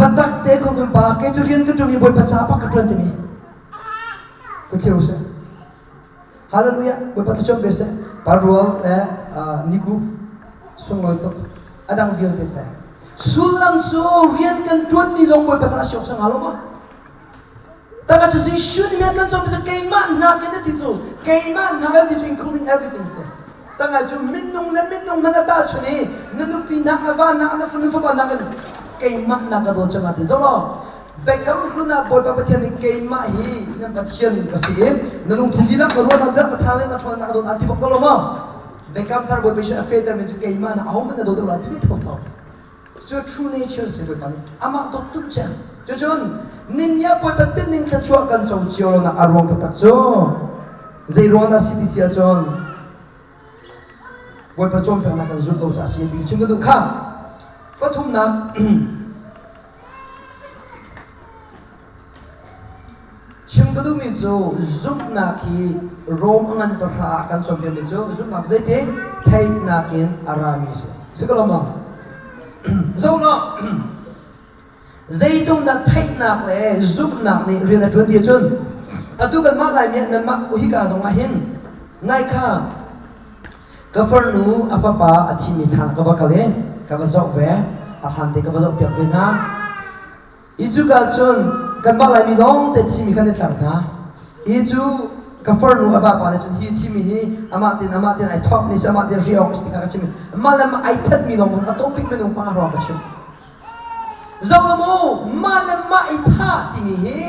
Batak te kun kun pa kei cu rian ka ṭuan i Bawipa ca pak ka ṭuan timi. Kun thlir usih. Hallelujah. Bawipa thluachuah pe seh. Parual le niku sunglawi tuk. A dang vialte te. Sullam cu rian kan ṭuanmi zong Bawipa caah si awk si hnga lo maw? Tangka cu Jesuh nih kan cawnpiak cu keimah nakin a ti cu keimah nakin ti cu including everything si. Tangka cu minung le minung hmanh a tahchun i na nupi nak na va nak na fanu fapa nakin keimah na ka dawt cang ti zoh law Biakam hlun ah Bawipa Pathian nih keimah hi nan Pathian ka si i na lungthin dihlak na ruahnak dihlak na thang in na ṭhawnnak ka dawt aa ti bak ko lo maw? Biakam thar Bawipa Jesuh a fehtermi cu keimah na ahohmanh na daw deuh la ti ve thotho. Cu true nature si Bawipa nih amah dawt tuk cia. Cucun ninnia Bawipa tinning thluachuah kan co cio lonak a ruang taktak cu zei ruang dah si ti si ahcun Bawipa cawnpiaknak kan zulh lo caah si ti chim ka duh kha. Pathumnak Chim ka duhmi cu zumhnak hi Rom a ngan pahra ah kan cawnpiakmi cu zumhnak zeiti theihnak in a rami a si. Si ko lo maw? Zoh law zeitung dah theihnak le zumhnak nih rian a ṭuan ti ahcun atu kanmah Laimi ah nanmah hika zong ah hin nai kha ka farnu a fapa a thimi thlan ka va kal i ka va zoh ve a thlan te ka va zoh piak ve hna I cuka cun kanmah Laimi lawng te thimi kan i tlar hna. I cu ka farnu a vapa nih cun hi thimi hi amah tein amah tein ai thawkmi si amah tein ri awk a si ti kha ka chim i mah le mah ai thatmi lawng a topic minung panga hrawng ka chim. Zoh la mu, mah le mah i thah timi hi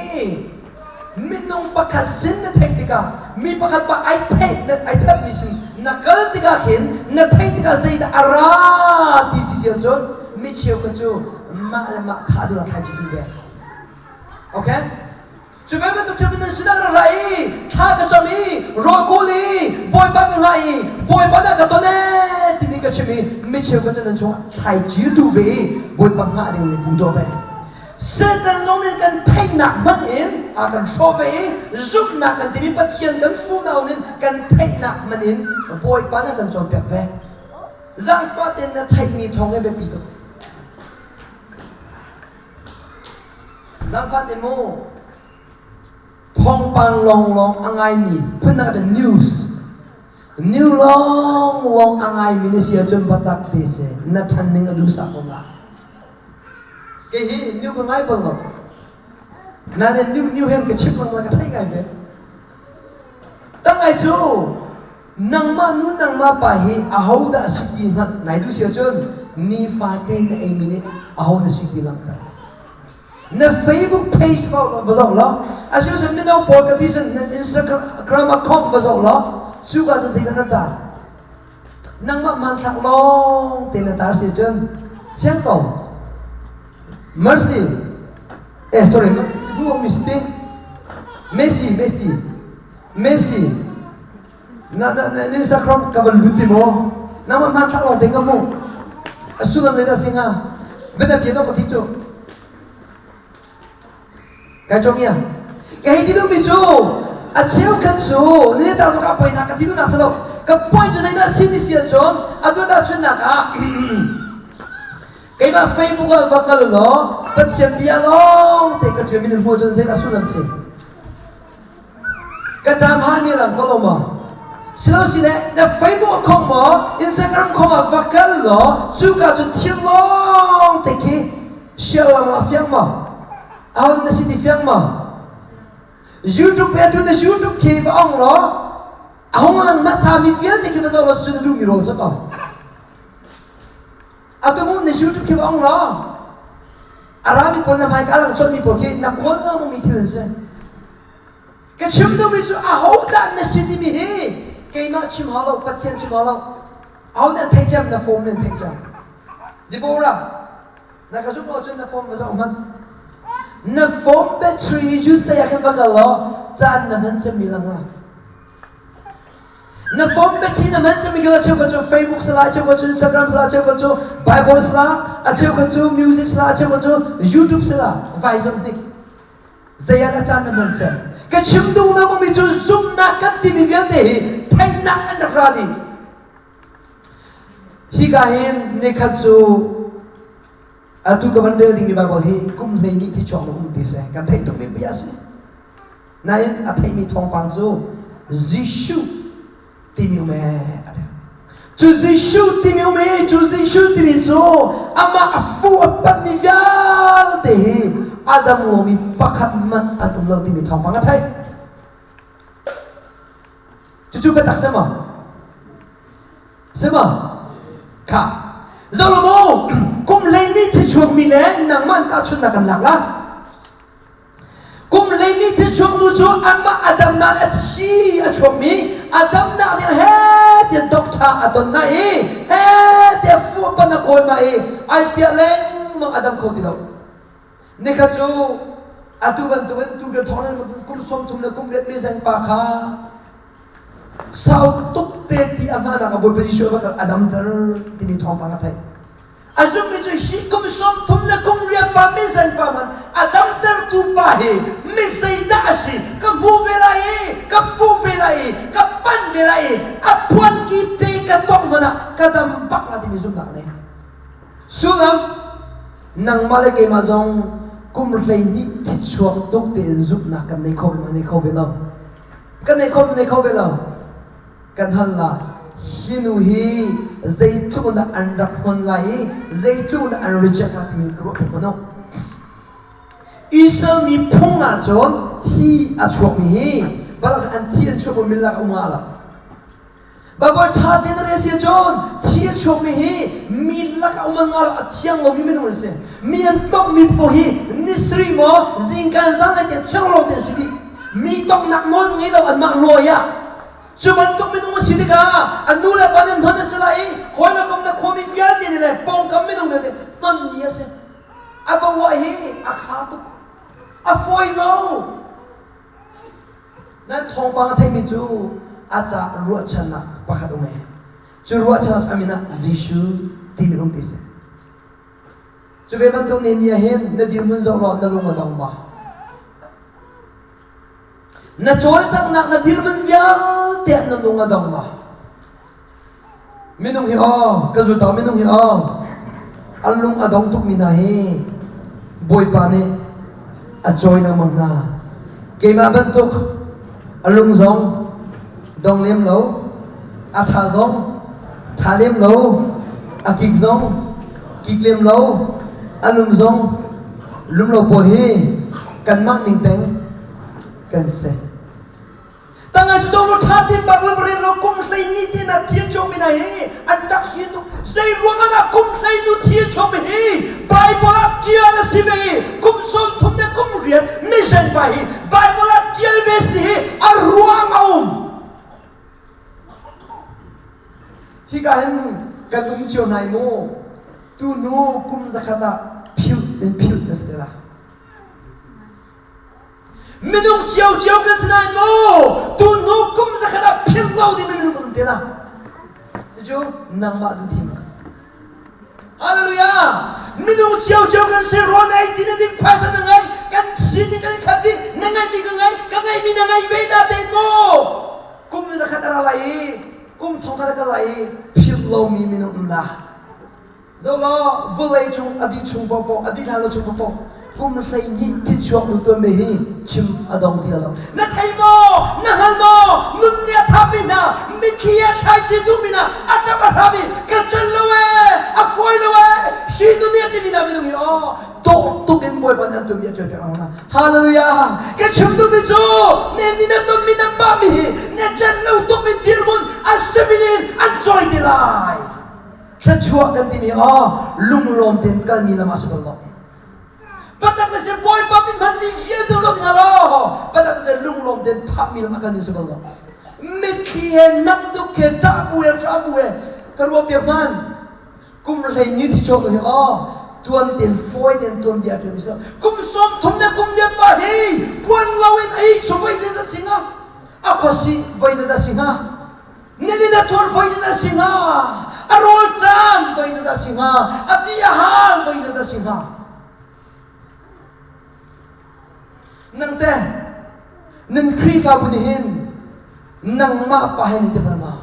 minung pakhat sin na theih tikah mi pakhat pa ai theih ai thatmi sin na kal tikah khin na theih tikah zeidah a ra ti si si ahcun mi cheukhat cu mah le mah thah duh thlai cu duh ve okay cu ve bantuk thil nan sinah rak ra i thla ka cam i rawl kawl i bawipa ka hngah i bawipa dah ka ton ee timi ka chim i mi cheukhat cu nan chungah thlaici duh ve i bawipa hngah ding nih duh ve Satan zong nih kan theihnak hmanh in a kan hrawh ve i zumhnak kan timi Pathian kan fuhnau nin kan theihnak hmanh in Bawipa nih a kan cawnpiak ve. Zaangfah tein na theihmi thawng hi biapi tuk. Zaangfah te mu thawngpang lawnglawng a ngaimi phundang ah news new lawnglawng a ngaimi na si ahcun biatak te si na ṭhan ning a duhsah ko la. Kei hi new ka ngai bal lo. Nain new new hen ka chim lengmang ka theih ngai ve. Tangai cu nangmah nu nangmah pa hi aho dah si ti hngalh nai duh si ahcun nifate na eimi nih aho na si ti langhter. Na Facebook page va va zoh law asiloah mino pawl ka ti cun nan Instagram account va zoh law cuka cun zeidah na tar Nangmah hmanthlak lawng te na tar si cun fiang ko. Mercy. Eh sorry, Mercy bu mi si ti. Messi, Messi. Messi. Na na na Instagram ka van lut ti maw? Nangmah hmanthlak lawng te ka hmuh. A sullam le dah singa. Beda bia to ka thi cu. Kai cong ia. Ka hei ti duhmi cu a cheukhat cu ni tar ka poi na ka ti duhnak si lo. Ka point cu zeidah si ti si ahcun atu tahchunhnak ah keimah Facebook ah va kal law Pathian bia lawng te ka ṭialmi nan hmuh ahcun zeidah sullam si? Ka ṭam ha mi lang ko lo maw? Silo sile na Facebook khong maw Instagram khong ah va kal law cuka cu thil lawng te khi share lang la fiang maw? Aho na si ti fiang maw? YouTube pe tu na YouTube khi va ong law a hung lang hmasa mi vialte khi va zoh law cu na duhmi rawl sa ko. Atu mu na YouTube khi va ong law a rami pawl na hmai ka lang chawlhmi pawl khi na kawl lengmang mi thil an si. Ka chim duhmi cu ahodah na si timi hi keimah chim hau lo, Pathian chim hau lo. Aho nan theih cem na phone nan theih cem. Deborah, na ka zumh ahcun na phone va zoh hmanh. Na phone battery hi just ah khin va kal law caan na hman cemmi lang ah. Na phone battery na hman cemmi kha cheukhat cu Facebook sala, cheukhat cu Instagram sala, cheukhat cu Bible sala, a cheukhat cu music sala, a cheukhat cu YouTube sala, vai zoh hnik. Zei ah dah caan na hman cem? Ka chim duhnak mi cu zumhnak kan timi vialte hi theihnak an rak ra dih. Hika hin nikhat cu atu ka van rel dingmi Bible hi kum 12 ti chuak lo um ti seh kan theih tukmi bia a si. Nain a theihmi thawngpang cu Jesuh timi um ee a ti. Cu Jesuh timi um i cu Jesuh timi cu amah a fu a panhmi vialte hi a dam lomi pakhat hmanh an um lo timi thawngpang a theih. Cucu biatak si maw? Si maw? Kha. Zoh mu, kum hleihnih thi chuakmi le nangmah an tahchunhnak kan lak la. Kum hleihnih thi chuaknu cu amah a damnak a thi a chuakmi a damnak nih he tiah doctor a ton na i he tiah fuhpan a kawl na i ai piah lengmang a dam kho ti lo. Nikhat cu atu bantukin tu thong kum 30 le kum riat mi zeng pa kha sau tuk te ti a hmanak a Bawipa Jesuh a va a damter timi thawngpang a theih. A zummi cu hi kum 30 le kum riat pa mizeng pa man a damtertu pa hi mi zeidah a si ka hmu ve lai i ka fuh ve lai i ka pan ve lai i a phuan ki te ka tong hmanh ah ka dam bak la timi zumhnak a nei. Sullam nangmah le keimah zong kum 12 thi chuak tuk tein zumhnak kan nei kho ve nei kho ve lo. Kan nei kho nei kho ve lo. Kan hal la hi nu hi zeitluk in dah an rak hnon lai i zeitluk in dah an reject lai timi ka ruah piak hmanh u. Israel mi phung ah cun thi a chuakmi hi balak an thi an chuak min lak a um nga lo. Baibal ṭha tein rel si cun thi a chuakmi hi mi lak a um nga lo a thiang lomi minung an si. Mi an tonghmi paoh hi nisri maw zingkan zanlei tiang thiang lo te an si dih. Mi tonghnak nawl ngei lo anmah lawi ah Cu bantuk minung a si tikah a nu le pa nih hnon a si lai i hawi le kom le khuami vialte nih le pawngkam minung vialte hnonmi a si. A bawah hi a kha tuk. A fawi lo. Nan thawngpang a theimi cu a ca ruahchannak pakhat um ee. Cu ruahchannak a min ah Jesuh timi um ti si. Cu ve bantuk ne ni ah hin na dirhmun zoh law na lung a dong ma? Na cawlcanghnak na dirhmun vialte ah na lung a dong ma? Minung hi aw, ka zultau minung hi aw, an lung a dong tukmi hna hi Bawipa nih a cawi lengmang hna. Keimah bantuk a lung zong dong lem lo, a ṭha zong ṭha lem lo, a kik zong kik lem lo, a lum zong lum lo pawl hi kanmah ning peng kan si. Tanga cu lo tha te Bible va rel lo kum hlei ni te na thil chom mi na hi an tak hi tu zei ruang ah kum hlei nu thil chom hi Bible ah tial a si ve i kum 30 le kum riat mission pa hi Bible ah tial ve si hi a ruang a um. Hika hin kan um cio nai mu tu nu kum zakhat ah philh in philh na si te la. Minung ciocio kan si nain mu tu hnu kum zakhat ah philh lo ding minung kan um te la. Cucu nangmah duh thim a si. Hallelujah! Minung ciocio kan si rawl ei ti na ding phaisa na ngei kan sining kan i khat dih na ngeihmi ka ngei ka ngeihmi na ngei ve na te mu kum zakhat a ra lai i kum thong khat a kal lai i philh lomi minung um la. Zoh law vawlei cung a dih chung paohpaoh a dih hlan lo chung paohpaoh kum 12 thi chuak nu tuan ve hi chim a dong ti lo. Na thei maw? Na hngal maw? Nun nih a thapmi hna mitthli a thlaici duhmi hna a ṭap a hram i ka can lo ee a fawi lo ee hi nun nih a timi hna minung hi aw dawh tuk in Bawipa nih an tummi a ṭial piak hna. Hallelujah! Ka chim duhmi cu ne ni na tonmi na pahmi hi na can lo tukmi dirhmun a simi in an cawi te lai. Thluachuah kan timi aw lunglawm tein kalmi lam ah si bal lo. Patak na si Bawipa min hman mi vialte zo ding law patak na si lunglawm tein phahmi lam ah kalmi si bal lo. Mitthli he hnap tuk he ṭah bu he hram bu he ka ruah piak hman. Kum hlei ni thi chuak hi aw tuan tein fawi tein tuan bia ṭial mi si kum 30 le kum liam pa hi puan lo in ei chu voi zeidah si hnga a khuasi voi zeidah si hnga Nilin a thur voi zat a si hnga? A rawlṭam voi zat a si hnga? A ti a hal voi zat a si hnga? Nang teh nan Khrihfabu nih hin nangmah pa he ni ti bal maw?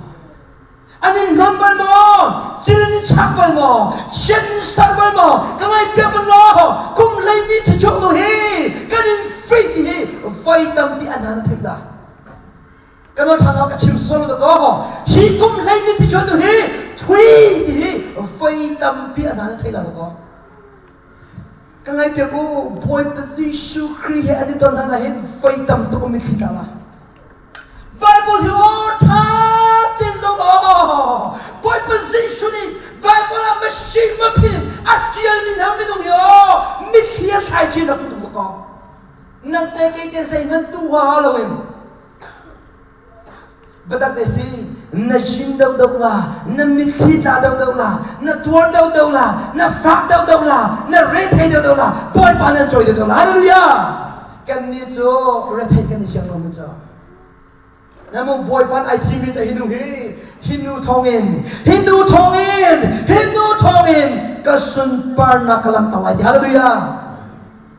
An in hnon bal maw? Cil in chak bal maw? Chiat in sar bal maw? Ka ngaihpiak bal maw? Kum hleihnih thichuak nu hi kan in fei ti hi voi tampi an hna na theih dah? Kan ṭhan ka chim sual da ko. Hi kum hlei ni ti chuan tu hi Thui ti hi voi tampi a hna na thei la lo ko. Ka ngaihpiak u, Bawipa Jesuh Khrih he an i ton hlan ah hin voi tam tuk mitthli tla la. Bible hi aw ṭha tein zoh law Bawipa Jesuh nih Bible ah machine maphin a ṭialmi hna minung hi aw mitthli a thlai chin rak duh ko. Nang te kei te zeihmanh tu huaha loin Biatak te si, na cin deuhdeuh la, na mitthli tla deuhdeuh la, na tuar deuhdeuh la, na fak deuhdeuh la, na rethei deuhdeuh la, Bawipa nan cawi deuhdeuh la. Hallelujah! Kannih cu rethei kan i siang lo mu cu. Na mu Bawipa ai thimmi cu hi nu hi, hi nu thawngin, hi nu thawngin, hi nu thawngin ka sunparnak ka langhter lai ti. Hallelujah!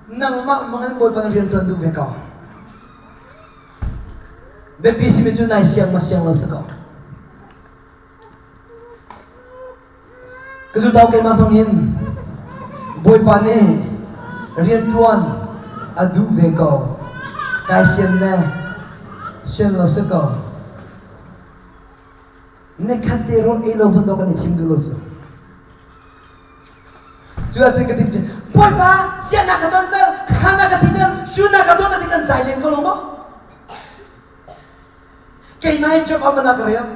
Nangmah mangin Bawipa na rian ṭuan duh ve ko. Biapi simi cu nai siang ma siang lo si ko. Ka zultau keimah hmang in Bawipa nih rianṭuan a duh ve ko. Kai sian le sian lo si ko. Nikhat te rawl ei lo hmanh dawh kan i thim duh lo cu. Cu ahcun ka tim cu Bawipa siannak ka tonter, khanak ka titer, sunak ka tuah ti kan zai len ko lo maw? Keimah in cuk am ka rel.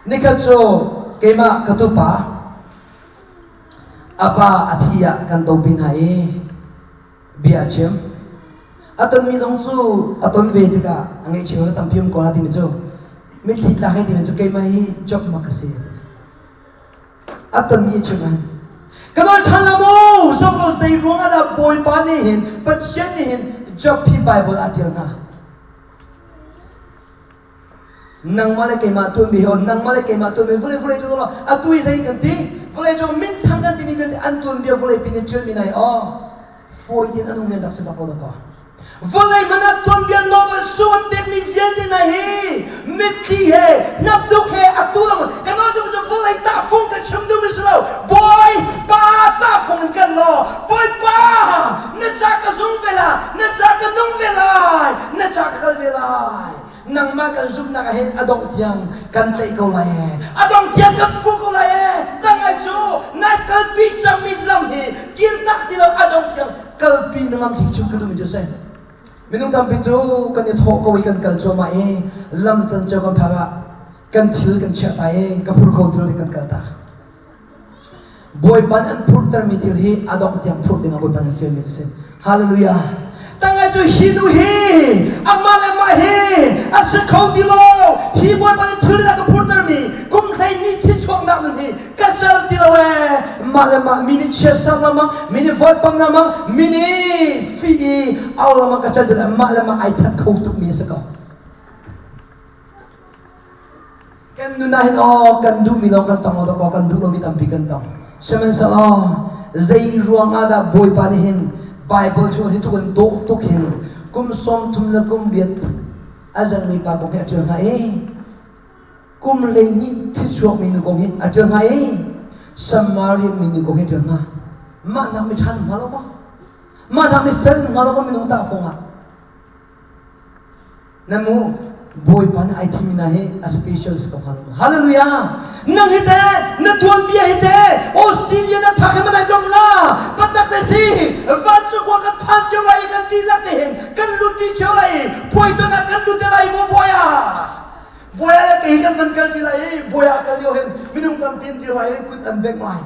Nikhat cu keimah ka tupa a pa a thi ah kan topi hna i bia a chim. A tonmi zong cu a ton ve tikah a ngaihchia ka tampi um ko la timi cu mitthli tlak hei timi cu keimah hi job mak ka si. A tonmi a chim ai. Ka nawl ṭhan la mu zong lo zei ruang ah dah Bawipa nih hin Pathian nih hin Job hi Bible ah ṭial hnga? Nangmah le keimah tuanmi hi nangmah le keimah tuanmi vawlei vawlei cu atu i zei kan ti vawlei cung minthang kan timi vialte an tuanbia vawlei pin in ṭialmi nai aw fawi tein an um men rak si bak lo dah kaw Vawlei hmanh ah tuanbia Nobel sung an pekmi vialte hna hi mitthli he hnapduk he atu lang kan nawl duhmi cu vawlei tahfung kan chim duhmi si lo. Bawipa tahfung in kan law. Bawipa na ca ka zung ve la, na ca ka nung ve lai, na ca ka kal ve lai. Nangmah kan zumhnak ah hin a dongh tiang kan tlaih ko lai ee. A dongh tiang kan fuh ko lai ee. Tangai cu nai kalpi cangmi lam hi kirtak ti lo a dongh tiang kalpi na ngam hi chim ka duhmi cu si. Minung tampi cu kan i thawh ko i kan kal cuahmah i lam can cio kan phak ah kan thil kan chiah ta i ka phur kho ti lo ding kan kal tak. Bawipa nih an phurtermi thil hi a dongh tiang phurh dingah Bawipa nih an fialmi a si. Hallelujah. Tangai cu hi nu hi amah le mah hi a si kho ti lo. Hi Bawipa nih thil dah ka phurtermi kum 12 thi chuaknak nun hi ka cal ti lo ee. Mah le mah mi nih chiatser lengmang, mi nih volpam lengmang, mi nih fi i au lengmang ka cal ti lo. Mah le mah ai that kho tukmi a si ko. Kan nun ah hin aw kan duhmi lawng kan tong lo kaw kan duh lomi tampi kan tong. Sihmanhsehlaw zei ruang ah dah Bawipa nih hin Bible chung hi tuk in dawh tuk hin kum 30 le kum riat a zengmi pa kong hi a ṭial hnga i kum 12 thi chuakmi nu kong hi a ṭial hnga i Samaria mi nu kong hi a ṭial hnga. Mah nak mi ṭha hnga lo maw? Mah nak mi fel hnga lo maw minung tahfung ah? Na mu Bawipa nih ai thimi na hi a special si ko hnga lo. Hallelujah! Nang hi te na tuanbia hi te Australia na phak hi man ai lawm la patak te si vancung khua kan phan cio lai i kan ti lak te hin kan lut ti cio lai i puai ton ah kan lut te lai mu bawi ah bawi ah le kei kan van kal ti lai i bawi ah kal lio hin minung tampi an dir lai i kut an bengh lai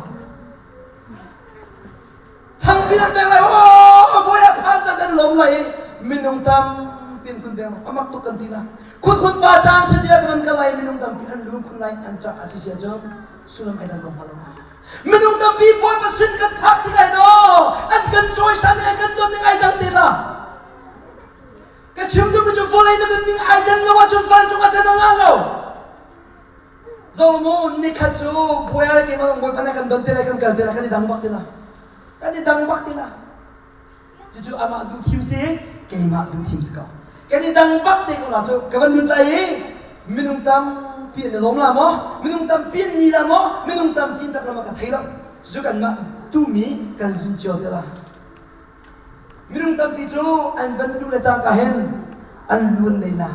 Thangpi an pek lai aw bawi a phan can an lawm lai i minung tampi an kun pek amak tuk kan ti na khut pa caan si tiah kan kal lai minung tampi an lung khun lai an ṭah a si sia cun sullam ai dang ko hnga lo minung tampi bawipa sin kan phak ti lai no an kan cawisan ning kan ton ning ai dang te la ka chim duhmi cu vawlei na nun ning ai dan lo ahcun vancung ah tan a ngah lo Zo mu nikhat cu buai le keimah Bawipa nih kan don te lai kan kal te lai kan i dang bak te la. Kan i dang bak te la. Cucu amah duh thim si keimah duh thim si ko. Kan i dang bak te ko la cu ka van lut lai i minung tampi an i lawm la maw? Minung tampi an ni la maw? Minung tampi an ṭap la maw ka thei lo. Cucu kanmah tumi kan zun cio te la. Minung tampi cu an van luh le cangka hin an luan lei la.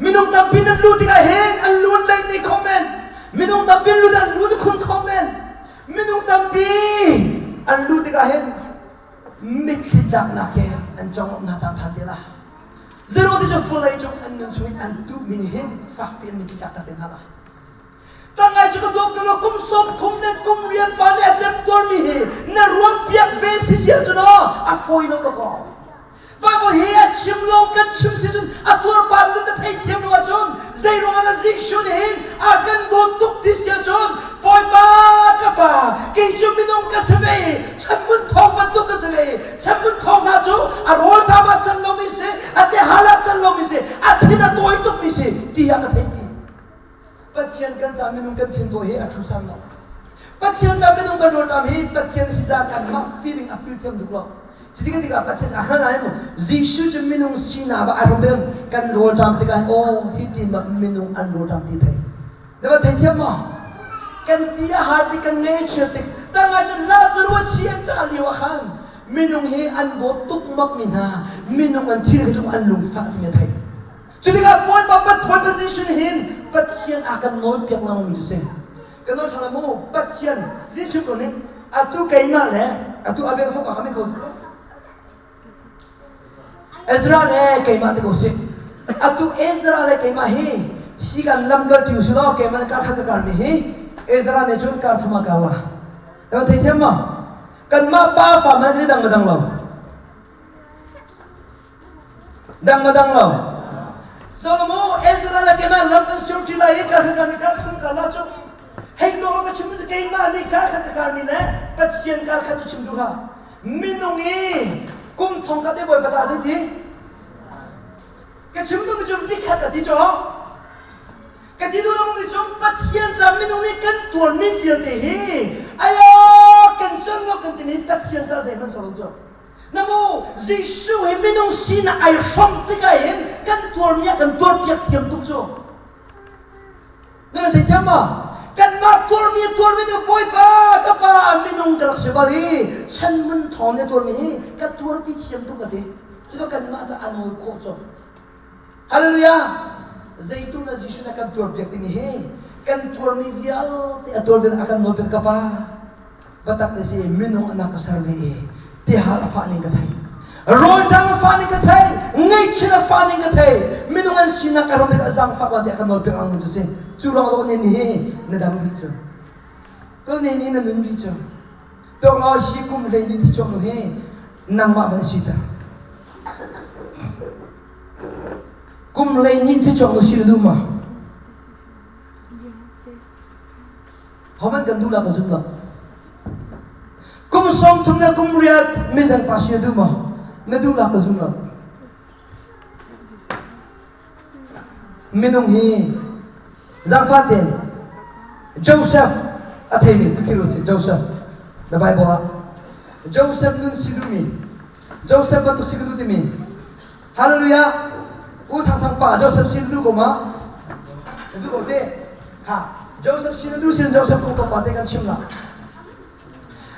Minung tampi. Minung tampi an lut an lut khun kho men. Minung tampi an luh tikah hin mitthli tlaknak he an conglawmh hna caan phan te la. Zeruang ti cu vawlei cung an nun chung i an tuhmi nih hin fakpi in mitthli tlakter te hna la. Tangai cu ka tuak piak law kum 30 le kum rian pa nih a temtuarmi hi na ruat piak ve si si ahcun aw a fawi lo dakaw. Bible hi a chim lawng kan chim si cun a tuarpa nun na theithiam lo ahcun zeiruang ah dah Jesuh nih hin a kan dawt tuk ti si ahcun Bawipa ka pa kei cu minung ka si ve i chanmun thawng bantuk ka si ve i chanmun thawng hna cu a rawlṭam ah can lomi si a tehal ah can lomi si a thin a tawi tukmi si tiah ka theihpi. Pathian kan ca minung kan thin tawi hi a ṭhu san lo. Pathian ca minung kan rawlṭam hi Pathian si ca kanmah feeling a feel thiam tuk lo. Cuti kan tikah Pathian a hngal lai mu. Jesuh cu minung sinak ah ai hrawm tikah kan rawlṭam tikah aw hi ti ma minung an rawlṭam ti thei. Na va theithiam maw? Kan ti a har tik kan ngaihchiat tik tangah cun Lazarus a thi an ṭah lio ah khan minung hi an dawt tuk mak mi hna minung an thi tuk an lungfah timi a thei. Cutikah Bawipa Pathian position hin Pathian a kan nawlpiak lengmang mi cu si. Kan nawl ṭhan mu Pathian leadership ko ning atu keimah le atu Abel fapa kha min kho Ezra le keimah te ko si. Atu Ezra le keimah hi hi kan lamkal ṭi usih law keimah le kar khat ka kar mi hi Ezra nih cun kar thum ah kar la. Na theithiam maw? Kanmah pa fa man dang ma dang lo. Dang ma dang lo. Solomo Ezra le keimah lam kan sur ṭi lai i kar khat kar thum kar la cu hei kong ka chim cu keimah nih kar khat ka karmi le Pathian kar khat cu chim duh kha minung i kum thong khat i Bawipa ca zei ti ka chim duhmi cu nikhat a ti cu ka ti duh lomi cu Pathian ca minung nih kan tuarmi vialte hi ayo kan can lo kan timi Pathian ca zeihmanh sawm cu Na mu Jesuh hi minung sinak ai hrawmh tikah hin kan tuarmi ah kan tuarpiak thiam tuk cu. Na kan theithiam maw? Kanmah tuarmi tuarmi cu Bawipa ka pa minung ka rak si bal i chanmun thawng na tuarmi hi ka tuarpi thiam tuk ka ti. Cucu kanmah ca a nawl khawh cu. Hallelujah! Zeitu na Jesuh na kan tuarpiak timi hi kan tuarmi vialte a tuar vialte a kan nawlpiak ka pa. Biatak na si minung an ka ser ve i tihal a fah ning ka thei. Rawlṭam a fah ning ka thei. Ngaihchia a fah ning ka thei. Minung an sinak ka ram tikah zaangfah wa tiah ka nawlpiak ang cu si. Cu ruang lo ne ni na dam rih cu. Ko ne ni na nun rih cu. Tuak law hi kum hlei ni thi chuak nu hi nangmah van si ta. Kum hlei ni thi chuak nu si na duh ma? Homan kan duh la ka zum lo. Kum 30 le kum riat mizeng pa si na duh maw? Na duh la ka zum lo. Minung hi zaangfah tein Joseph a theimi tuthil si Joseph na Bible ah Joseph nun si duhmi Joseph bantuk si ka duh timi Hallelujah! U Thang Thang pa Joseph sin duh ko ma? Na duh ko te? Ha, Joseph sin na duh sin Joseph kong tlawmpal te kan chim la.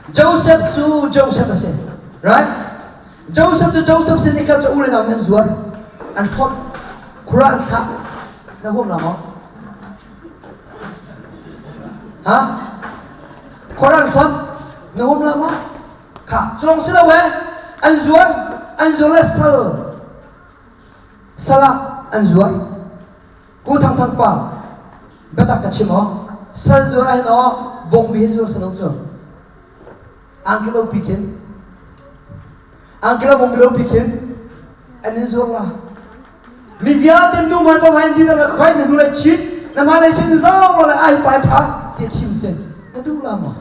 Joseph cu Joseph a si. Right? Joseph cu Joseph sin i kal cu u le nau nih an zuar. An phawt. Khura an thlah. Na huam la maw? Ha? Khura an phawt. Na huam la maw? Kha cawng si lo eh an zuar an zuar le sal sal ah an zuar ku thang thang pa biatak ka chim aw sal zuar ah hin aw bongbi hin zuar salo cu angkilo pi khin angkilo bongbi lo pi khin an in zuar la mi vialte nu man pa in din na khoi na nu lai chit na ma lai chin zau la ai pa tha ti chim sen na duh la ma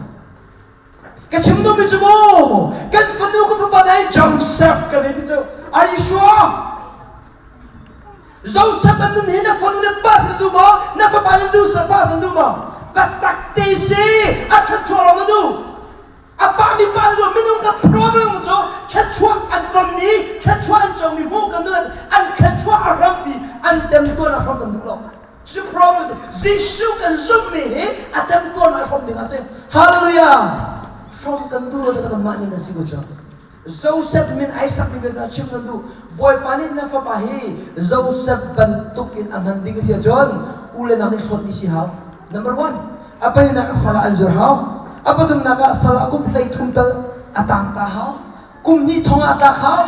Ka chim duhmi cu mu kan fanu kan fapa nai Joseph ka ti cu Are you sure? Joseph an nun hi na fanu na pa sin duh maw? Na fapa na duh pa sin duh maw? Biatak te si a thluachuah lawng na duh. A pa mi pa na duh minung ka problem cu thluachuah an tonmi thluachuah an comi hmuh kan duh an thluachuah a hrampi an temtuan a hram kan duh lo. Cu problem si Jesuh kan zumhmi hi a temtuarnak a hrawm ding a si. Hallelujah! Hrawm kan duh lo te kanmah nih na si ko cu. Joseph min ai sakmi bia hna chim kan duh. Bawipa nih na fapa hi Joseph bantuk in a hman ding a si ahcun u le nau nih hlawtmi si hau. Number one. A palinak ah sal ah an zuar hau. A pathumnak ah sal ah kum 13 tal a tang ta hau. Kum hnih thong ah a tlak hau.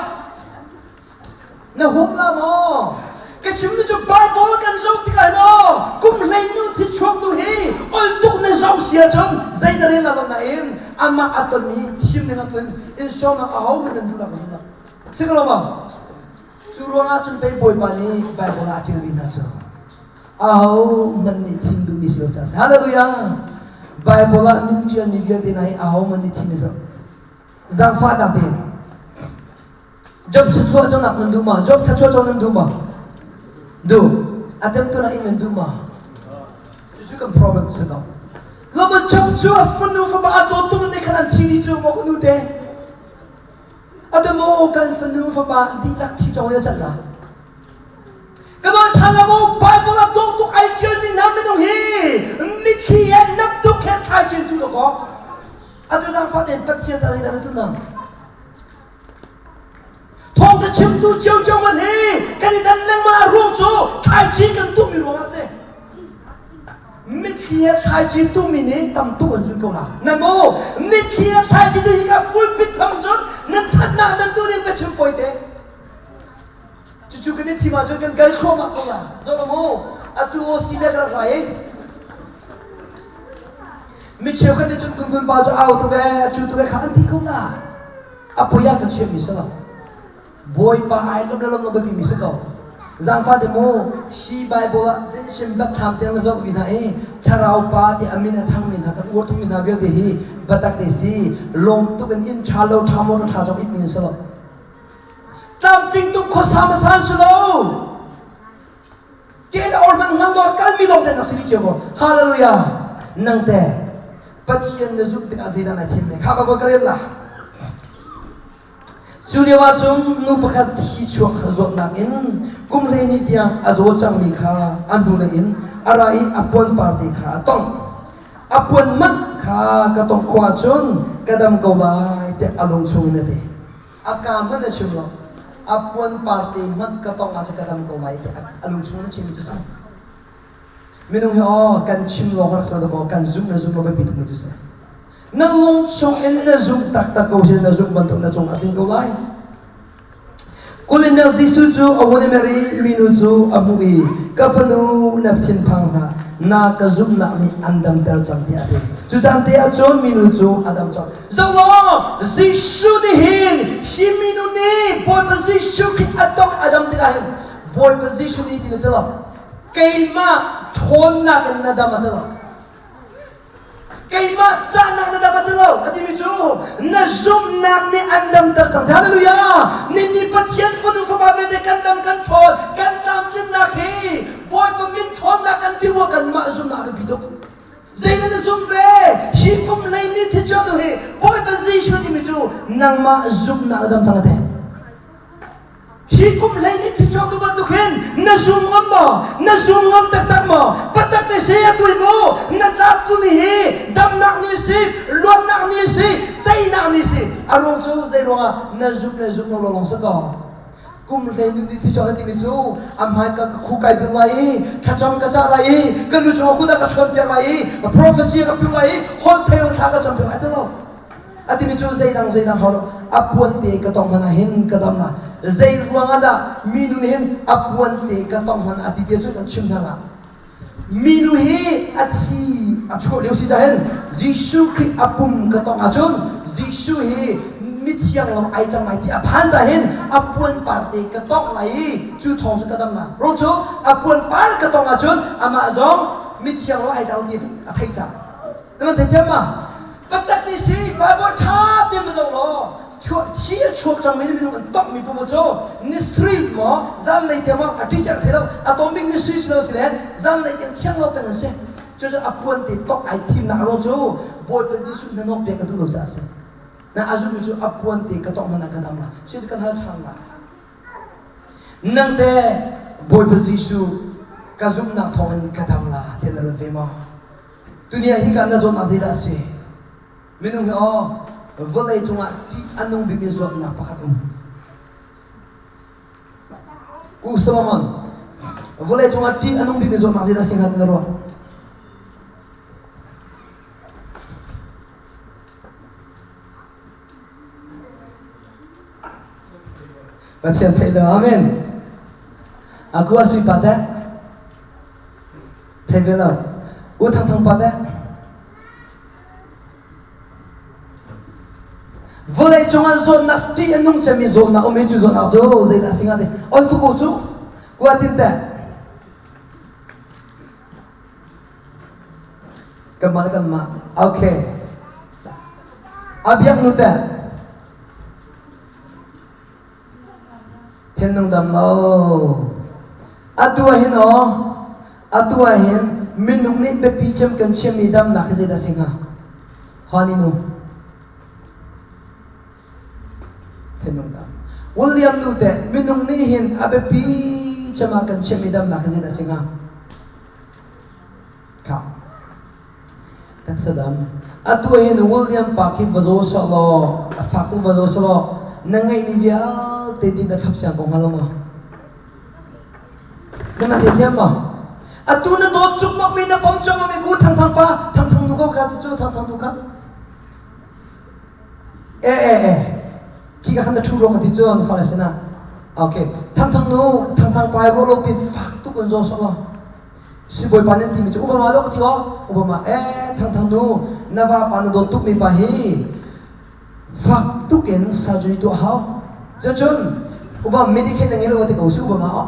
Na hum la maw? Ka chim nu cu Bible kan zoh tikah maw kum hleinu thi chuak nu hi ol tuk na zoh si ahcun zei na rel la lo nain amah a tonmi thim ning ahcun in sawmnak aho hmanh nan duh nak zumh Si ko lo maw? Cu ruangah cun pei Bawipa nih Bible ah a ṭialmi hna cu aho hmanh nih thim duhmi si lo caah si. Hallelujah! Bible ah min ṭialmi vialte hna hi aho hmanh nih thim si. Zaangfahnak tein Job thluachuah conak nan duh ma? Job thluachuah co nan duh ma? Duh. A temtunak in nan duh ma? Cucu kan problem si lo. Lama Job cu a fanu fapa a dawt tuk ne khan an thi ni cu maw ka nu te. Atu kan fanu fapa dihlak thi cong ya chan la. Ka nawl ṭhan la mu Bible ah dawh tuk ai ṭialmi hna minung hi mitthli he nap tuk he thlai cin tu dawkaw. Atu zaangfah tein Pathian ta zeidah na tuh Thawngṭha chimtu ciocio man hi kan i dan lengmang a ruang cu thlaici kan tuhmi ruang a si. Mitthli he thlaici tuhmi nih tam tuk an zun ko la. Na mu mitthli he thlaici tu hi ka pulpit thang cun nan thatnak nan tu ding ka chim fawi te. Cucu kan i thim ahcun kan kal thluahmah ko la. Zoh mu atu Australia ka rak ra i mi cheukhat nih cun Kun Kun pa cu au tuk ee a cu tuk ee kha an ti ko la. A poi ah ka chiahmi si lo. Bawipa ai lawm le lawm lo biapi mi si ko. Zaangfah te mu hi Bible ah sim biathlam tiang na zoh vi hna i thlarau pa ti a min a thangmi hna kan uar tukmi hna vialte hi biatak te si lawm tuk in inn ṭha lo ṭha maw ṭha zong it mi si lo. Tlamtling tuk khuasa masan si lo. Ṭe na or hmanh ngang lo kalmi lawng te nak si cio ko. Hallelujah. Nang te Pathian na zumh tikah zeidah na thim ne? Kha ba ka rel la. Cu lio ah cun nu pakhat thi chuak zawtnak in kum hleihnih tiang a zaw cangmi kha a hnulei in a ra i a puan parte kha a tongh. A puan manh kha ka tongh khawh ahcun ka dam ko lai tiah a lung chungin a ti. A kaa hmanh a chim lo. A puan parte hmanh ka tongh ahcun ka dam ko lai tiah a lung chungin a chimmi cu si. Minung hi aw kan chim lawng rak si lo kaw kan zumh le zumh lo biapi tukmi cu si. Na lung chung in na zumh taktak ko si na zumh bantuk na cung a tling ko lai. Kulin Jesuh cu a hun i mer i minu cu a hmuh i ka fanu na thinphang hlah na ka zumhnak nih an damter cang tiah a ti. Cu caan te ah cun minu cu a dam cang. Zoh law Jesuh nih hin hi minu nih Bawipa Jesuh Khrih a tong a dam tikah hin Bawipa Jesuh nih ti na ti lo. Keimah ṭhawnnak in na dam a ti lo. Keimah cahnak na dam a ti lo a timi cu na zumhnak nih an damter cang. Hallelujah! Nihin Pathian fanu fapa vialte kan dam kan ṭhawn kan tlamtlinnak hi Bawipa min ṭhawnnak kan ti rua kanmah zumhnak a biapi tuk. Zeitin na zumh ve? Hi kum lei ni thi cu hi Bawipa Jesuh timi cu nangmah zumhnak na dam cang a ti. Hi kum 12 thi chuak tu bantuk hin na zum ngam maw? Na zum ngam taktak maw? Patak te si atu hi mu na ca tu ni hi damnak ni si, luatnak ni si, teinak ni si. A ruang cu zei ruangah na zum le zum lo lawng si ko. Kum 12 ni thi chuak na timi cu a hmai ka khu kai bil lai i thlacam ka cah lai i ka lu cungah kut a ka chuan piak lai i prophecy ka piu lai i holh thei thla ka cam piak lai ti lo. A timi cu zeidang zeidang hau lo a puan te ka tong hmanh ah hin ka dam na zei ruang ah dah minu nih hin a puan te ka tong hmanh a ti tia cu kan chim hna la minu hi a thi a chuah lio si ca hin Jesuh Khrih a pum ka tong ahcun Jesuh hi mithiang lo ai cang lai ti a phan ca hin a puan par te ka tong lai i cu thawng cu ka dam la ro cu a puan par ka tong ahcun amah zong mithiang lo ai cang ti a theih cang Na theithiam ma? Biatak ni si Bible ṭha tein va zoh law thi a chuak cangmi nih minung an tongmi poah cu ni sarih maw zanlei tiang maw a ṭicer thei lo a tom bik ni sui si lo si le zanlei tiang thiang lo peng an si cucu a puan te tok ai thimnak ruang cu Bawipa Jesuh hnanawk pek ka duh lo caah a si na a zummi cu a puan te ka tongh hmanh ah ka dam la si cu kan hal ṭhan la nang te Bawipa Jesuh ka zumhnak thawngin ka dam la tiah na ruat ve maw Tuni ah hika na zawtnak zeidah a si? Minung hi aw vawlei cungah ṭih a nung bikmi zawtnak pakhat um. Ku Solomon, vawlei cungah ṭih a nung bikmi zawtnak zeidah a si hnga na ruah? Pathian theih lo. Amen. Aku a sui pa teh. Thei ve lo. U Thang Thang pa teh. Vawlei cungah zawtnak ṭih a nung cemmi zawtnak um hi cu zawtnak cu zeidah a si hnga ti ol tu ko cu kua tin teh kanmah le kanmah okay a biak nu teh Thinlung dam lo. Atu ah hin aw, atu ah hin minung nih biapi cem kan chiahmi damnak hi zeidah si hnga? Hani nu. Thinlung dam. William nu teh minung nih hin a biapi cem ah kan chiahmi damnak hi zeidah si hnga? Kha. Taksa dam. Atu ah hin William pa khi va zaw sawh law, a fak tuk va zaw sawh law, na ngeihmi vialte din na thlap siang ko hnga lo maw? Na nga thei maw? Atu na dawt cukmak mi na pom cuahmah mi ku Thang Thang pa, Thang Thang nu ko ka si cu, Thang Thang nu kha. E e e, khi ka khan na ṭhu ro ka ti cu, na fale sinah. Okay, Thang Thang nu, Thang Thang pa ruah lo pi fak tuk in zaw sawh law. Sibawipa nan timi cu Obama dawh ka ti aw Obama eh Thangthang nu na vapa na dawt tukmi pa hi fak tuk in surgery tuah hau cucun Obama Medicaid na ngei lo ti ko si Obama aw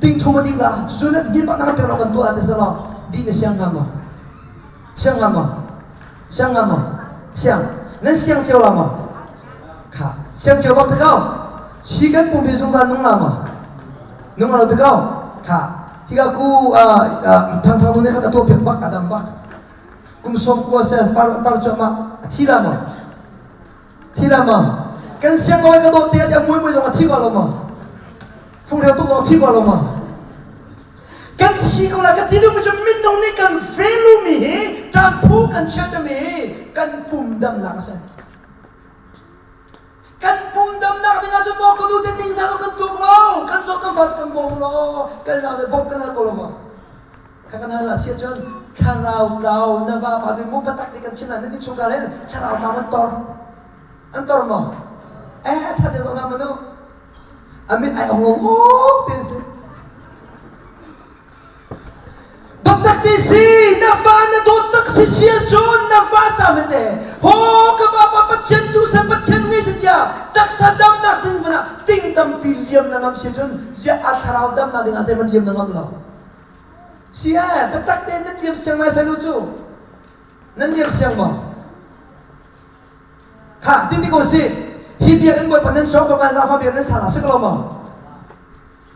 ting thum a dih la cucu na mi pa na kan pek lo kan tuah la ti selaw dih na siang hnga maw siang hnga maw siang hnga maw siang nan siang cio la maw kha siang cio bak te ko chi kan pum hi zungzal nung la maw nung lo te ko kha Hika ku thangthang nu nih khan a tuah piak bak a dam bak. Kum 90 se par tar cuahmah a thi la maw? Thi la maw? Kan siangbawi ka dawt te a mui mui zong a thi ko lo maw? Fung reu tuk zong a thi ko lo maw? Kan thi ko la ka ti duhmi cu minung nih kan value mi hi kan phu kan chia cami hi kan pum damnak a si. Kan pum damnak ding ahcun maw ka nu te ningzang kan tuk lo kan zawt kan fa cu kan bawm lo kan nau le bawmh kan hal ko lo maw kha kan hal si ahcun thlarau tlau na va pa ding mu patak ti kan chim lai nan innchungkhar hin thlarau tlau an tor an tor maw eh ṭha te zoh hna manu a mit ai ong ong te si Biatak ti si, na fa na dawt tak si si ahcun na fa ca te ho ka vapa Pathian tu se Pathian ngei si tiah taksa damnak ding hmanh ah ting tampi liam na ngam si ahcun ziah a thlarau damnak ding ah zeihmanh liam na ngam lo. Si eh, biatak tein nan liam siang lai sai lu cu. Nan liam siang maw? Kha, tin ti ko si. Hi biakinn Bawipa nan cawk bak lai zafa biakinn nan sa la si ko lo maw?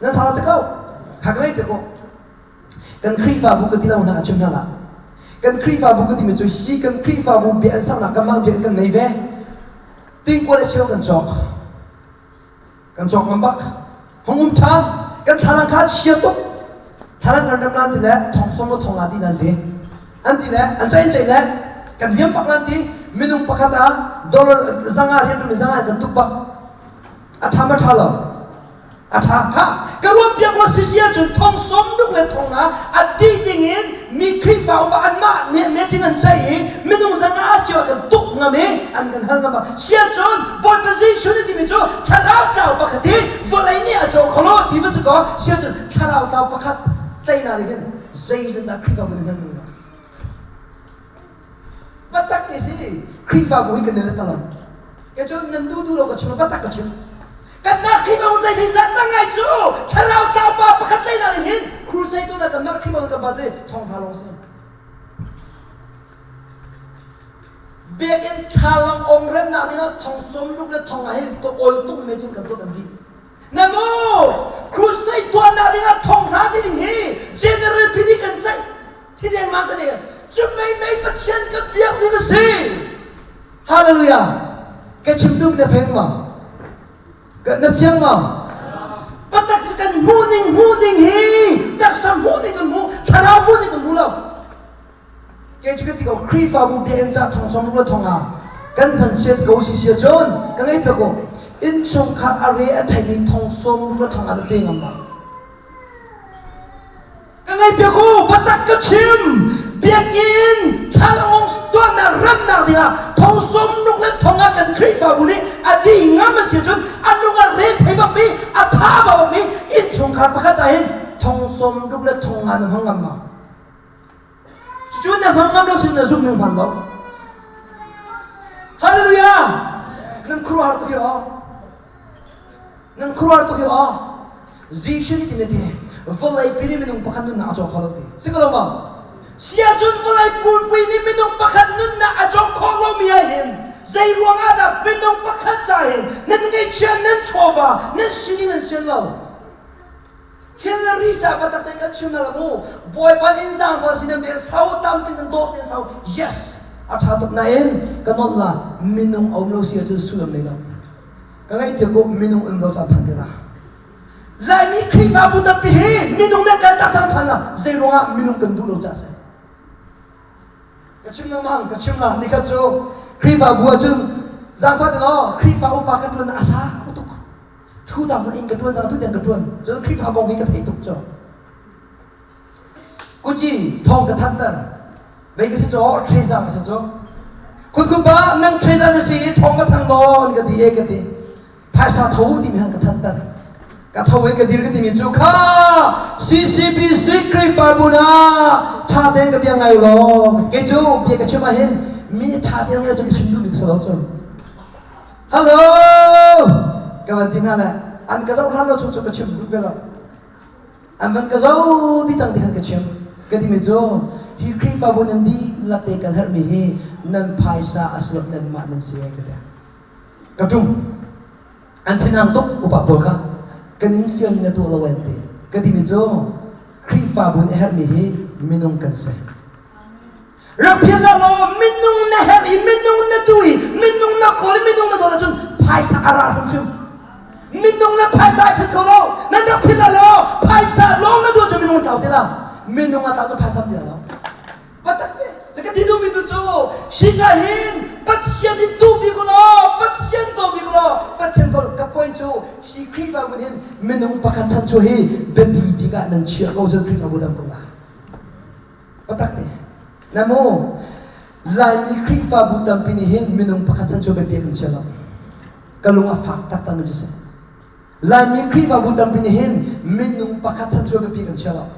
Na sa te ko. Kha ka ngei te ko. Kan Khrihfabu ka ti lo hna a chim hna lah. Kan Khrihfabu ka timi cu hi kan Khrihfabu bia an saknak kanmah bia kan nei ve. Tingkua le cheu kan cawk. Kan cawk ngam bak. Hong um ṭhan. Kan thlalang kha chia tuk. Thlalang kan rem lan ti le thong som lo thong la ti nan ti. An ti le an ceih ceih le kan liam bak lan ti. Minung pakhat ah dollar zanga rian ṭumi zanga kan tuk bak. A ṭha ma ṭha lo? A ṭha kha ka ruah piak wa sisi ahcun thong sawm ruk le thong nga a dih ding in mi Khrihfa upa anmah nih meeting an ceih i minung zanga cio kan tuk ngam i an kan hal ngam si ahcun Bawipa Jesuh nih timi cu thlarau tlau pakhat hi vawlei nih a caw kho lo ti va si kaw si ahcun thlarau tlau pakhat teinak nih khin zeizat dah Khrihfabu nih hman ning Biatak ti si Khrihfabu hi kan i let lo. Kei cu nan duh duh lo ka chim biatak ka chim. Kanmah Khrihfabu zei hi let ngai cu thlarau tlaupa pakhat teinak nih hin crusade tu na kanmah Khrihfabu kan ba thawngtha lawng si. Biakinn thlalang ong remnak dingah thong sawm luk le thong nga hi to awl tuk me cun kan tuah kan dih. Na mu crusade tuahnak dingah thonghra ti ding hi general pini kan ceih thi dengmang kan ei cu mei mei Pathian kan biak ding a si Hallelujah ka chim duh na feng ma na fiang ma patak kan hmuh ning hmuh ning hi taksa hmuh ning kan hmu thlarau hmuh ning kan hmu lo Kei cu ka ti ko Khrihfabu biakinn ca thong sawm ruk le thong nga kan hman siat ko si sia cun ka ngei pek u innchungkhar a re a theimi thong sawm ruk le thong nga na pe ngam ma ka ngei pek u biatak ka chim biakinn thlalangawng tuahnak remnak dingah thong sawm ruk le thong nga kan Khrihfabu nih a dih ngam a si cun a lung a re thei bak. bakmi a tha bakmi innchungkhar pakhat ca hin thong 60 le thong nga na hmang ngam ma? Cucu na hmang ngam lo sin na zumh ning hman lo. Hallelujah! Nan khuaruahhar tuk hi aw. Nan khuaruahhar tuk hi aw. Jesuh nih tin a ti, vawlei pi nih minung pakhat nunnak a cawk kho lo ti. Si ko lo maw? Sia cun vawlei pulpui nih minung pakhat nunnak a cawk khawh lomi ah hin zei ruangah dah minung pakhat ca hin nan ngeihchiah nan chawva nan sining nan sian lo? Thil na ri ca patak te kan chim na la mu. Bawipa in zaangfah sin nan vel sau tam tin nan dawh tin sau. Yes! A ṭha tuk nain ka nolh la minung a um lo si ahcun sullam nei lo. Ka ngaih piak ko minung um lo caan phan te la. Laimi Khrihfabu tampi hi minung nan kan tak caan phan la zei ruangah minung kan duh lo ca si. Ka chim lengmang ka chim la nikhat cu Khrihfabu ahcun zaangfah te law Khrihfa upa ka ṭuan a sau tuk. 2000 in ka ṭuan cang tu tiang ka ṭuan cun Khrihfa kong hi ka thei tuk cu kuci thong ka thanter vei ka si caw treasure ka si cu khun pa nang treasure na si i thong ka thang law an ka ti e ka ti phaisa tho timi han ka thanter ka tho i ka dir ka timi cu kha CCBC Khrihfabu na ṭha tein ka bia ngai law kei cu bia ka chim ah hin mi ṭha tein ngai cu chim duhmi ka si lo cu Hello! Ka van ti hna le an ka zoh hlan lo chung cu ka chim duh ve lo. An van ka zoh ti cang ti khan ka chim. Ka timi cu hi Khrihfabu nan dihlak te kan herhmi hi nan phaisa a si lo nanmah nan si ai ka ti. Ka ṭum. An thinhang tuk upa pawl kha kan in fial na tuah lo an ti. Ka timi cu Khrihfabu nih a herhmi hi minung kan si. Rak phiat dah law minung na herh i minung na duh i minung na kawl i minung na dawt ahcun phaisa a ra hrimhrim. Minung le phaisa ai ṭhen kho lo. Nan rak philh dah law phaisa lawng na duh ahcun minung an tlau te la. Minung a tlau cu phaisa ti lo. Batak te. Ka ti duhmi tu cu hika hin Pathian i duh bik law Pathian daw bik law Pathian kawl ka point cu hi Khrihfabu hin minung pakhat chan cu hi biapi bik ah nan chiah ko cun Khrihfabu dam ko la. Patak te. Na mu Laimi Khrihfabu tampi nih hin minung pakhat chan cu biapi kan chia lo. Ka lung a fak taktak mi cu si. Laimi Khrihfabu tampi nih hin minung pakhat chan cu biapi kan chia lo.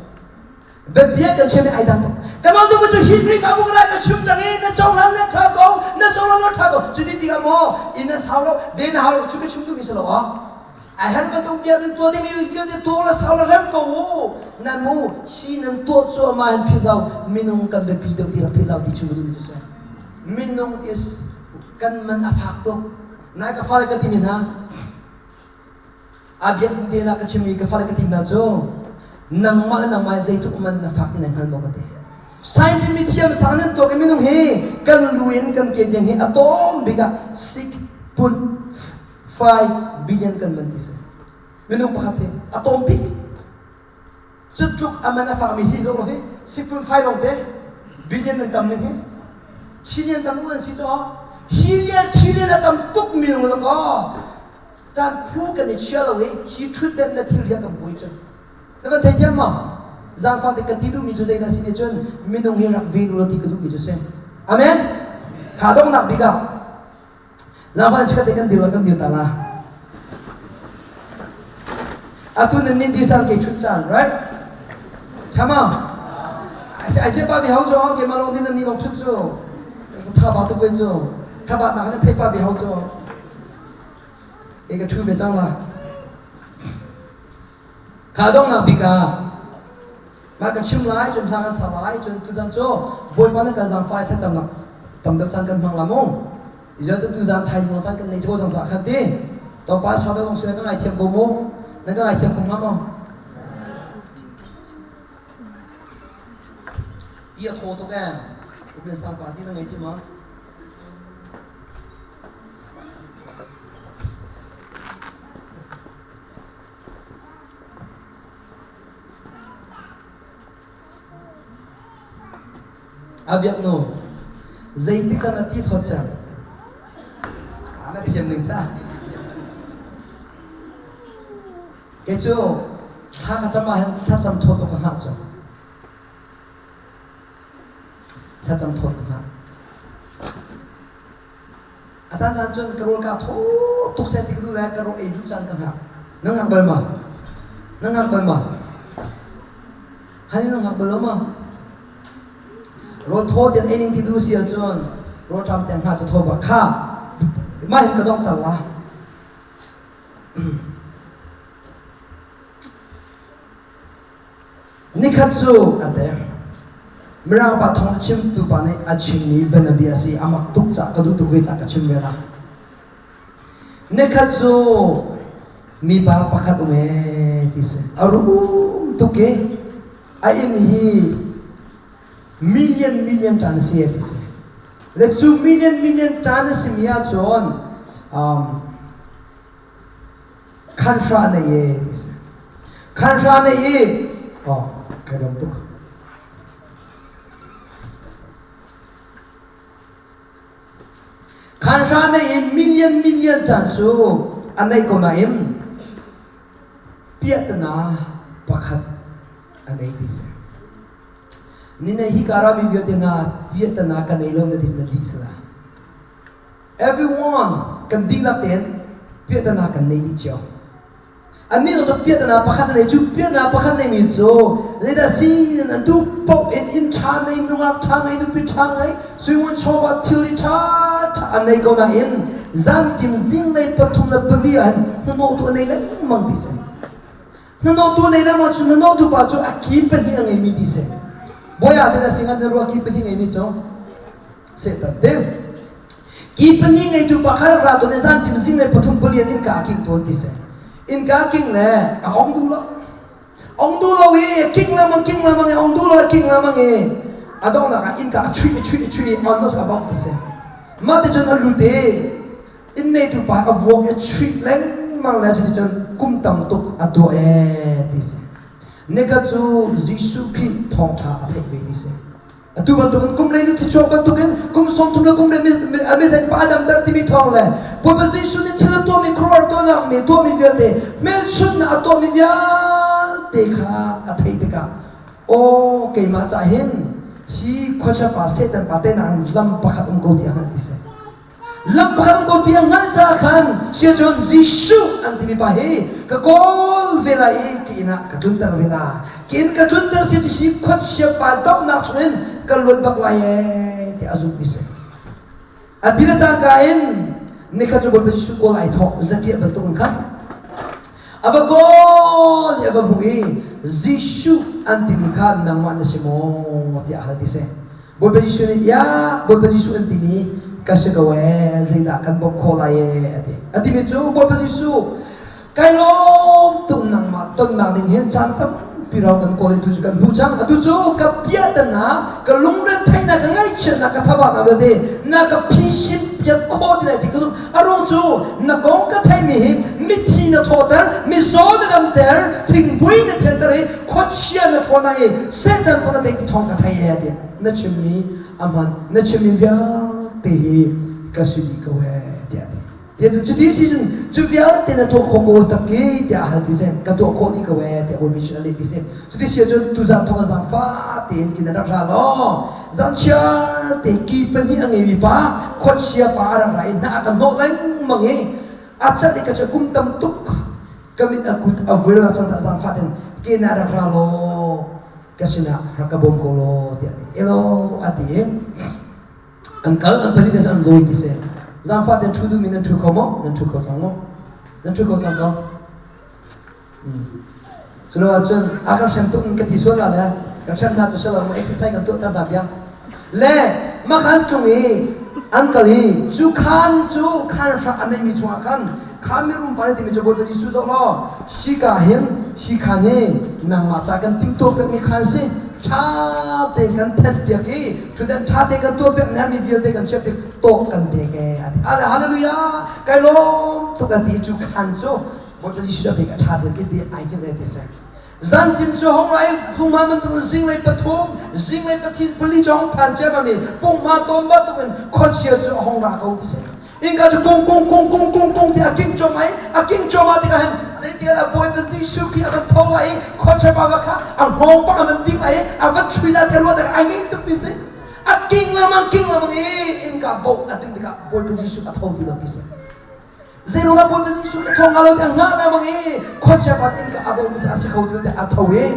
Biapi kan chia mi ai dang tuk. Kan on tu cu hi Khrihfabu ka ka chim cang i na cohlan le ṭha ko, na cohlan lo ṭha ko. Cuti tikah maw inn na sau lo, be na hau lo, cu ka chim duhmi si lo ah. A herh bantuk bia nan tuah dingmi vialte tuah le sau le rem ko u. Nan mu hi nan tuah cuahmah hin philh lo minung kan biapi deuh ti rak philh lo ti chim ka duhmi cu si. Minung is kan man a fak tuk. Nai ka fale ka timi hna a biak te lah ka chimmi ka fale ka tim hna cu nangmah le nangmah zeitluk man na fak ti na hngal maw ka ti. Scientific mithiam sang nan tuak i minung hi kan lu in kan ke tiang hi a tawm bik ah 6.5 billion kan man ti si. Minung pakhat hi a tawm bik. Cu tluk a man a fakmi hi zoh lo hi 6.5 lawng te billion nan tam ning hi. Trillion tam an si cu hi lian trillion a tam tuk mi lung lo kan phu kan i chia lo i hi ṭhutden na thil riah kan pui cu. Na van theithiam maw? Zaangfah te ka ti duhmi cu zeidah si ti cun minung hi rak ven u law ti ka duhmi cu si. Amen. Kha donghnak bik ah zaangfah chikat te kan dir kan dir ta la. Atu nan nin dir caan ke chut caan, right? Thama. Ai bia pa bi hau cu ke ma long din nan ni long chut cu. Tha ba tu ve cu. Tha ba na kan thei pa bi hau cu. Ke ka thu ve cang la. Kha donghnak bik ah mah ka chim lai, cun hla kan sa lai, cun tutan cu Bawipa nan kan zaangfah i thlacamnak tam deuh caan kan hmang la mu. Israel cu tuzan thaizing caan kan nei ko cang sa khan ti. Topa sa dong sila ka ngaithiam ko mu. Nan ka ngaithiam ko hnga maw? Ti a thaw tuk ee. Upin sang pa ti na ngei ti ma? A biaknu, zeitik ah na ti thawt cang? Na thiam ning ca. Kei cu thla ka cam ah hin thlacam thawt awk ka hngah cu. Thlacam thawt ka hngah. A caan caan cun ka rawl kaa thaw tuk seh ti ka duh le ka rawl ei duh caan ka hngak. Na ngak bal ma? Na ngak bal ma? Hani na ngak bal lo ma? Rawl thaw ten ei ning ti du si ahcun rawl ṭam tiang hna cu thaw bak kha mah hin ka dong tal la. Nikhat cu a te. Mirang pa thawng chimtu pa nih a chimmi bianabia si a mak tuk cah ka duh tuk ve cah ka chim ve la. Nikhat cu mipa pakhat um ee ti si. A rum tuk i a inn hi million million ṭan a si ti si. Le cu million million ṭan a simi ahcun khanhra a nei ee ti si. Khanhra a nei i oh kai lawm tuk. Khanhra nei i million million ṭan cu a neih ko nain piahtana pakhat a nei ti si. Ni nei hi ka rami vialte hna piahtana ka nei lo na ti na lih sala. Everyone kan dihlak tein piahtana kan nei dih cio. Annih cu piahtana pakhat a nei. Cu piahtana pakhat neimi cu zeidah si in an duh paoh in inn ṭha nei, nungak ṭha ngei, nupi ṭha ngei, suingun chawva thilri ṭha ṭha an nei ko nain zanṭim zinglei pathum le pali ah hin hnahnawhtu a nei lengmang ti si. Hnahnawhtu a nei lengmang cu hnahnawhtu pa cu a ki pahnih a ngeimi ti si. Bawi ah zeidah si ngan na ruah ki pahnih ngeimi cu? Satan te. Ki pahnih ngeitu pa kha rak ra tawn i zanṭim zinglei pathum pali an innka a king tawn ti si. Innka king le a ong duh lo. Ong duh lo i king lengmang king lengmang i ong duh lo i king lengmang i a donghnak ah innka a chuih a chuih a chuih i on a bawk ti si. Mah ti cun a lut i inn neitu pa a vuak i a chuih lengmang le cuticun kum tam tuk a tuah ee ti si. Nikhat cu Jesuh Khrih thawngṭha a theih ve ti si. Atu bantukin kum lei nu thichuak bantukin kum 30 le kum le amazing pa adam dar timi thawng le Bawipa Jesuh nih thil a tuahmi khuaruahhar tuahnak mi tuahmi vialte hmelchunhnak a tuahmi vialte kha a theih tikah aw keimah cah hin hi khuachia pa Satan pa tehnak in lam pakhat um ko ti a hngalh ti si. Lam pakhat ko ti a hngalh caah khan siacun Jesuh an timi pa hi ka kawl ve lai i ka inn ah ka tlunter ve la. Ka inn ka tlunter si ti si khuachia pa dohnak chungin ka luat bak lai ee ti a zumh ti si. A ti le cangka in nikhat cu Bawipa Jesuh kawl ai thawk zatiah bantuk in khan a va kawl i a va hmuh i Jesuh an timi kha nangmah na si maw tiah a hal ti si. Bawipa Jesuh nih ya Bawipa Jesuh an timi ka si ko ee zeidah kan bawmh khawh lai ee a ti. A timi cu Bawipa Jesuh kai lawm tuk nangmah tonnak ding hin caan tampi rau kan kawl i tu cu kan hmu cang. Atu cu ka piahtana ka lungretheihnak ka ngaihchiatnak ka thabatnak vialte na ka phisin piak khawh ti lai ti ka zumh. A ruang cu na kong ka theihmi hi mithi na thawter, mizaw na damter, thingbui na thianter i khuachia na ṭhawn i Satan kong na tei ti thawng ka thei ee ti na chimmi a hman na chimmi vialte hi ka si dih ko ee tiah a ti. Tiah cun cuti si cun cu vialte na tuah khawh ko tak ki tiah a hal ti si ka tuah khawh dih ko ee tiah Bawipa nih a leh ti si. Cuti si ahcun tuzan thawng zaangfah tein kin rak ra law zanchiar te ki pahnih a ngeimi pa khuachia pa a rak ra i hna a kan hnawh lengmang i a cat i ka cu kum tam tuk ka mit a kut a vuil cang dah zaangfah ten ke na rak ra law ka sinah rak ka bawm ko law tiah a ti elo a ti i an kal an pahnih te cu an lawi ti si zaangfah ten ṭhu duhmi nan ṭhu kho maw nan ṭhu kho cang maw nan ṭhu kho cang ko Culo ahcun a kan hrem tuk in ka ti sual la le kan hrem hna cu si lo exercise kan tuah ter hna piang. Le makhan tlung i an kal i cu khan cu khan hra a neimi chungah khan khan mirum pa nih timi cu Bawipa Jesuh zoh law hika hin hi khan hi nangmah ca kan timhtuah piakmi khan si ṭha tein kan thenh piak i ṭhutden ṭha tein kan tuah piak mi vialte kan chiah piak tawh kan pek ee a ti. Hallelujah kai lawm tuk a ti cu khan cu Bawipa Jesuh a bik a ṭha deuh ti ai hngilh e ti si. Zantim cu hong lai phunghma bantuk in zinglei pathum zinglei pathil pali cu hong phan cia mi punghma tawn bantuk in khuachia cu a hong ra ko ti si. Innka cu kung kung kung kung kung kung ti a king cuam ai a king cuam ah tikah hin zeitik ah Bawipa Jesuh Khrih a van tho lai i khuachia pa va kha a hngawng bak a van ding lai i a van chui lai ti a ruah tikah ai ngei tuk ti si. A king lengmang king lengmang i innka boh a ding tikah Bawipa Jesuh a tho ti lo ti si. Zeiruangah Bawipa Jesuh nih thawng lo tiang ngah na bang i khuachia pa inn ka a bawh a si kho ti a tho i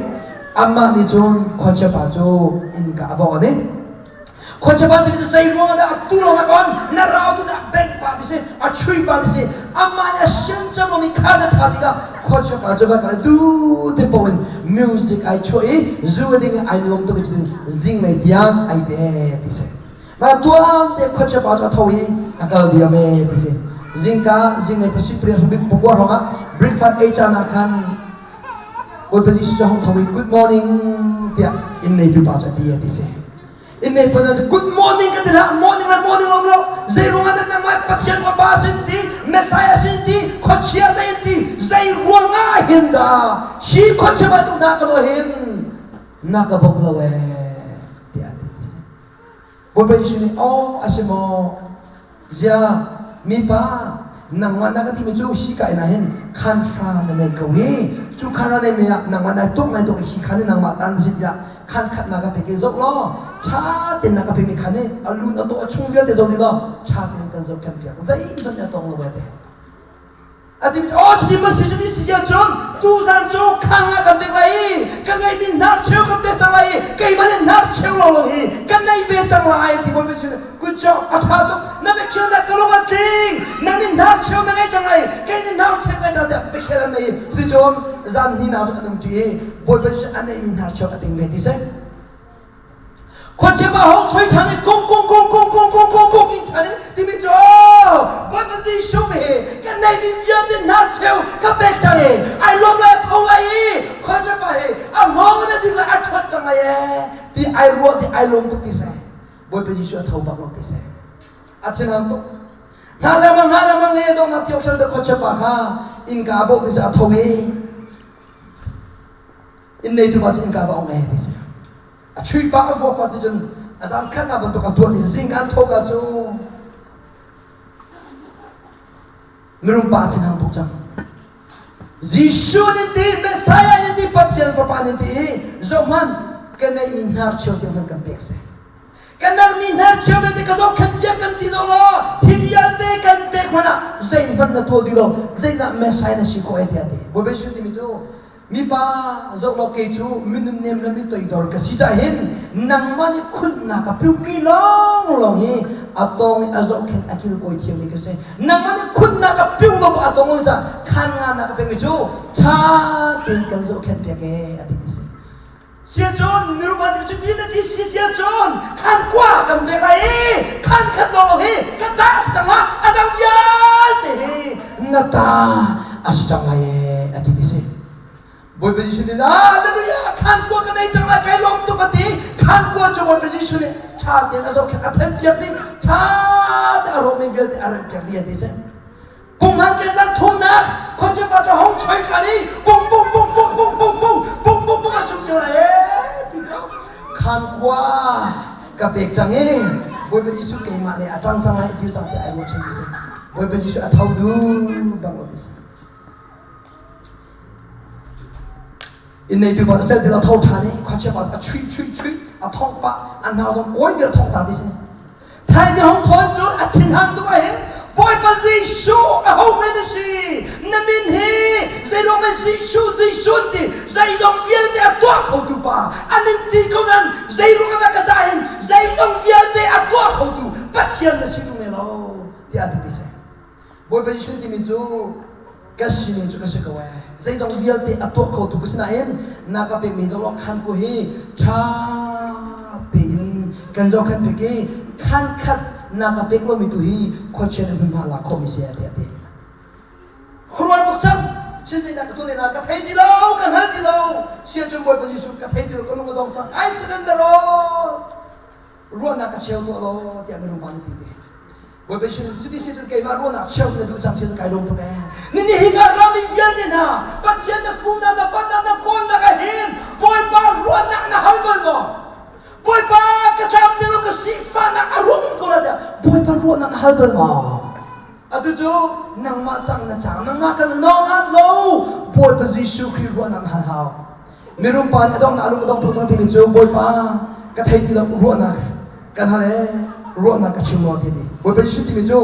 amah nih cun khuachia pa cu inn ka a bawh ani. Khuachia pa timi cu zeiruangah dah a tu lawng na kon na rau tu dah bengh pa ti si a chui pa ti si amah nih a sian cem lomi kha na ṭha bik ah khuachia pa cu va kal du te paoh in music ai chuah i zu a ding i ai nuam tuk i cutin zinglei tiang ai te ti si. Mah tuan te khuachia pa cu a tho i a kal diam ee ti si. Zingka zinglei pasik pariat hrubik pakua hrawng ah breakfast ei caan ah khan Bawipa Jesuh cu a hung tho i good morning tiah inn neitu pa cu a ti a ti si. Inn nei pa cu good morning ka ti hlah morning le morning lom lo zei ruangah dah nangmah Pathian fapa sin ti Messiah sin ti khuachia te in ti zei ruangah hin dah hi khuachia bantuk hna ka naw hin na ka bawmh lo ee tiah a ti ti si. Bawipa Jesuh nih aw a si maw zia mipa nangmah na ka timi cu hika inn ah hin khan hra na nei ko i cu khan hra neimi ah nangmah nai tuk nai tuk i hi khan hi nangmah tan na si tiah khan khat na ka pek i zoh law ṭha tein na ka pekmi khan hi a lun a tawh a chung vialte zoh dih law ṭha tein kan zohkhenh piak zeihmanh a tong lo ve te. A ti aw cuti maw si cuti si cun tuzan cu khang ah kan pek lai i ka ngeihmi hnarcheu kan pek cang lai i keimah nih hnarcheu lawnglawng hi ka nei ve cang lai ti Bawipa sin good job a ṭha tuk na biakhiah nak ka lung a tling nang nih hnarcheu na ngei cang lai kei nih hnarcheu ngei cang tiah biakhiah an nei cuti cun zan hnih nak cu an um ṭi i Bawipa cu an neihmi hnarcheu a ting ve ti si. Khuachia pa hong choi ṭhan i kung kung kung kung kung kung kung kung in ṭhan in timi cu Bawipa Jesuh hi kan neihmi vialte hnarcheu ka pek cang i ai lawm lai a tho lai i khuachia pa hi a hngawng in a ding lai a ṭhuat cang lai ee ti ai ruah ti ai lawm tuk ti seh Bawipa Jesuh a tho bak lo ti seh a thinhang tuk hna lengmang hna lengmang he dawhnak ti awk khuachia pa kha innka a bawh ti seh a tho i inn neitu pa cu innka va ong e ti si a chui pah a vuak pah ti cun a zan khatnak bantuk a tuah ti zing an thoka cu mirum pa thin hang tuk cang Jesuh nin ti Messiah nin ti Pathian fapa nin ti i zohman ka neihmi hnarcheu te hman kan pek si kan narmi hnarcheu vialte ka zohkhenh piak kan ti zong law hi vialte kan pek hmanh ah zeihmanh na tuah ti lo zeidah Messiah na si khawh ai tiah ti Bawipa Jesuh timi cu Mipa zoh law kei cu minunnem le mitoidor ka si caah hin nangmah nih khunhnak ka piumi lawnglawng hi a tawng i a zohkhenh a kilkawi thiammi ka si. Nangmah nih khunhnak ka piu lo a tawng lo caah khan nga na ka pekmi cu ṭha tein kan zohkhenh piak ee a ti ti si. Sia cun mirum an cu ti na ti si sia cun khan kua kan pek lai i khan khat lawng hi ka ta a si cang la a dang vialte hi na ta a si cang lai ee a ti ti si. Bawipa Jesuh nih Hallelujah khan kua ka nei cang lai kai lawm tuk a ti khan kua cu Bawipa Jesuh nih ṭha tein a zohkhenh a thenpiak dih ṭha te a rawkmi vialte a remhpiak dih a ti si. Pung han ke zan thumnak khuachia pa cu hong choi ṭhan i bung bung bung bung bung bung bung bung bung bung a cum cio lai ee ti cu khan kua ka pek cang i Bawipa Jesuh keimah le a ṭang cang lai ti cang ti ai ruahchan ti si Bawipa Jesuh a tho du bang lo ti si inn neitu pa cu cel ti lo tho ṭhan i khuachia pa cu a chuih chuih chuih a thongh pah an hna zong kawi dir thong ta ti si Thaizing hong thawn cu a thinhang tuk ahhin Bawipa Jesuh a hohme na si na min hi zeiruang mah Jesuh Jesuh an ti zeizong vialte a tuah khotu pa a min ti ko nan zeiruang ah ka caah hin zeizong vialte a tuah khotu Pathian na si ṭung ne lo tiah a ti ti si Bawipa Jesuh timi cu ka sining cu ka si ko ee zeizong vialte a tuah khotu ka si nain na ka pekmi zong khan ko hi ṭha tein kan zohkhenh pek i khan khat na ka pek lomi tu hi khuachia nih hmunhma lak khawhmi si tiah a ti. Khuaruahhar tuk cang sinzeidah ka tuah na ka thei ti lo ka hngal ti lo sian cun Bawipa Jesuh ka thei ti lo ka lung a dong cang I surrender all ruahnak ka cheu tuah law tiah minung pa nih ti ve. Bawipa sin cuti si cun keimah ruahnak cheu na duh cang si cun kai lawm tuk ee. Nini hi ka ram i vialte hna Pathian na fumnak na pannak na kawlnak ah hin Bawipa ruahnak na hal bal maw? Bawipa ka tlam lo ka sifahnak a ruang um ko la tiah Bawipa ruahnak na hal bal maw? Atu cu nangmah cang na cang nangmah kan nawng lo Bawipa Jesuh Khrih ruahnak na hal hau. Mirum pa nih a donghnak a lung a dong tuk cang timi cu Bawipa ka thei ti lo ruahnak kan hal ee ruahnak ka chim law ti ti Bawipa Jesuh timi cu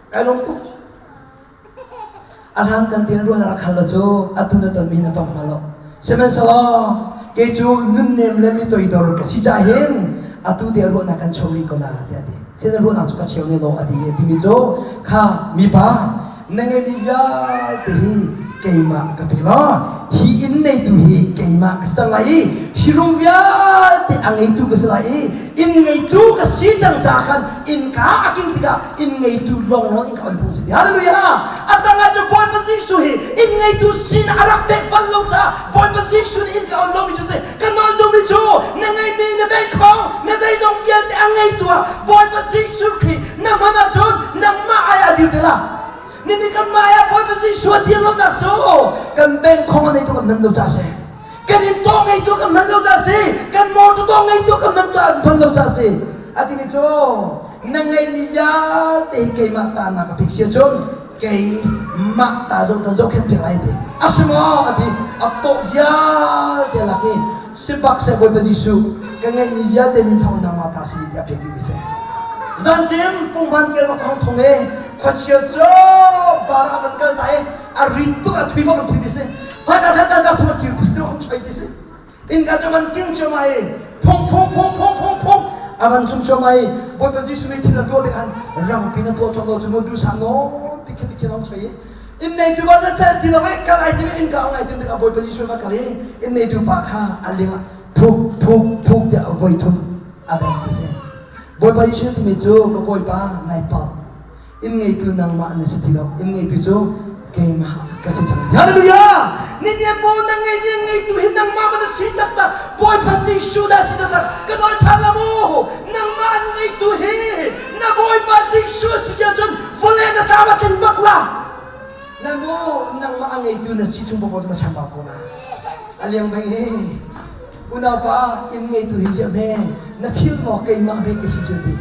kai lawm tuk. A hlan kan tin ruan a rak hal lo cu atu na tonmi na tong hnga lo. Sihmanhsehlaw kei cu nunnem le mi toidor ka si caah hin atu te ruahnak kan cheu rih ko na tiah a ti. Sihmanhsehlaw ruahnak cu ka cheu ne law a ti i timi cu kha mipa na ngeihmi vialte hi keimah ka pe law hi inn neitu hi keimah ka si cang lai i hi rum vialte a ngeitu ka si lai i inn ngeitu ka si cang caah khan innka a king tikah inn ngeitu lawnglawng in ka on phung si ti. Hallelujah! A tangah cu Bawipa Jesuh hi inn ngeitu sin a rak pek bal lo caah Bawipa Jesuh nih inn ka on lomi cu si. Ka nawl duhmi cu na ngeihmi na bengkhong na zeizong vialte a ngeitu ah Bawipa Jesuh Khrih na hman ahcun nangmah ai a dir te la. Nihin kanmah ai ah Bawipa Jesuh a dir lonak cu kan bengkhong a neitu kan hman lo caah si. Kan inn tawh ngeitu kan hman lo caah si. Kan motor tawh ngeitu kan hman lo caah si. A timi cu na ngeihmi vialte hi keimah ta na ka pek si ahcun keimah ta zong kan zohkhenh piak lai ti a si maw a ti a tawh vialte lak i sibak seh Bawipa Jesuh ka ngeihmi vialte nin thawng nangmah ta si tiah pek ding si zantim punghman kel bak hong thong e khuachia cu bar ah van kal ta i a rit tuk a thui bak an thui ti si hmai ka than ta thum a kir ti si hong choi ti si Innka cu van king cuahmah i phung phung phung phung phung phung a van cum cuahmah i Bawipa Jesuh nih thil a tuah tikhan rangpi na tuah cawk lo cu mu duhsah nawn ti khin khin hong choi i inn neitu pa cu cel ti lo i kal ai tim i innka ong ai tim tikah Bawipa Jesuh va kal i inn neitu pa kha a ling ah phuk phuk phuk tiah voi thum a beng ti si. Bawipa Jesuh timi cu ka kawipa nai palh Inn ngeitu nangmah na si ti lo. Inn ngeitu cu keimah ka si cang. Hallelujah! Ninian maw na ngeimi ngeitu hi nangmah ma na si taktak. Bawipa Jesuh dah si taktak. Ka nawl ṭhan la mu. Nangmah an ngeitu hi na Bawipa Jesuh si cun vawlei na tlam a tling bak la. Na mu nangmah a ngeitu na si chung paoh cu na chambau ko na. A liang bang hi unaupa inn ngeitu hi ziah hme na phil maw keimah hme ka si cu ti.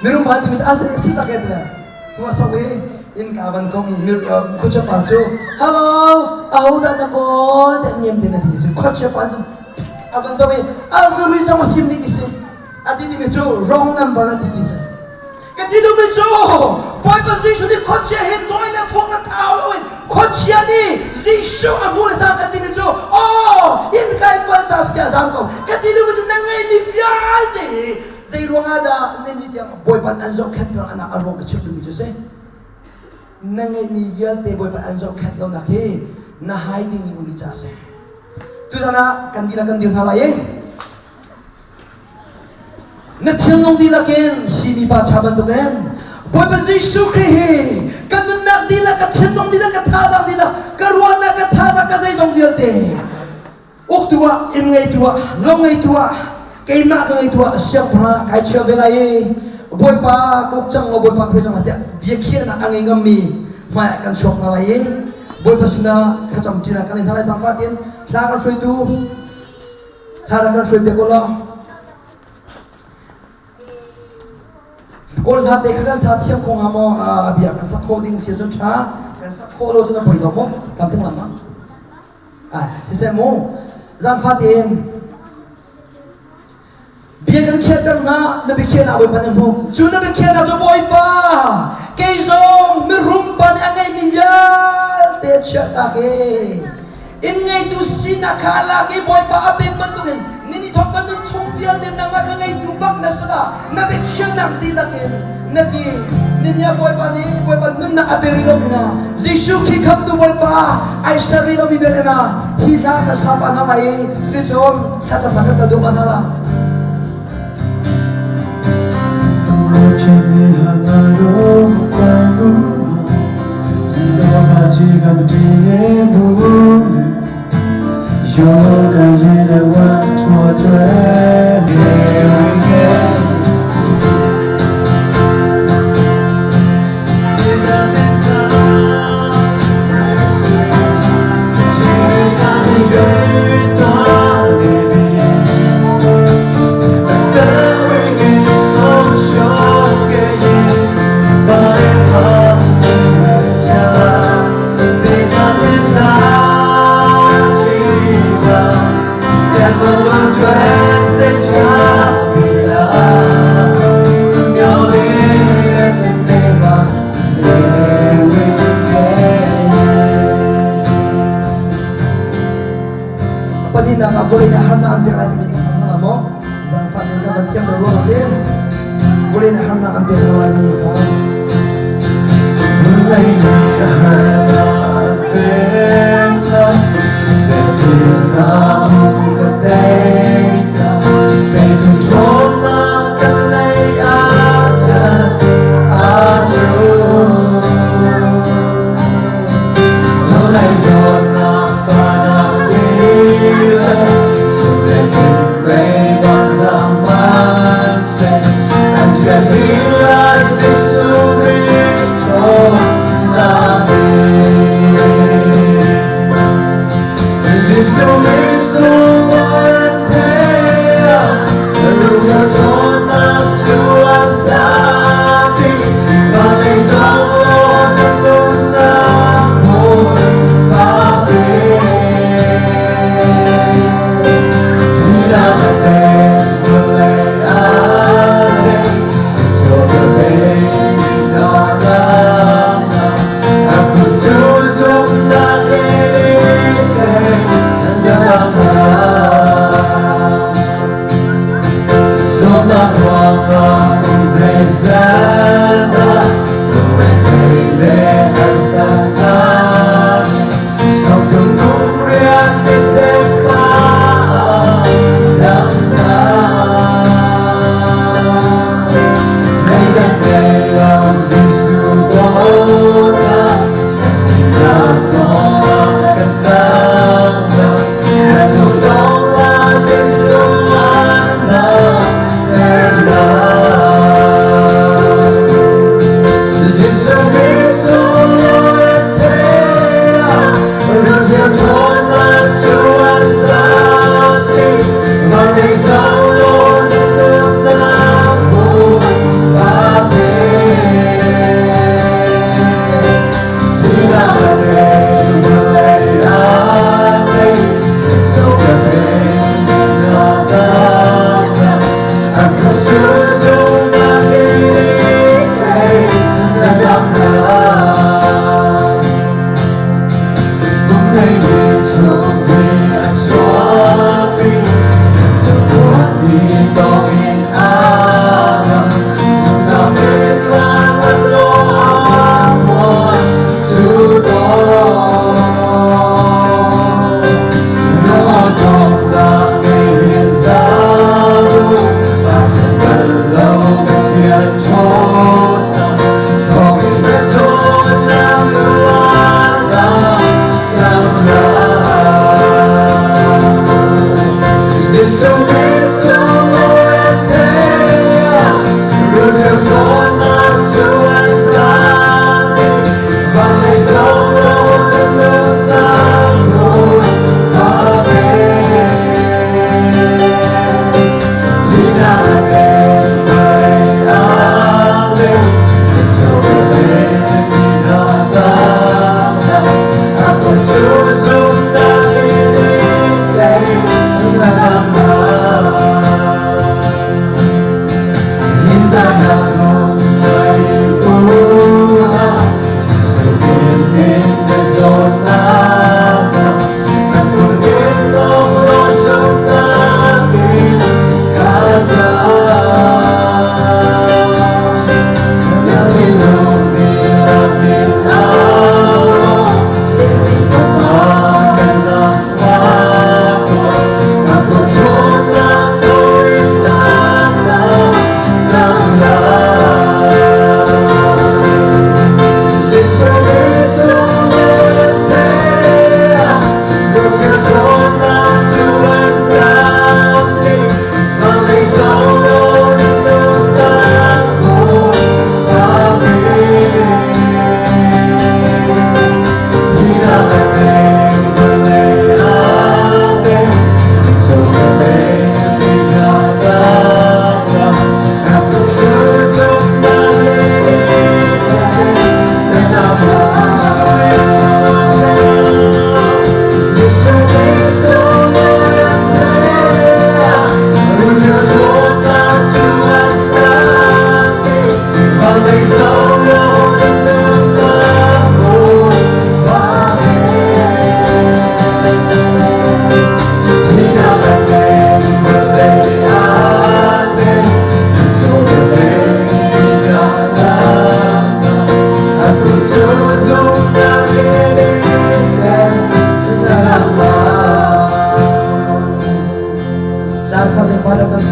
Mirum pa timi cu a si tak e tile tu a sok i innka van kong i khuachia pa cu hello ahodah na kawl ti an niam te na ti si khuachia pa cu a van zoh i a zuri zong a fim dih ti si a ti timi cu wrong number a ti ti si ka ti duhmi cu Bawipa Jesuh nih khuachia he tawi le phuang na thau lo in khuachia nih Jesuh a hmuh le cang ka timi cu aw innka in pal ca si a zam ko ka ti duhmi cu na ngeihmi vialte hi Zei ruangah dah nannih tiang Bawipa an zohkhenh lo anak a ruang ka chimh duhmi cu si. Na ngeihmi vialte Bawipa an zohkhenh lonak hi na hai dingmi um rih caah si. Tuzan ah kan dihlak kan dir hna lai i na thinlung dihlak in hi mipa cha bantukin Bawipa Jesuh Khrih hi ka nunnak dihlak, ka thinlung dihlak, ka thazaang dihlak, ka ruahnak, ka thazaang, ka zeizong vialte Uktu ah, inn ngeitu ah, lo ngeitu ah, keimah ka ngeitu ah siangpahrang ah kai chia ve lai i Bawipa ka uk cang maw Bawipa ka hruai cang tiah biakhiahnak a ngei ngammi hmai ah kan chuak hna lai i Bawipa sinah thlacam ṭinak kan nei hna lai zaangfah tiin hla kan hruaitu hla rak kan hruai piak u law Kawl hla te kha kan sa thiam kho hnga maw a bia kan sak khawh ding si cun ṭha kan sak khawh lo cun a poi lo maw kam thing lam ma Siseh mu, zaangfah tein bia kan khiahter hna, na biakhiahnak Bawipa nih hmu. Cu na biakhiahnak cu Bawipa, kei zong mirum pa nih a ngeihmi vialte a chiahtak i inn ngeitu sinak kha a lak i Bawipa a pek bantukin nini thawk kan nun chung vialte nangmah ka ngeitu bak na si la na biakhiahnak dihlak in na ti ninia Bawipa nih Bawipa nunnak a pe rih lomi hna Jesuh Khrih khamtu Bawipa ai ser rih lomi vialte hna hi hla kan sa pa hna lai i cuticun thlacamnak kan kal duh pa hna la Here we go. Vawlei nih harnak an pek lai timi kan sang hna maw? Zaangfah tein kan van thiam deuh ruang te vawlei nih harnak an pek hna lai timi kha. Vawlei nih harnak an pek lai, siseh thil um ka tei cang. Teitu ṭhawnnak ka lei ah ṭan aa cu. Vawlei zawtnak fahnak lila chim le mei bang hmanhseh an ṭhial dih lai Jesuh Khrih ṭhawnnak in. Jesuh Khrih sunglawi an theih ah ruhro ṭhawnnak cu an zapi. Vawlei zong na nunnak Bawipa pe. Thihnak a tei, vawlei a tei, chaw ka pe, na dam. A kut cu zumhnak in i thei, na dam. Zawtnak ruangah kum zeizat dah lungrethei le harsatnak sawmthum kum riat December ah dam cang. Zeidang ngei lo Jesuh dawtnak ca zongah kan dam lo. Na lungdongnak Jesuh an damter lai. Jesuh Khrih sunglawi an theih ah rocio ṭhawnnak cu an zapi. Vawlei zong law na nunnak Bawipa pe. Thihnak a tei, vawlei a tei, cho ka pe na damnak. A kut cu zumhnak in i thei, na dam lai. Kum hleihnih chung thi a chuahpi, zeizong tuah ti tawngin aa dam. Zumhnak in thla cam law a puan cu tawn. Lawmnak ngei hin hlah u, Pathian bal lo Pathian ṭhawnnak thawngin na zawtnak cu a dam cang lai.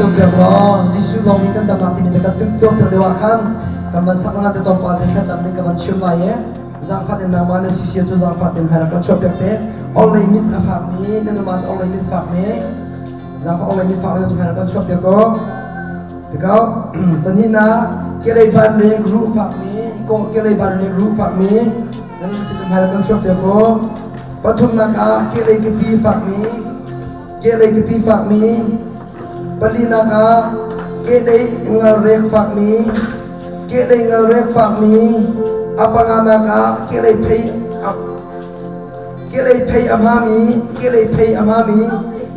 tum piak law Jesuh lawng hi kan damnak timi na kan timh tuak piak deuh ah khan kan van sak na te tlawmpal te thlacam ning ka van chim lai e. Zaangfah ten nangmah na si sia cu zaangfah ten hmai rak kan chuah piak te. Orlei mit a fak mi na numa cu orlei mit fak mi zaangfah orlei mit fak mi tu hmai rak kan chuah piak ko. Tikau pahnihnak kelei ban rek ruh fak mi ko kelei ban rek ruh fak mi nan si tu hmai rak kan chuah piak ko. Pathumnak ah kelei kepi fak mi kehlei kepi fakmi, palinak ah kehlei ngalrek fakmi, kehlei ngalrek fakmi, a panganak ah kehlei phei kehlei phei a hmami, kehlei phei a hmami,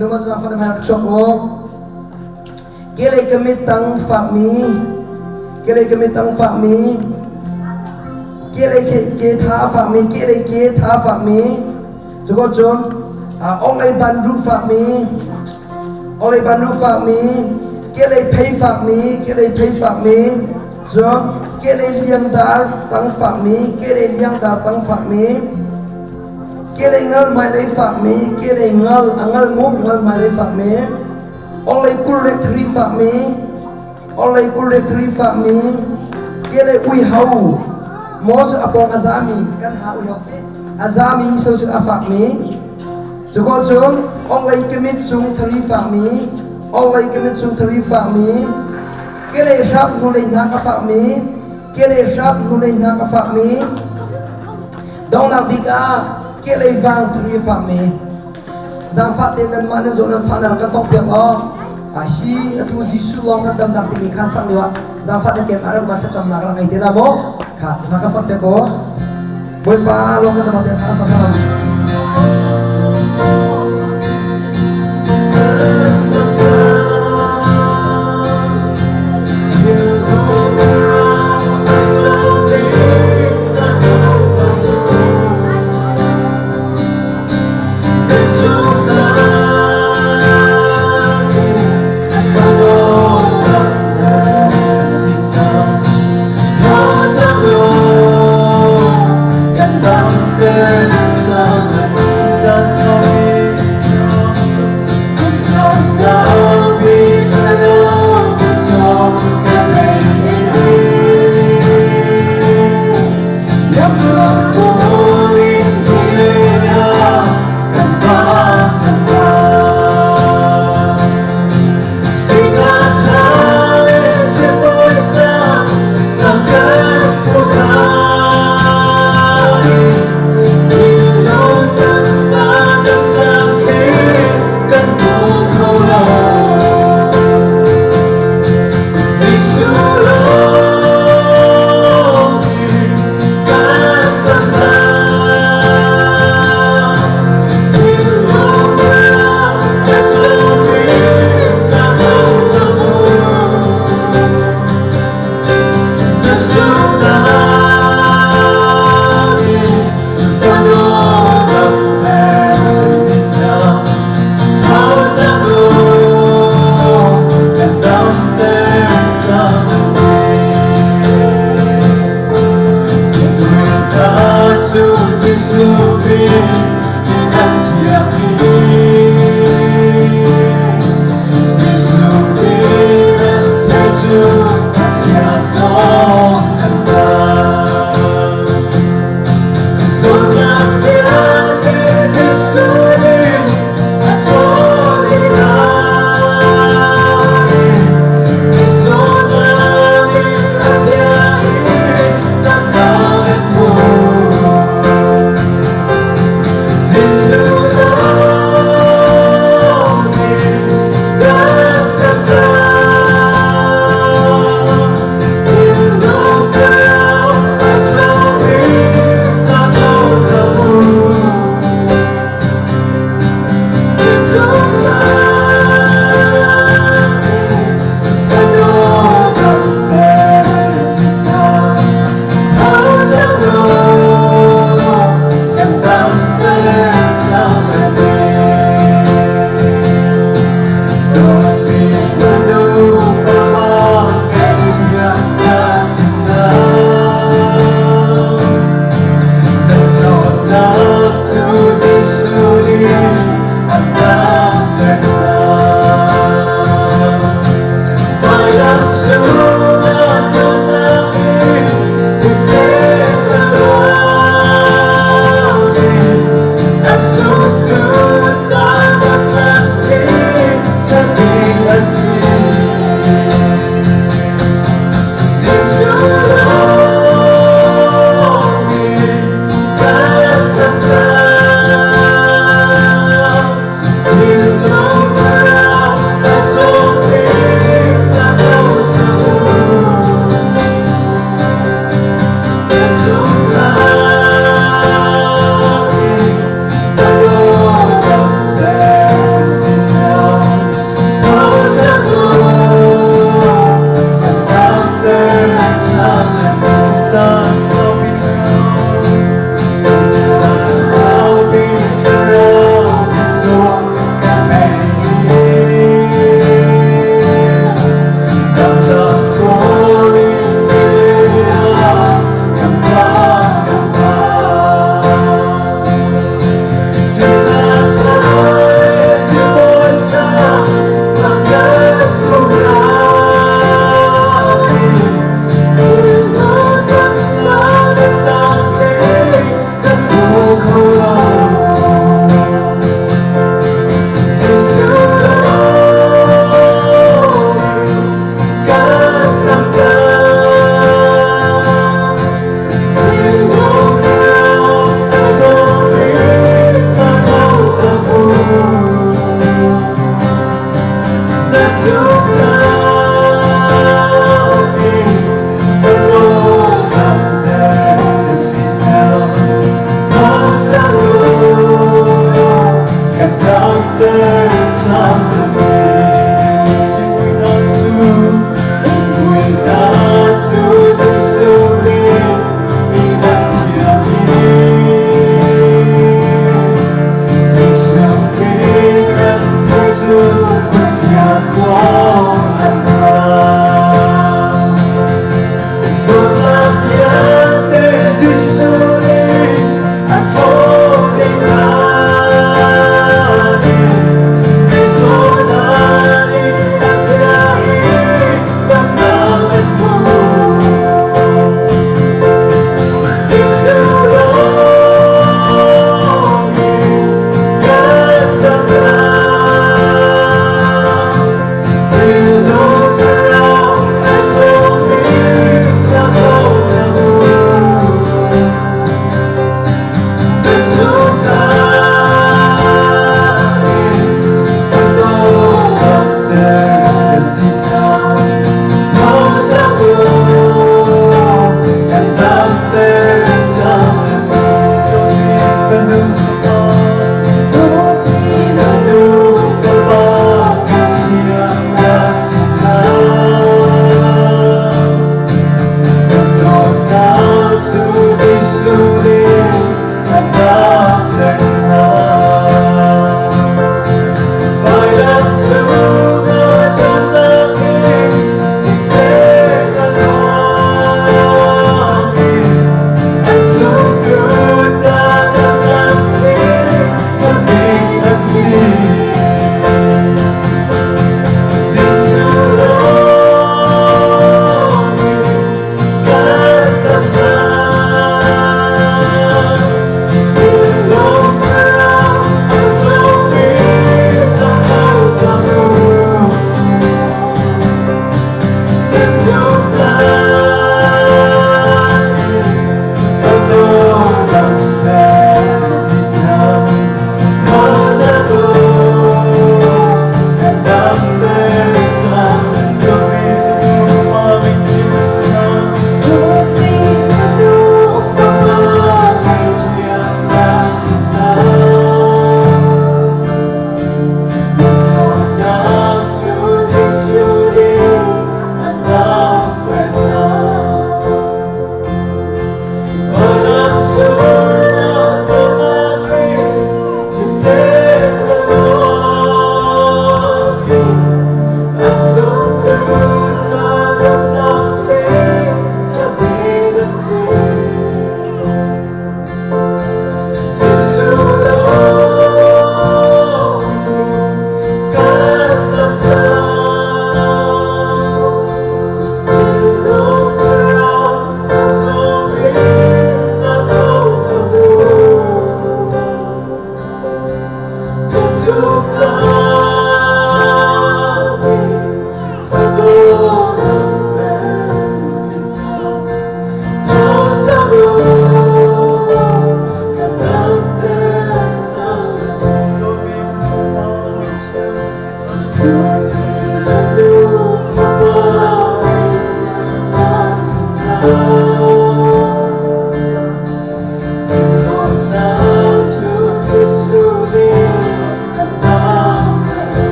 nunga cu fata hmai rak chuak aw. Kehlei ka mit tang fakmi, kehlei ka mit tang fakmi, kehlei ke tha fakmi, kehlei ke tha fakmi, Cuko cun onglei ban ruh fakmi, onglei ban ruh fakmi, kehlei phei fakmi, kehlei phei fakmi, cun kehlei liangdar tang fakmi, kehlei liangdar tang fakmi, kehlei ngal hmailei fakmi, kehlei ngal a ngal mu ngal hmailei fakmi, onglei kurrek thari fakmi, onglei kurrek thari fakmi, kehlei ui hau, maw cu a pawng a zami kan ha ui hau ke a zami sosun a fakmi cuko cun onglei kemit cung thari fakmi onglei kemit cung thari fakmi kelei hrap hnulei hna ka fakmi kelei hrap hnulei hna ka fakmi dongnak bik ah kelei vang thari fakmi zaangfah te nanmah nan zaw nan fa na rak kan tong piak aw a hi atu Jesuh lawng kan damnak timi kha sak lio ah zaangfah te kem arak ma thlacamnak rak ngei te na maw kha na ka sak piak aw Bawipa lawng kan damnak te kha sak piak.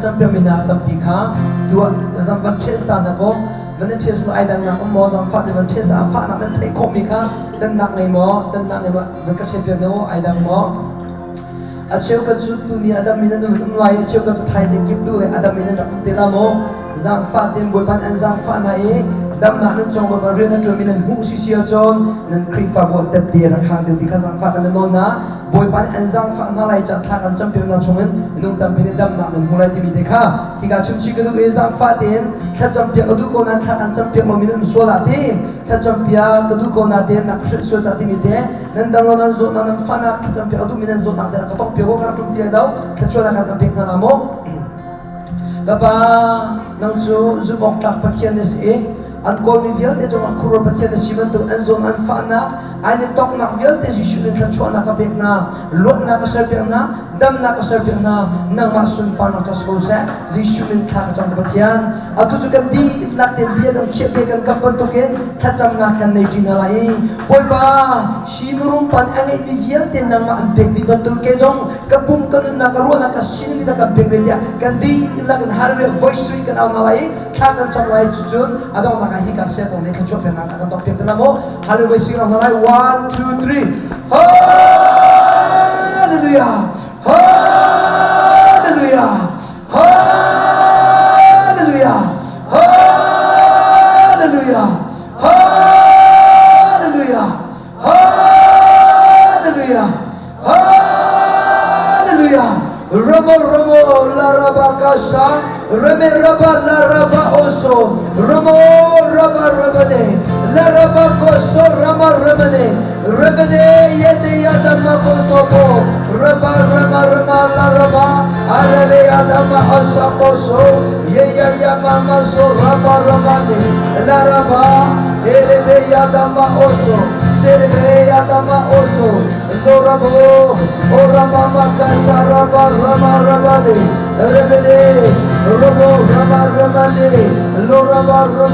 campiak mi hna tampi kha tuah zam van test ta na ko van na test ai dang nak um maw zangfah te van test a fah nak nan theih khawh mi kha dan nak ngei maw dan nak ngei maw van ka share piak no ai dang maw a cheu ka cu tu ni adam min an um lai a cheu ka cu thaizing kip tu le adam min an rak um te la maw zangfah ten bawipa an zangfah hna i damnak nan cong bawipa rian a ṭuanmi nan hmuh sisi ahcun nan Khrihfabu ah tette rak hang deuh ti kha zangfah kan nawl hna. Bawipa nih an zangfah hna lai caah thla kan campiak hna chungin minung tampi nih damnak nan hmu lai timi te kha hika chimchih ka duh i zangfah tein thlacampiak ka duh ko nain thla kan campiak lomi nan um sual ah ti thlacampiak ka duh ko na te nak hrilh sual ca timi te nan dam lo nan zawtnak nan fahnak thlacampiak a duhmi nan zawtnak te rak ka tong piak ko ka rak ṭum ti lai lo thluachuahnak kan kan pek hna na mu. Ka pa, nang cu zumh awk tlak Pathian na si i an kawlmi vialte cungah khuaruah Pathian na si bantuk an zawn an fahnak, an i tongnak vialte Jesuh nih thluachuahnak ka pek hna, luatnak ka serpiak hna, damnak ka serpiak hna, nangmah sunparnak ca si ko seh. Jesuh min thla ka cam ka Pathian. Atu cu kan dihlak tein bia kan khiah bia kan kam bantukin thlacamnak kan nei ṭi hna lai i Bawipa, hi mirum pa nih a ngeihmi vialte nangmah an pek dih bantuk kei zong ka pum ka nunnak ka ruahnak ka sining na kan pek ve tiah kan dihlak in hallelujah voice sui kan au hna lai i thla kan cam lai. Cucun a donghnak ah hika sia kong nih thluachuah peknak a kan dok piak te mo. Hallelujah sing hna lai. One, two, three. Hallelujah, hallelujah, hallelujah, hallelujah, hallelujah, hallelujah, hallelujah. Ramo ramo la raba kasa rame raba la raba oso ramo raba rabane la raba koso rama ramane ramane yede yadama koso ko raba rama rama la raba alale yadama asa koso ye ya ya mama so raba ramane la raba erebe yadama oso serebe yadama oso Lorabo orama kasa raba rama rabane rebede robo rama ramane loraba rama.